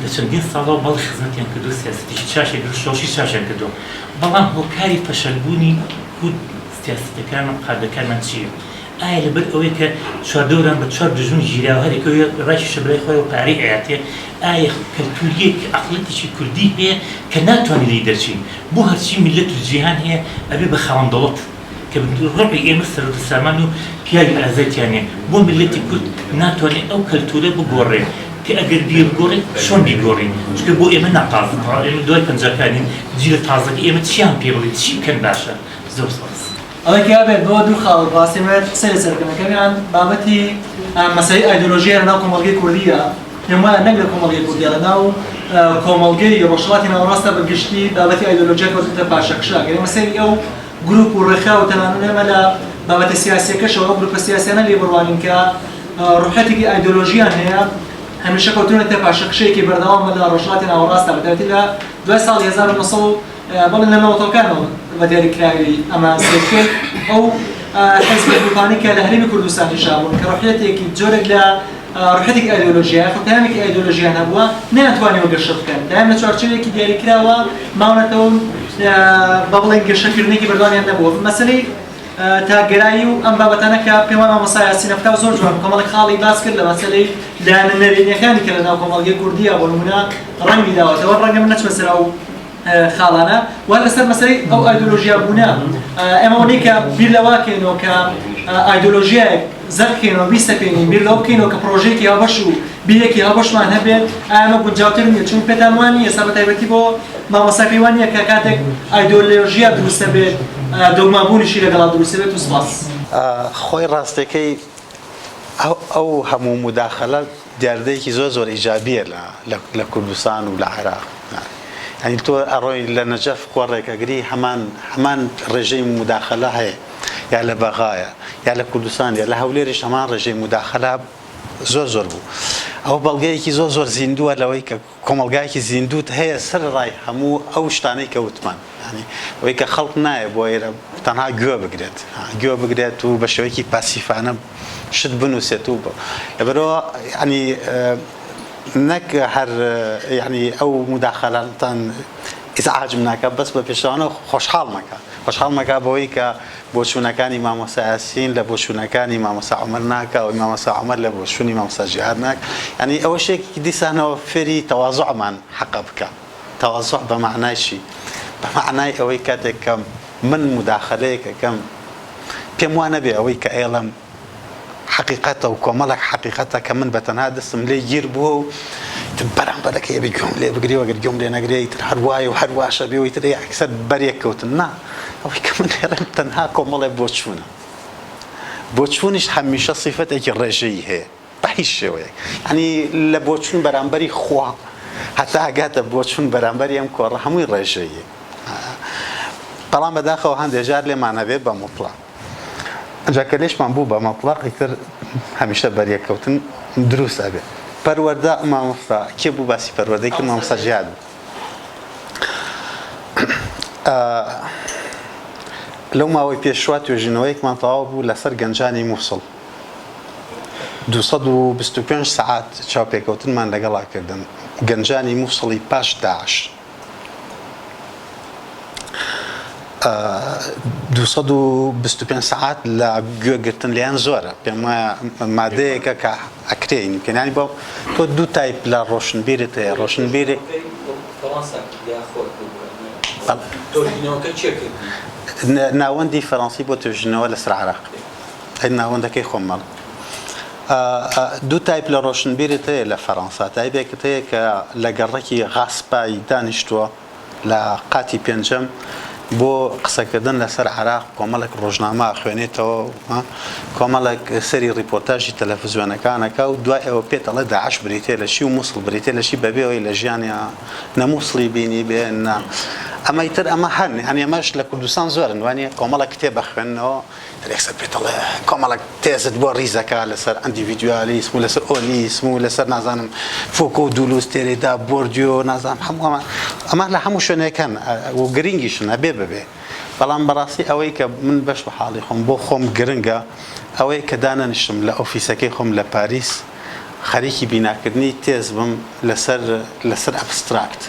[SPEAKER 14] لە چەندین ساڵەوە بەڵێ خزمەتیان کردووە سیاسەتێکی چاشیان کردووە شۆڕشی چاشیان کردووە بەڵام هۆکاری فەشەلبوونی کورد سیاسەتەکانمان قادەکانمان چییە؟ ئایا لەبەر ئەوەی کە چواردەوران بە چوار دوژمن گیراوە هەر یەکەو ڕایکێشە بەلای خۆیەوە پارەی ئەیاتێ ئایا کەلتوریەک عەقڵیەتێکی کوردی هەیە کە ناتوانین لێی دەرچین بۆ هەرچی میللەت و جیهان هەیە ئەبێ بە خاوەن دەوڵەت کە ڕۆحی ئێمە سەروەت و سامان و پیاوی ئازای تیا نیە بۆ میللەتی کورد ناتوانێ ئەو کەلتورە بگۆڕێ کە ئەگەر بیگۆڕێ چۆن بیگۆڕین چونکە بۆ ئێمە ناتازە تەواو ئێمە دوای پەنجاکانین جیلە تازەکە ئێمە چیان پێ بڵێین چی بکەن باشە زۆر سوپاس.
[SPEAKER 15] ئەوەی کە بێت بۆ دوو خاڵ ڕاستی ئەمەوێت قسەی لەسەر بکەم یەکەمیان بابەتی مەسەلەی ئایدۆلۆژییە لەناو کۆمەڵگەی کوردیدا پێم وایە نەک لە کۆمەڵگەی کوردیدا لەناو کۆمەڵگەی ڕۆژهەڵاتی ناوەڕاستدا بە گشتی بابەتی ئایدۆلۆژیا کەوتووەتە پاشەکشە گەر ئێمە سەیری ئەو گروپ و ڕێکخراو و تەنانەت ئێمە لە بابەتە سیاسییەکەشەوە ئەو گروپە سیاسیانە لێی بڕوانین کە ڕوحیەتێکی ئایدۆلۆژییان هەیە هەمیشە کەوتوونەتە پاشەکشەیەکی بەردەوام لە ڕۆژهەڵاتی ناوەڕاستدا بەتایبەتی لە دوای ساڵی 1900 بەڵێ لە نەوەتەکانەوە بە دیاریکراوی ئەمە سەیر کرد ئەو حزب و گروپانەی کە لە هەرێمی کوردستانیشا بوون کە ڕۆحیەتێکی جۆرێک لە ڕۆحیەتێکی ئایدۆلۆژیا یاخود پەیامێکی ئایدۆلۆژیان هەبووە نەیانتوانیوە گەشە بکەن دایم لە چوارچێوەیەکی دیاریکراوە ماونەتەوە بە بڵێن گەشەکردنێکی بەردەوامیان نەبووە مەسەلەی تاکگەرایی و ئەم بابەتانە کە پێم وایە مامۆستا یاسین ئەفتاو زۆر جوان کۆمەڵێک خاڵی باس کرد لە مەسەلەی لایەنە نەرێنیەکانی کە لە ناو کۆمەڵگەی کوردیە بۆ نمونە ڕەنگی داوەتەوە ڕەنگە من نەچمە سەر ئەو خاڵانە و لەسەر مەسەلەی ئەو ئایدۆلۆژیا بوونە ئێمە ئەوەی کە بیر لەوە کەینەوە کە ئایدۆلۆژیایەک زەق کەینەوە بیسەپێنین بیر لەوە بکەینەوە کە پرۆژەیەکی هاوبەش و بیرێکی هاوبەشمان هەبێت ئایا ئەمە گونجاوتر نییە چون پێتان وان نییە ئێستا بە تایبەتی بۆ مامۆستا پێی وان نییە کە کاتێک ئایدۆلۆژیا دروست دەبێت دۆگمابوونیشی لەگەڵا دروست دەبێت و سپاس.
[SPEAKER 2] خۆی ڕاستەکەی ئەو هەموو موداخەلە دیاردەیەکی زۆر زۆر ئیجابیە لە لە کوردستان و لە عێراق یانی تۆ ئەڕۆی لە نەجەف کۆڕێک ئەگری هەمان هەمان ڕێژەی موداخەلە هەیە یا لە بەغایە یا لە کوردستان یا لە هەولێریش هەمان ڕێژەی موداخەلە زۆر زۆر بوو ئەوە بەڵگەیەکی زۆر زۆر زیندووە لەوەی کە کۆمەڵگایەکی زیندووت هەیە سەرەڕای هەموو ئەو شتانەی کە وتمان یانی ئەوەی کە خەڵک نایە بۆ ئێرە تەنها گوێ بگرێت گوێ بگرێت و بە شێوەیەکی پاسیفانە شت بنووسێت و لەبەرەوە ینی نەک هەر ینی ئەو مداخلاتان ئیزعاجم ناکە بەس بە پێشەوانە خۆشحاڵ مەکە خۆشحاڵ مەکە بەوەی کە بۆچوونەکانی مامۆستا یاسین لە بۆچوونەکانی مامۆستا عومەر ناکا و مامۆستا عومەر لە بۆچوونی مامۆستا جیهاد ناکا یانی ئەوە شتێکی دیسانەوە فێری تەوازوعمان حەقە بکا تەوازوع بە مەعنای چی بە مەعنای ئەوەی کاتێک کە من موداخەلەیەک ئەکەم پێم وا نەبێ ئەوەی کە ئەیڵێم حەقیقەتە و کۆمەڵێک حەقیقەتە کە من بە تەنها دەستم لێ گیر بووە و ئیتر بەرامبەرەکەی ئەبێ گوێم لێ بگرێ و ئەگەر گوێم لێ نەگرێ ئیتر هەر وایە و هەر واشە بێ و ئیتر یەکسەر بەرێک کەوتن نا ئەوەی کە من ئەڵێم تەنها کۆمەڵێک بۆچوونە بۆچوونیش هەمیشە سیفەتێکی ڕێژەیی هەیە بە هیچ شێوەیەک یانی لە بۆچوون بەرامبەری خوا هەتا ئەگاتە بۆچوون بەرامبەری ئەم کۆڕە هەمووی ڕێژەییە بەڵام بەداخەوە هەندێک جار لێمان هەبێ بە موتڵەق ئەنجا کە لێشمان بوو بە مەتڵەق ئیتر هەمیشە بەریەککەوتن دروست ئەبێ. پەروەردە مامۆستا کێ بوو باسی پەروەردەی کرد مامۆستا جیهاد بوو. لەو ماوەی پێشوە توێژینەوەیەکمان تەواو بوو لەسەر گەنجانی موسڵ 225 سەعات چاوپێکەوتنمان لەگەڵا کردن گەنجانی موسڵی پاش داعش. 225 سەعات لە گوێگرتن لێیان زۆرە پێم وایە مادەیەکە کە ئەکرێین بکەین بۆ تۆ دوو تایپ لە ڕۆشنبیرت هەیە ڕۆشنبیری ناوەندی فەرەنسی بۆ توێژینەوە لەسەر عراق ئەی ناوەندەکەی خۆم مەڵ دوو تایپ لە ڕۆشنبیرت هەیە لە فەرەنسا، تایپێکت هەیە کە لە گەڕەکی غاسپای دانیشتووە لە قاتی پێنجەم بۆ قسەکردن لەسەر عێراق کۆمەڵێک ڕۆژنامە ئەخوێنێتەوە و کۆمەڵێک سەری ڕیپۆرتاژی تەلەفزیۆنەکان ئەکا و دوای ئەوە پێت ئەڵێ داعش بریتیە لە چی و موسڵ بریتیە لە چی بەبێ ئەوەی لە ژیانیا نە موسڵی بینیبێ نە ئەمە ئیتر ئەمە هەن یانی ئەمەش لە کوردستان زۆرن وانیە کۆمەڵێک کتێب ئەخوێننەوە یەکسەر پێت ئەڵێ کۆمەڵێک تێزت بۆ ڕیزەکا لەسەر ئەندیڤیدوالیسم و لەسەر ئۆلیسم و لەسەر نازانم فۆکۆ و دولوز تێرێدا بۆردیۆ نازانم هەموو ئەمە ئەمە لە هەموو شوێنێک هەن و گرنگیشن ئەبێ ببێ بەڵام بەڕاستی ئەوەی کە من بەش بە حاڵی خۆم بۆ خۆم گرنگە ئەوەی کە دانەنیشتم لە ئۆفیسەکەی خۆم لە پاریس خەریکی بیناکردنی تێز بم لەسەر لەسەر ئەبستراکت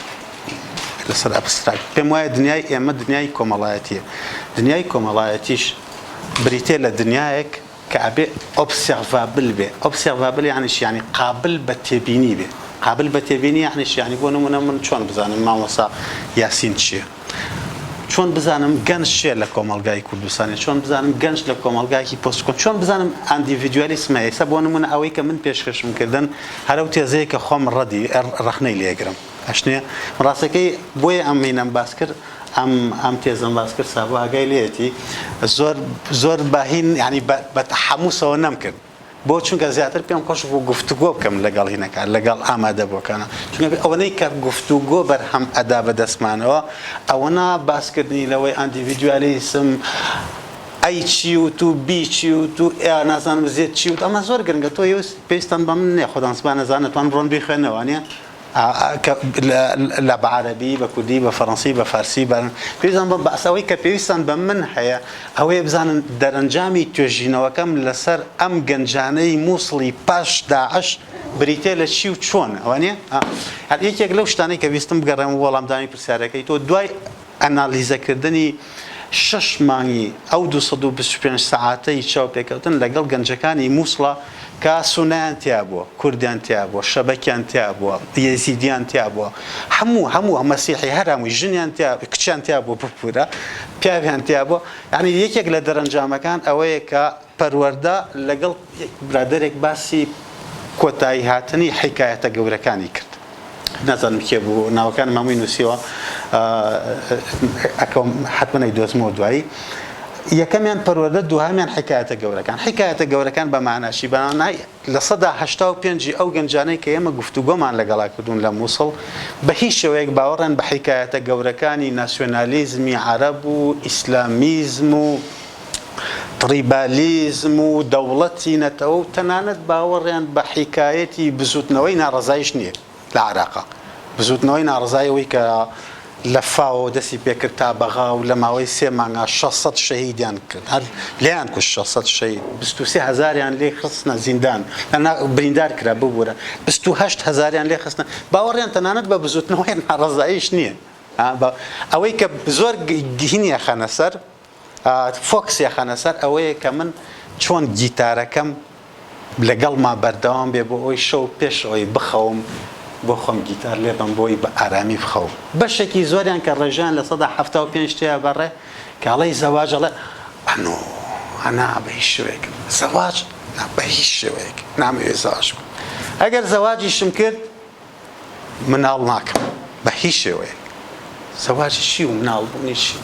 [SPEAKER 2] لەسەر ئەبستراکت. پێم وایە دنیای ئێمە دنیای کۆمەڵایەتییە. دنیای کۆمەڵایەتیش بریتییە لە دنیایەک کە ئەبێ observable بێ. observable یانی چی؟ یانی قابل بە تێبینی بێ. قابل بە تێبینی یانی چی؟ یانی بۆ نموونە من چۆن بزانم مامۆستا یاسین چییە؟ چۆن بزانم گەنج چییە لە کۆمەڵگای کوردستانی؟ چۆن بزانم گەنج لە کۆمەڵگایەکی پۆست کۆن؟ چۆن بزانم ئەندیڤیدوالیسم هەیە؟ ئێستا بۆ نموونە ئەوەی کە من پێشکەشم کردن هەر ئەو تێزەیە کە خۆم ڕەدی ڕەخنەی لێ ئەگرم. ئەشنێ ڕاستەکەی بۆیە ئەم مینەم باس کرد ئەم ئەم تێزەم باس کرد سابۆ ئاگای لێیەتی زۆر زۆر بەهین یعنی بە تەحەموسەوە نەمکرد بۆ چونکە زیاتر پێم خۆش بوو گفتوگۆ بکەم لەگەڵ هینەکان لەگەڵ ئامادەبووەکانە چونکە ئەوەنەی کە گفتوگۆ بەرهەم ئەدا بەدەستمانەوە ئەوەنا باسکردنی لەوەی ئەندیڤیدوالیسم ئەی چی و تو بی چی و تو ئا نازانم زێد چی و ئەمە زۆر گرنگە تۆ پێویستان بە من نییە خۆتان سبا نەزانن توان بڕۆن بیخوێنەوە نییە لە بە عەرەبی، بە کوردی، بە فەرەنسی، بە فارسی، بە پێویستان بە بەس ئەوەی کە پێویستان بە من هەیە ئەوەیە بزانن دەرەنجامی توێژینەوەکەم لەسەر ئەم گەنجانەی مووسڵی پاش داعش بریتییە لە چی و چۆن وانییە؟ هەر یەکێک لەو شتانەی کە ویستم بگەڕێمەوە بۆ وەڵامدانی پرسیارەکەی تۆ دوای ئەنالیزەکردنی شەش مانگی ئەو 225 سەعاتەی چاوپێکەوتن لەگەڵ گەنجەکانی مووسڵە کە سوننەیان تیا بووە، کوردیان تیا بووە، شەبەکیان تیا بووە، یەزیدیان تیا بووە، هەموو هەموو مەسیحی هەر هەمووی ژنیان تیا کچیان تیا بووە ببورە پیاویان تیا بووە یانی یەکێک لە دەرەنجامەکان ئەوەیە کە پەروەردە لەگەڵ برادەرێک باسی کۆتایی هاتنی حیکایەتە گەورەکانی کرد. نازانم کێ بوو ناوەکانم هەمووی نووسیوە ئەکەم حتمما ئەیدۆزمەوە دوایی یەکەمیان پەروەردە دووهەمیان حکایەتە گەورەکان حکایەتە گەورەکان بە ماناشی بە مانای 85% ئەو گەنجانەی کە ئێمە گفتوگۆمان لەگەڵا کردوون لە مووسڵ بە هیچ شێوەیەک باوەڕیان بە حکایەتە گەورەکانی ناسیۆنالیزمی عەرەب و ئیسلامیزم و تڕیبالیزم و دەوڵەتی نەتەوە و تەنانەت باوەڕیان بە حیکایەتی بزووتنەوەی ناڕەزاییش نییە لە عێراقا. بزووتنەوەی ناڕەزایی ئەوەی کە لە فاوەوە دەستی پێکرد تا بەغا و لە ماوەی سێ مانگا 600 شەهیدیان کرد، هەر لێیان کوشت 600 شەهید، 23 هەزاریان لێ خستنە زیندان، بریندار کرا ببوورە، 28 هەزاریان لێ خستنە، باوەڕیان تەنانەت بە بزووتنەوەی ناڕەزاییش نییە. ئەوەی کە زۆر هینی ئەخەنە سەر، focus ی ئەخەنە سەر ئەوەیە کە من چۆن گیتارەکەم لەگەڵما بەردەوام بێ بۆ ئەوەی شەو پێش ئەوەی بخەوم بۆ خۆم گیتار لێبەم بۆی بە ئارامی بخەوم. بەشێکی زۆریان کە ڕێژەیان 75% تێیا بەڕێ کە ئەڵێی زەواج ئەڵێ ئەنۆ ئەنا بە هیچ شێوەیەک زەواج نا بە هیچ شێوەیەک نامەوێ زەواج بکەم ئەگەر زەواجیشم کرد مناڵ ناکەم بە هیچ شێوەیەک. زەواجی چی و مناڵ بوونی چی؟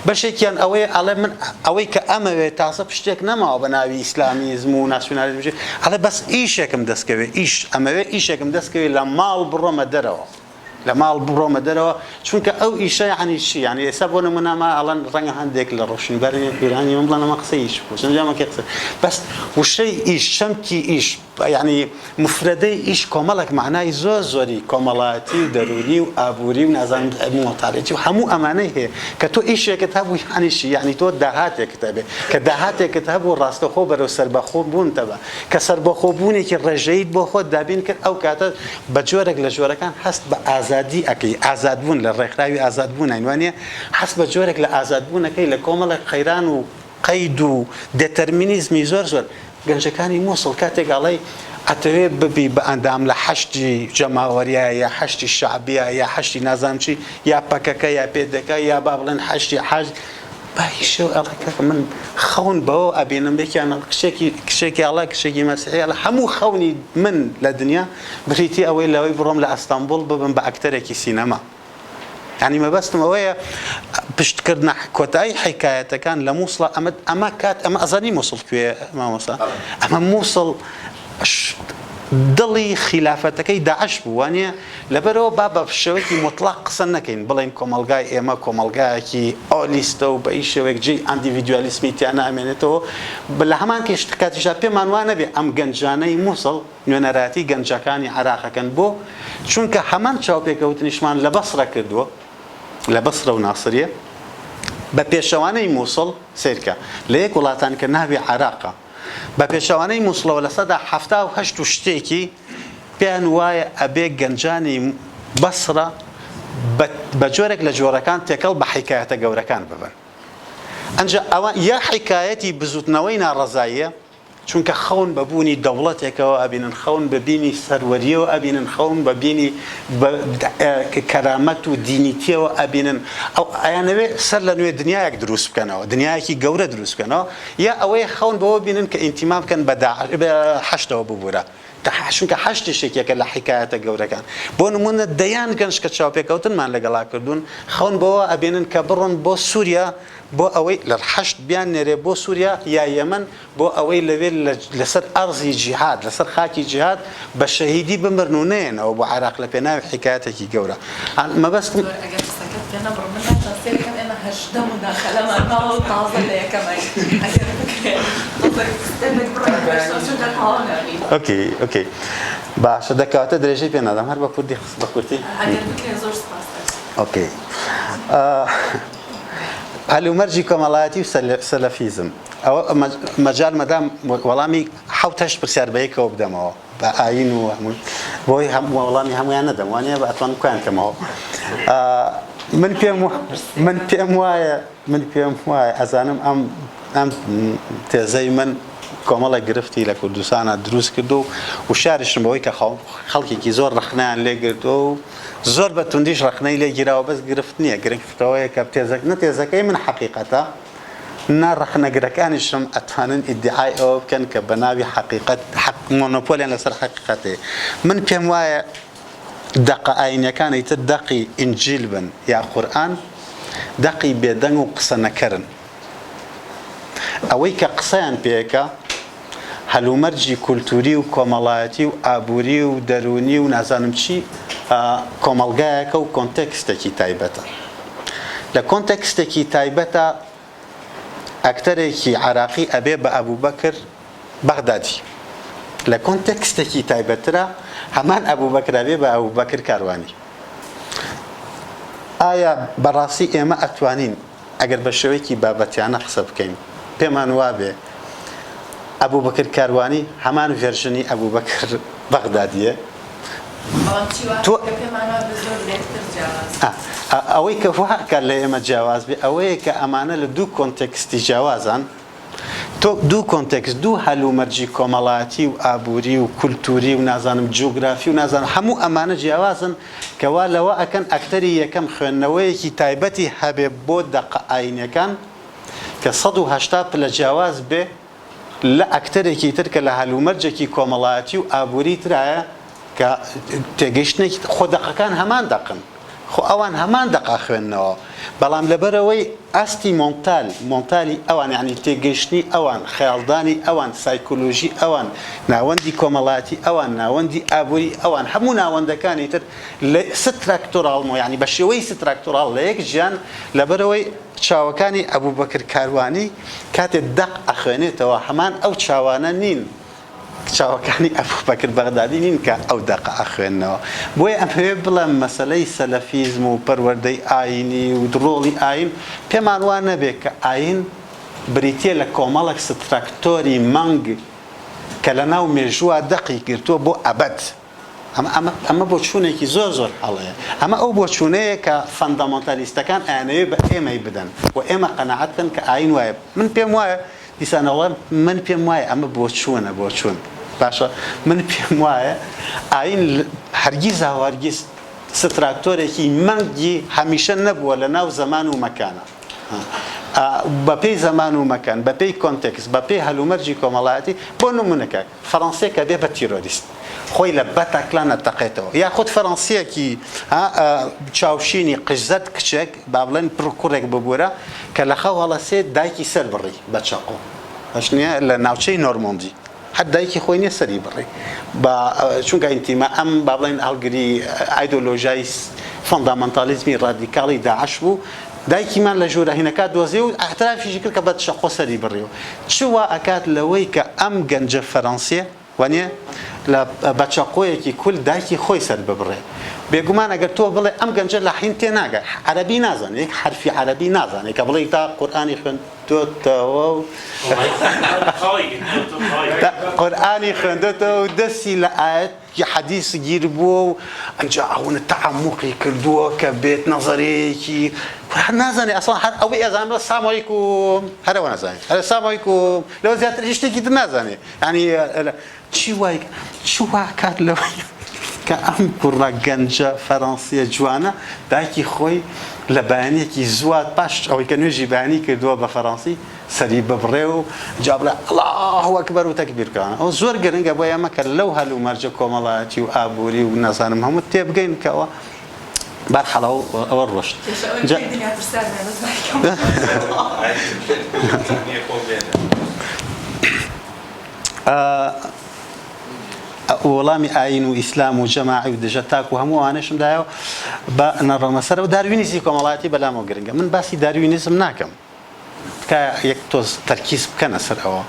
[SPEAKER 2] بەشێکیان ئەوەیە ئەڵێ من ئەوەی کە ئەمەوێ تازە پشتێک نەماوە بە ناوی ئیسلامیزم و ناسیۆنالیزم چی ئەڵێ بەس ئیشێکم دەستکەوێ ئیش ئەمەوێ ئیشێکم دەستکەوێ لە ماڵ بڕۆمە دەرەوە لە ماڵ بڕۆمە دەرەوە چونکە ئەو ئیشە یعنی چی یعنی ئێستا بۆ نمونە ما ئەڵێن ڕەنگە هەندێک لە ڕۆشنبیرانی ئێرانی من بڵێن ئەمە قسەی ئیش بوو چەند جامەکەی قسە بەس وشەی ئیش چەمکی ئیش یەعنی موفرەدەی ئیش کۆمەڵێک مەعنای زۆر زۆری کۆمەڵایەتی و دەروونی و ئابووری و نازانم مۆتالێتی و هەموو ئەمانەی هەیە کە تۆ ئیشێکت هەبوو یەعنی چی یەعنی تۆ داهاتێکت هەبێ کە داهاتێکت هەبوو ڕاستەوخۆ بەرەو سەربەخۆ بوون تەبا کە سەربەخۆ بوونێکی ڕێژەییت بۆ خۆت دابین کرد ئەو کاتە بە جۆرێک لە جۆرەکان هەست بە ئازادی ئەکەی ئازادبوون لە ڕێکخراوی ئازادبووناین وانیە هەست بە جۆرێک لە ئازادبوونەکەی لە کۆمەڵێک قەیران و قەید و دێتەرمینیزمی زۆر زۆر گەنجەکانی موسڵ کاتێک ئەڵێی ئەتەوێ ببی بە ئەندام لە حەشدی جەماوەریە یا حەشدی شەعبیە یا حەشدی نازانم چی یا پەکەکە یا پێدەکە یا با بڵێن حەشدی حەشد با هیچ شێوە ئەڵێ کاکە من خەون بەوە ئەبینم یەکیان کچێکی کچێکی ئەڵێ کچێکی مەسیحی ئەڵێ هەموو خەونی من لە دنیا بریتی ئەوەی لەوەی بڕۆم لە ئەستەنبوڵ ببم بە ئەکتەرێکی سینەما یانی مەبەستم ئەوەیە پشتکردنە کۆتایی حیکایەتەکان لە مووسڵە ئەمە ئەمە کات ئەمە ئەزانی مووسڵ کوێ مامۆستا ئەمە مووسڵ دڵی خیلافەتەکەی داعش بوو وانە لەبەرەوە با بە شێوەیەکی مطلق قسە نەکەین بڵێن کۆمەلگای ئێمە کۆمەلگایەکی ئۆلیستە و بە هیچ شێوەیەک جێی ئەندیڤیدوالیسمی تیا نامێنێتەوە لە هەمان کەش کاتیشدا پێمان وا نەبێ ئەم گەنجانەی مووسڵ نوێنەرایەتی گەنجەکانی عێراق ئەکەن بۆ؟ چونکە هەمان چاوپێکەوتنیشمان لە بەسرە کردووە لە بەسرە و ناسریە بە پێچەوانەی موسڵ سەیرکە لە یەک وڵاتان کە ناوی عێراقە بە پێچەوانەی موسڵەوە 78% و شتێکی پێیان وایە ئەبێ گەنجانی بەسرە بە جۆرێک لە جۆرەکان تێکەڵ بە حیکایەتە گەورەکان ببن ئەنجا ئەوە یا حیکایەتی بزوتنەوەی ناڕەزاییە. چونکە خەون بە بوونی دەوڵەتێکەوە ئەبینن، خەون بە بینی سەروەرییەوە ئەبینن، خەون بە بینی کەرامەت و دینیتیەوە ئەبینن، ئەو ئەیانەوێ سەر لە نوێ دنیایەک دروست بکەنەوە، دنیایەکی گەورە دروست بکەنەوە، یا ئەوەیە خەون بەوە بینن کە ئینتیما بکەن بە داعش، بە حەشدەوە ببورە، چونکە حەشدیش یەکێکە لە حیکایەتە گەورەکان. بۆ نموونە دەیان گەنج کە چاوپێکەوتنمان لەگەڵا کردوون، خەون بەوە ئەبینن کە بڕۆن بۆ سووریا بۆ ئەوەی لە حەشد بیاننێرێ بۆ سووریا یا یەمەن بۆ ئەوەی لەوێ لەسەر ئەرزی جیهاد، لەسەر خاکی جیهاد بە شەهیدی بمرن و نەیەنەوە بۆ عێراق لە پێناوی حیکایەتێکی گەورە. مەبەستم.
[SPEAKER 1] زۆر ئەگەر قسەکەت پێ نەبڕم من ناتوانم سەیرەکەم ئێمە 18 موداخەلەمان ماوە و تازە لە یەکەماین ئەگەر بکرێ تۆزێک سیستێمێک بڕۆین پێشەوە چونکە تەواو نابین.
[SPEAKER 2] okay okay باشە دە کەواتە درێژەی پێ نادەم هەر بە کوردی بە کورتی.
[SPEAKER 1] ئەگەر بکرێ زۆر سوپاس دەکەم.
[SPEAKER 2] okay هەلومەرجی کۆمەڵایەتی و سەلەفیزم. ئەوە مەجال مەدام وەڵامی حەوت هەشت پرسیار بە یەکەوە بدەمەوە بە ئاین و هەموو بۆی هەموو وەڵامی هەمویان نەدەم وانە بە ئەتوانم کویان کەمەوە من پێم من پێم وایە من پێم وایە ئەزانم ئەم ئەم تێزەی من کۆمەڵە گرفتی لە کوردستانە دروست کردو و شاریشم بەوەی کە خەڵکێکی زۆر ڕەخنیان لێگرتووە و زۆر بە توندیش ڕەخنەی لێگیراوە بەس گرفت نییە گرنگەوەیە کە تێزەک نە تێزەکەی من حەقیقەتە نا ڕەخنەگرەکانیشم ئەتوانن ئیدیعای ئەوە بکەن کە بە ناوی حەقیقەت حەق مۆنۆپۆلیان لەسەر حەقیقەت هەیە. من پێم وایە دەقە ئایینیەکان ئیتر دەقی ئینجیل بن یا قورئان دەقی بێدەنگ و قسە نەکەرن. ئەوەی کە قسەیان پێکا هەلومەرجی کولتوری و کۆمەڵایەتی و ئابووری و دەروونی و نازانم چی کۆمەڵگایەکە و کۆنتێکستێکی تایبەتە. لە کۆنتێکستێکی تایبەتە ئەکتەرێکی عێراقی ئەبێ بە ئەبوبەکر بەغدادی. لە کۆنتێکستێکی تایبەتترا هەمان ئەبوبەکر ئەبێ بە ئەبوبەکر کاروانی. ئایا بەڕاستی ئێمە ئەتوانین ئەگەر بە شێوەیەکی بابەتیانە قسە بکەین پێمان وابێ ئەبوبەکر کاروانی هەمان version ی ئەبوبەکر بەغدادیە؟
[SPEAKER 1] بەڵام چی وا
[SPEAKER 2] تۆ
[SPEAKER 1] کە پێمان وابێ زۆر لە یەکتر جیاواز
[SPEAKER 2] ئەوەی کە وا ئەکات لە ئێمە جیاواز بێ ئەوەیە کە ئەمانە لە دوو context ی جیاوازان. تۆ دوو context، دوو هەلومەرجی کۆمەڵایەتی و ئابووری و کولتووری و نازانم جوگرافی و نازانم هەموو ئەمانە جیاوازن کە وا لەوە ئەکەن ئەکتەری یەکەم خوێندنەوەیەکی تایبەتی هەبێ بۆ دەقە ئایینیەکان کە 180 پلە جیاواز بێ لە ئەکتەرێکی تر کە لە هەلومەرجێکی کۆمەڵایەتی و ئابووری ترایە کە تێگەیشتنێکی خۆ دەقەکان هەمان دەقن خۆ ئەوان هەمان دەق ئەخوێننەوە بەڵام لەبەرئەوەی ئاستی مۆنتال مۆنتالی ئەوان یانی تێگەیشتنی ئەوان خەیاڵدانی ئەوان سایکۆلۆژی ئەوان ناوەندی کۆمەڵایەتی ئەوان ناوەندی ئابووری ئەوان هەموو ناوەندەکانی تر لە ستراکتۆراڵ یانی بە شێوەی ستراکتۆراڵ لە یەک جیان لەبەرئەوەی چاوەکانی ئەبوبەکر کاروانی کاتێ دەق ئەخوێنێتەوە هەمان ئەو چاوانە نین چاوەکانی ئەبوبەکر بەغدادی نین کە ئەو دەقە ئەخوێننەوە. بۆیە ئەمەوێ بڵێم مەسەلەی سەلەفیزم و پەروەردەی ئایینی و ڕۆڵی ئایین پێمان وا نەبێ کە ئایین بریتییە لە کۆمەڵێک ستراکتۆری مەنگ کە لە ناو مێژووا دەقی گرتووە بۆ ئەبەد. ئەمە ئەمە ئەمە بۆچوونێکی زۆر زۆر هەڵەیە. ئەمە ئەو بۆچوونەیە کە فەندامێنتالیستەکان ئەیانەوێ بە ئێمەی بدەن و ئێمە قەناعەت بکەن کە ئایین وایە. من پێم وایە دیسانەوە من پێم وایە ئەمە بۆچوونە بۆچوون باشە من پێم وایە ئایین هەرگیز هەرگیز ستراکتۆرێکی مەنگی هەمیشە نەبووە لە ناو زەمان و مەکانە بەپێی زەمان و مەکان بەپێی context بەپێی هەلومەرجی کۆمەڵایەتی بۆ نمونەکە فەرەنسیەکە بێ بە تیرۆریست خۆی لە بەتاکلان ئەتەقێتەوە یاخود فەرەنسیەکی چاوشینی قژزەرد کچێک با بڵێن پڕ کوڕێک ببورە کە لە خەو هەڵەسێ دایکی سەر بڕی بە چەقۆ باش نییە لە ناوچەی نۆرمۆندی هەر دایکی خۆی نییە سەری بڕی بە چونکە ئینتیما ئەم با بڵێن هەڵگری ئایدۆلۆژیای فەندامەنتالیزمی ڕادیکاڵی داعش بوو دایکیمان لە ژوورە هینەکە دۆزی و ئیعترافیشی کرد کە بە چەقۆ سەری بڕیوە چ وا ئەکات لەوەی کە ئەم گەنجە فەرەنسیە وانیە لە بە چەقۆیەکی کول دایکی خۆی سەر ببڕێ بێگومان ئەگەر تۆ بڵێ ئەم گەنجە لە حین تێناگا عەرەبی نازانێ یەک حەرفی عەرەبی نازانێ کە بڵێی تا قورئانی خوێند. خوێندۆتەوە و قورئانی خوێندۆتەوە و دەستی لە ئایەت حەدیس گیر بووە و ئەنجا ئەوەنە تەعەموقی کردووە کە بێت نەزەرەیەکی هەر نازانێ ئەسڵەن هەر ئەوەی ئەزانێ بڵێ سلام علیکم هەر ئەوە نازانێ هەر سلام علیکم لەوە زیاتر هیچ شتێکی تر نازانێ یعنی چی وای چی وا کات لەوەی کە ئەم کوڕە گەنجە فەرەنسیە جوانە دایکی خۆی لە بەیانیەکی زووە پاش ئەوەی کە نوێژی بەیانی کردووە بە فەرەنسی سەری ببڕێ و جا بڵێ اللە اکبر و تەکبیر بکا. ئەوە زۆر گرنگە بۆ ئێمە کە لەو هەلومەرجە کۆمەڵایەتی و ئابووری و نازانم هەموو تێبگەین کە ئەوە بەرحاڵ ئەوە ڕۆشت. جا وەڵامی ئایین و ئیسلام و جەماعی و دژە تاک و هەموو ئەوانەشم دایەوە با نەڕۆمە سەرەوە. داروینیزمی کۆمەڵایەتی بەلامەوە گرنگە. من باسی داروینیزم ناکەم. تکایە یەک تۆز تەرکیز بکەنە سەر ئەوە.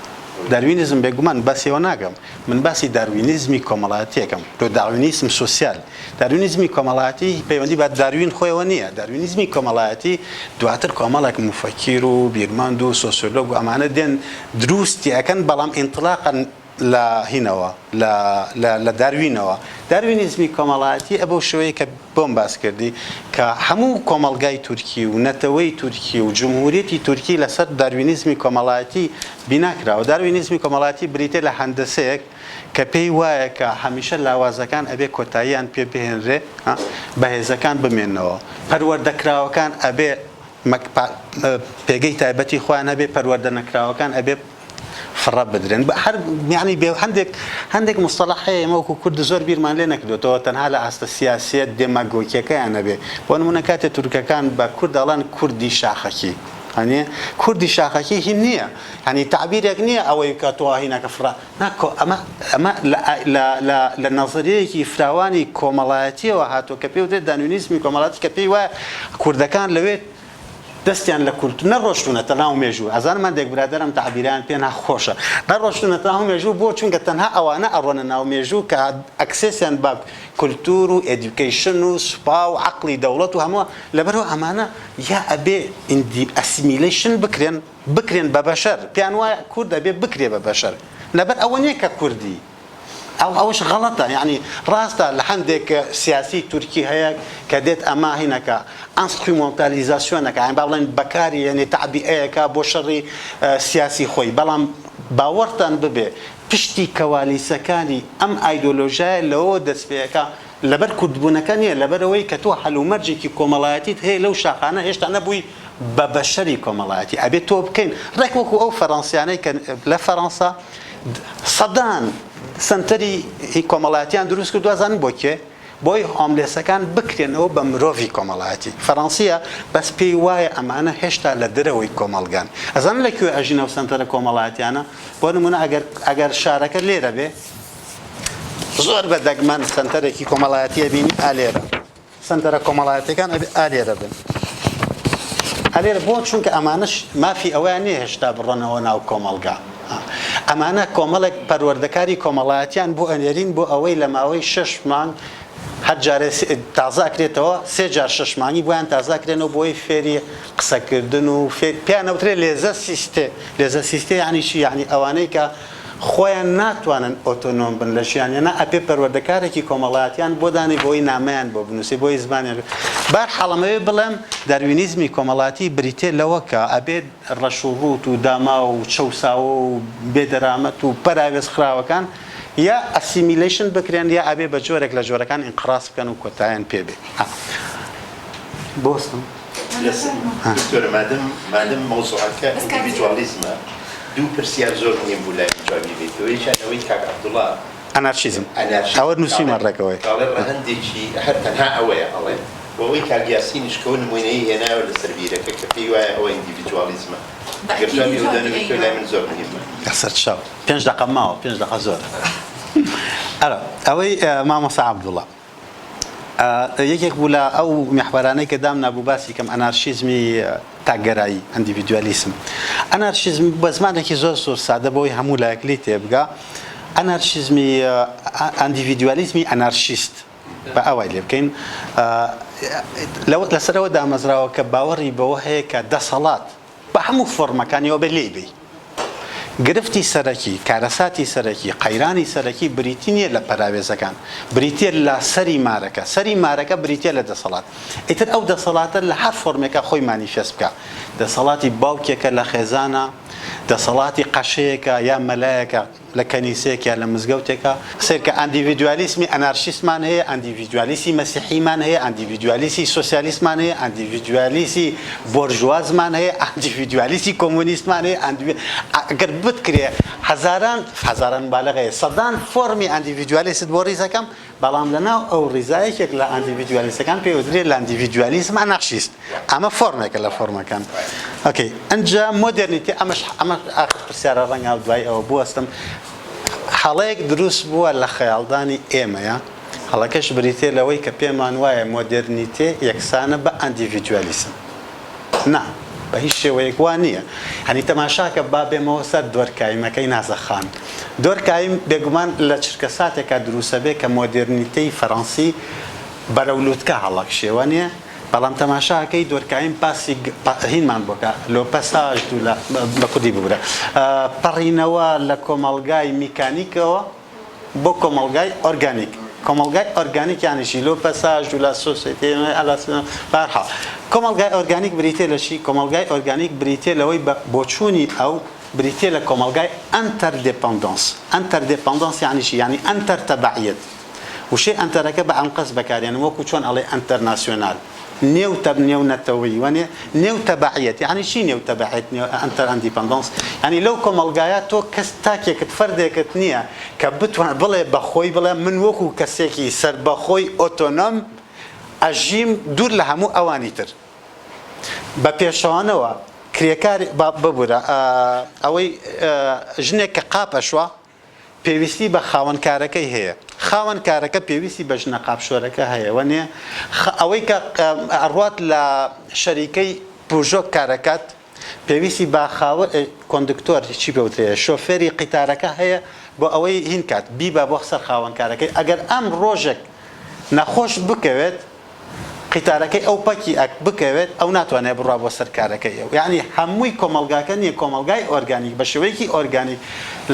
[SPEAKER 2] داروینیزم بێگومان باسی ئەوە ناکەم. من باسی داروینیزمی کۆمەڵایەتی ئەکەم. Le darwinisme social. داروینیزمی کۆمەڵایەتی پەیوەندی بە داروین خۆیەوە نییە. داروینیزمی کۆمەڵایەتی دواتر کۆمەڵێک موفەکیر و بیرمەند و سۆسیۆلۆگ و ئەمانە دێن دروستی ئەکەن بەڵام ئینتڵاقەن لە هینەوە لە لە لە داروینەوە. داروینیزمی کۆمەڵایەتی ئە بەو شێوەیە کە بۆم باس کردی کە هەموو کۆمەڵگای تورکی و نەتەوەی تورکی و جمهوریەتی تورکی لەسەر داروینیزمی کۆمەڵایەتی بینا کراوە. داروینیزمی کۆمەڵایەتی بریتیە لە هەندەسەیەک کە پێی وایە کە هەمیشە لاوازەکان ئەبێ کۆتاییان پێ بهێنرێ بەهێزەکان بمێنەوە. پەروەردەکراوەکان ئەبێ پێگەی تایبەتی خۆیان هەبێ، پەروەردە نەکراوەکان ئەبێ فڕە بدرێن. هەر یانی بێ هەندێک هەندێک مستەڵەح هەیە ئێمە وەکو کورد زۆر بیرمان لێ نەکردوێتەوە تەنها لە ئاستە سیاسیە دێماگۆکیەکەیان نەبێ. بۆ نمونە کاتێ تورکەکان بە کورد ئەڵێن کوردی شاخەکی هەنیە کوردی شاخەکی هین نییە یانی تەعبیرێک نییە ئەوەی کە تۆ هینەکە فڕە نا کۆ ئەمە ئەمە لە لە لە لە نەزەریەیەکی فراوانی کۆمەڵایەتیەوە هاتووە کە پێی وترێت دانوینیزمی کۆمەڵایەتی کە پێی وایە کوردەکان لەوێ دەستیان لە کولتور نەڕۆشتونەتە ناو مێژوو ئەزانم هەندێک برادەرم تەعبیرەیان پێ ناخۆشە نەڕۆشتونەتە ناو مێژوو بۆ چونکە تەنها ئەوانە ئەڕۆنە ناو مێژوو کە access یان بە کولتور و education و سوپا و عەقڵی دەوڵەت و هەموو لەبەرئەوە ئەمانە یا ئەبێ ئیندی assimilation بکرێن بکرێن بە بەشەر پێیان وایە کورد ئەبێ بکرێ بە بەشەر لەبەر ئەوە نیە کە کوردی ئەو ئەوەش غەڵەتە یانی ڕاستە لە هەندێک سیاسی تورکی هەیە کە دێت ئەمە هینەکە instrumentalisation ەکە یان با بڵێن بەکاری یعنی تەعبیئەیەکە بۆ شەڕی سیاسی خۆی بەڵام باوەڕتان ببێ پشتی کەوالیسەکانی ئەم ئایدۆلۆژیایە لەوەوە دەست پێ ئەکا لەبەر کوردبوونەکە نییە، لەبەرئەوەی کە تۆ هەلومەرجێکی کۆمەڵایەتیت هەیە لەو شاخانە هێشتا نەبووی بە بەشەری کۆمەڵایەتی ئەبێ تۆ بکەین ڕێک وەکو ئەو فەرەنسیانەی کە لە فەرەنسا سەدان سەنتەری کۆمەڵایەتیان دروست کردووە زانن بۆ کێ؟ بۆی homeless ەکان بکرێنەوە بە مرۆڤی کۆمەڵایەتی فەرەنسیە بەس پێی وایە ئەمانە هێشتا لە دەرەوەی کۆمەڵگان ئەزانن لە کوێ ئەژین ئەو سەنتەرە کۆمەڵایەتیانە بۆ نمونە ئەگەر ئەگەر شارەکە لێرە بێ زۆر بە دەگمەن سەنتەرێکی کۆمەڵایەتی ئەبینی ئالێرە سەنتەرە کۆمەڵایەتەکان ئەبێ ئالێرە بن ئالێرە بۆ چونکە ئەمانەش مافی ئەوەیان نییە هێشتا بڕۆنەوە ناو کۆمەڵگا ئەمانە کۆمەڵێک پەروەردەکاری کۆمەڵایەتیان بۆ ئەنێرین بۆ ئەوەی لە ماوەی شەش مانگ هەر جارێ تازە ئەکرێتەوە سێ جار شەش مانگی بۆیان تازە ئەکرێنەوە بۆی فێری قسەکردن و فێر پێیان ئەوترێ les assistés les assistés یعنی چی یعنی ئەوانەی کە خۆیان ناتوانن ئۆتۆنۆم بن لە ژیانیانا ئەبێ پەروەردەکارێکی کۆمەڵایەتیان بۆ دانێ بۆی نامەیان بۆ بنوسێ بۆی زمانیان بێ بەهەرحاڵ ئەمەوێ بڵێم داروینیزمی کۆمەڵایەتی بریتیە لەوە کە ئەبێ ڕەش و ڕووت و داماو و چەوساوە و بێ دەرامەت و پەراوێز خراوەکان یا assimilation بکرێن یا ئەبێ بە جۆرێک لە جۆرەکان ئینقراز بکەن و کۆتایان پێ بێ. بوەستم.
[SPEAKER 3] دکتۆرە مادەم مادەم مەوزوعەکە ئیندیڤیدوالیزمە دوو پرسیار زۆر مهم بوو لای من جوابی بەیتەوە یەکیان ئەوەی کاک عەبدوڵا
[SPEAKER 2] ئەنارشیزم ئەوە نووسیومە ڕێک ئەوەیە.
[SPEAKER 3] ئەڵێ ڕەهەندێکی هەر تەنها ئەوەیە ئەڵێ و ئەوەی کاک یاسینیش کەوە نموونەی هێنایەوە لەسەر بیرەکە کە پێی وایە ئەوە ئیندیڤیدوالیزمە گەر جوابی ئەو دەنەوێتەوە لای من زۆر مهمە.
[SPEAKER 2] سەرچاو پێنج دەقەم ماوە پێنج دەقە زۆرە ئەرە ئەوەی مامۆستا عەبدوڵا. یەکێک بوو لە ئەو میحوەرانەی کە دامنابوو باسی کەم ئەنارشیزمی تاکگەرایی، ئەندیڤیدوالیسم. ئەنارشیزم بە زمانێکی زۆر زۆر سادە بۆی هەموو لایەک لێی تێبگا، ئەنارشیزمی ئەندیڤیدوالیزمی ئەنارشیست با ئاوای لێ بکەین لەسەرەوە دامەزراوە کە باوەڕی بەوە هەیە کە دەسەڵات. بە هەموو فۆرمەکانیەوە بێ لێی بێی. گرفتی سەرەکی، کارەساتی سەرەکی، قەیرانی سەرەکی بریتی نییە لە پەراوێزەکان، بریتییە لە سەری مارەکە. سەری مارەکە بریتییە لە دەسەڵات. ئیتر ئەو دەسەڵاتە لە هەر فۆرمێکا خۆی مانیفێست بکا. دەسەڵاتی باوکێکە لە خێزانا، دەسەڵاتی قەشەیەکە یا مەلایەکە لە کەنیسەیەک یا لە مزگەوتێکا. سەیرکە ئەندیڤیدوالیسمی ئەنارشیستمان هەیە، ئەندیڤیدوالیسی مەسیحیمان هەیە، ئەندیڤیدوالیسی سۆسیالیستمان هەیە، ئەندیڤیدوالیسی بۆرژوازمان هەیە، ئەندیڤیدوالیسی کۆمۆنیستمان هەیە، ئەگەر بتکرێ هەزاران، هەزاران موبالەغەیە، سەدان فۆرمی ئەندیڤیدوالیست بۆ ڕیزەکەم، بەڵام لەناو ئەو ڕیزە یەکێک لە ئەندیڤیدوالیستەکان پێی وترێ لاندیڤیدوالیسم ئەنارشیست. ئەمە فۆرمێکە لە فۆرمەکان. ئۆکەی ئەنجا مۆدێرنیتێ ئەمەش ئەمە ئاخر پرسیارە ڕەنگە دوای ئەوە بوەستم. هەڵەیەک دروست بووە لە خەیاڵدانی ئێمەیە، هەڵەکەش بریتییە لەوەی کە پێمان وایە مۆدێرنیتێ یەکسانە بە ئەندیڤیدوالیسم. نا، بە هیچ شێوەیەک وا نییە. یانی تەماشاکە با بێمەوە سەر دۆرکایمەکەی نازە خان. دۆرکایم بێگومان لە چرکەساتێکا دروستەبێ کە مۆدێرنیتێی فەرەنسی بەرەو لوتکە هەڵەکشێ، وانییە؟ بەڵام تەماشاکەی دۆرکایم باسی هینمان بۆ کە le passage de la بە کوردی ببورە پەڕینەوە لە کۆمەڵگای میکانیکەوە بۆ کۆمەڵگای ئۆرگانیک کۆمەڵگای ئۆرگانیک یانی چی le passage de la société à la بەهەرحاڵ کۆمەڵگای ئۆرگانیک بریتیە لە چی کۆمەڵگای ئۆرگانیک بریتیە لەوەی بە بۆچوونی ئەو بریتیە لە کۆمەڵگای interdépendance interdépendance یانی چی یانی ئەنتەر تەبعیەت وشەی ئەنتەرەکە بە ئەنقەست بەکارێنم وەکو چۆن ئەڵێی ئەنتەرناسیۆنال، نێو تەب نێو نەتەوەیی وانیە؟ نێو تەبەعیەت یانی چی نێو تەبەعیەت نێو ئەنتەر ئەندیپەندانس یانی لەو کۆمەڵگایە تۆ کەس تاکێکت فەردێکت نییە کە بتوان بڵێ بە خۆی بڵێ من وەکو کەسێکی سەربەخۆی ئۆتۆنۆم ئەژیم دوور لە هەموو ئەوانی تر بە پێچەوانەوە کرێکار با ببورە ئەوەی ژنێک کە قاپ ئەشوا پێویستی بە خاوەن کارەکەی هەیە، خاوەن کارەکە پێویستی بە ژنە قاپشۆرەکە هەیە وەنیە؟ ئەوەی کە ئەڕوات لە شەریکەی پوژۆ کارەکات پێویستی بە خاوە کۆندکتۆر چی پێوترێ شۆفێری قیتارەکە هەیە بۆ ئەوەی هین کات بیبا بۆ سەر خاوەن کارەکەی ئەگەر ئەم ڕۆژێک نەخۆش بکەوێت قیتارەکەی ئەو پەکی ئەک بکەوێت ئەو ناتوانێت بڕوا بۆ سەر کارەکەی ئەو یانی هەمووی کۆمەڵگاکە نیە کۆمەڵگای ئۆرگانیک بە شێوەیەکی ئۆرگانیک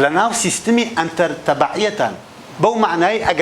[SPEAKER 2] لە ناو سیستمی ئەنتەر تەبعیەتان بەو مەعنای ئەگەر.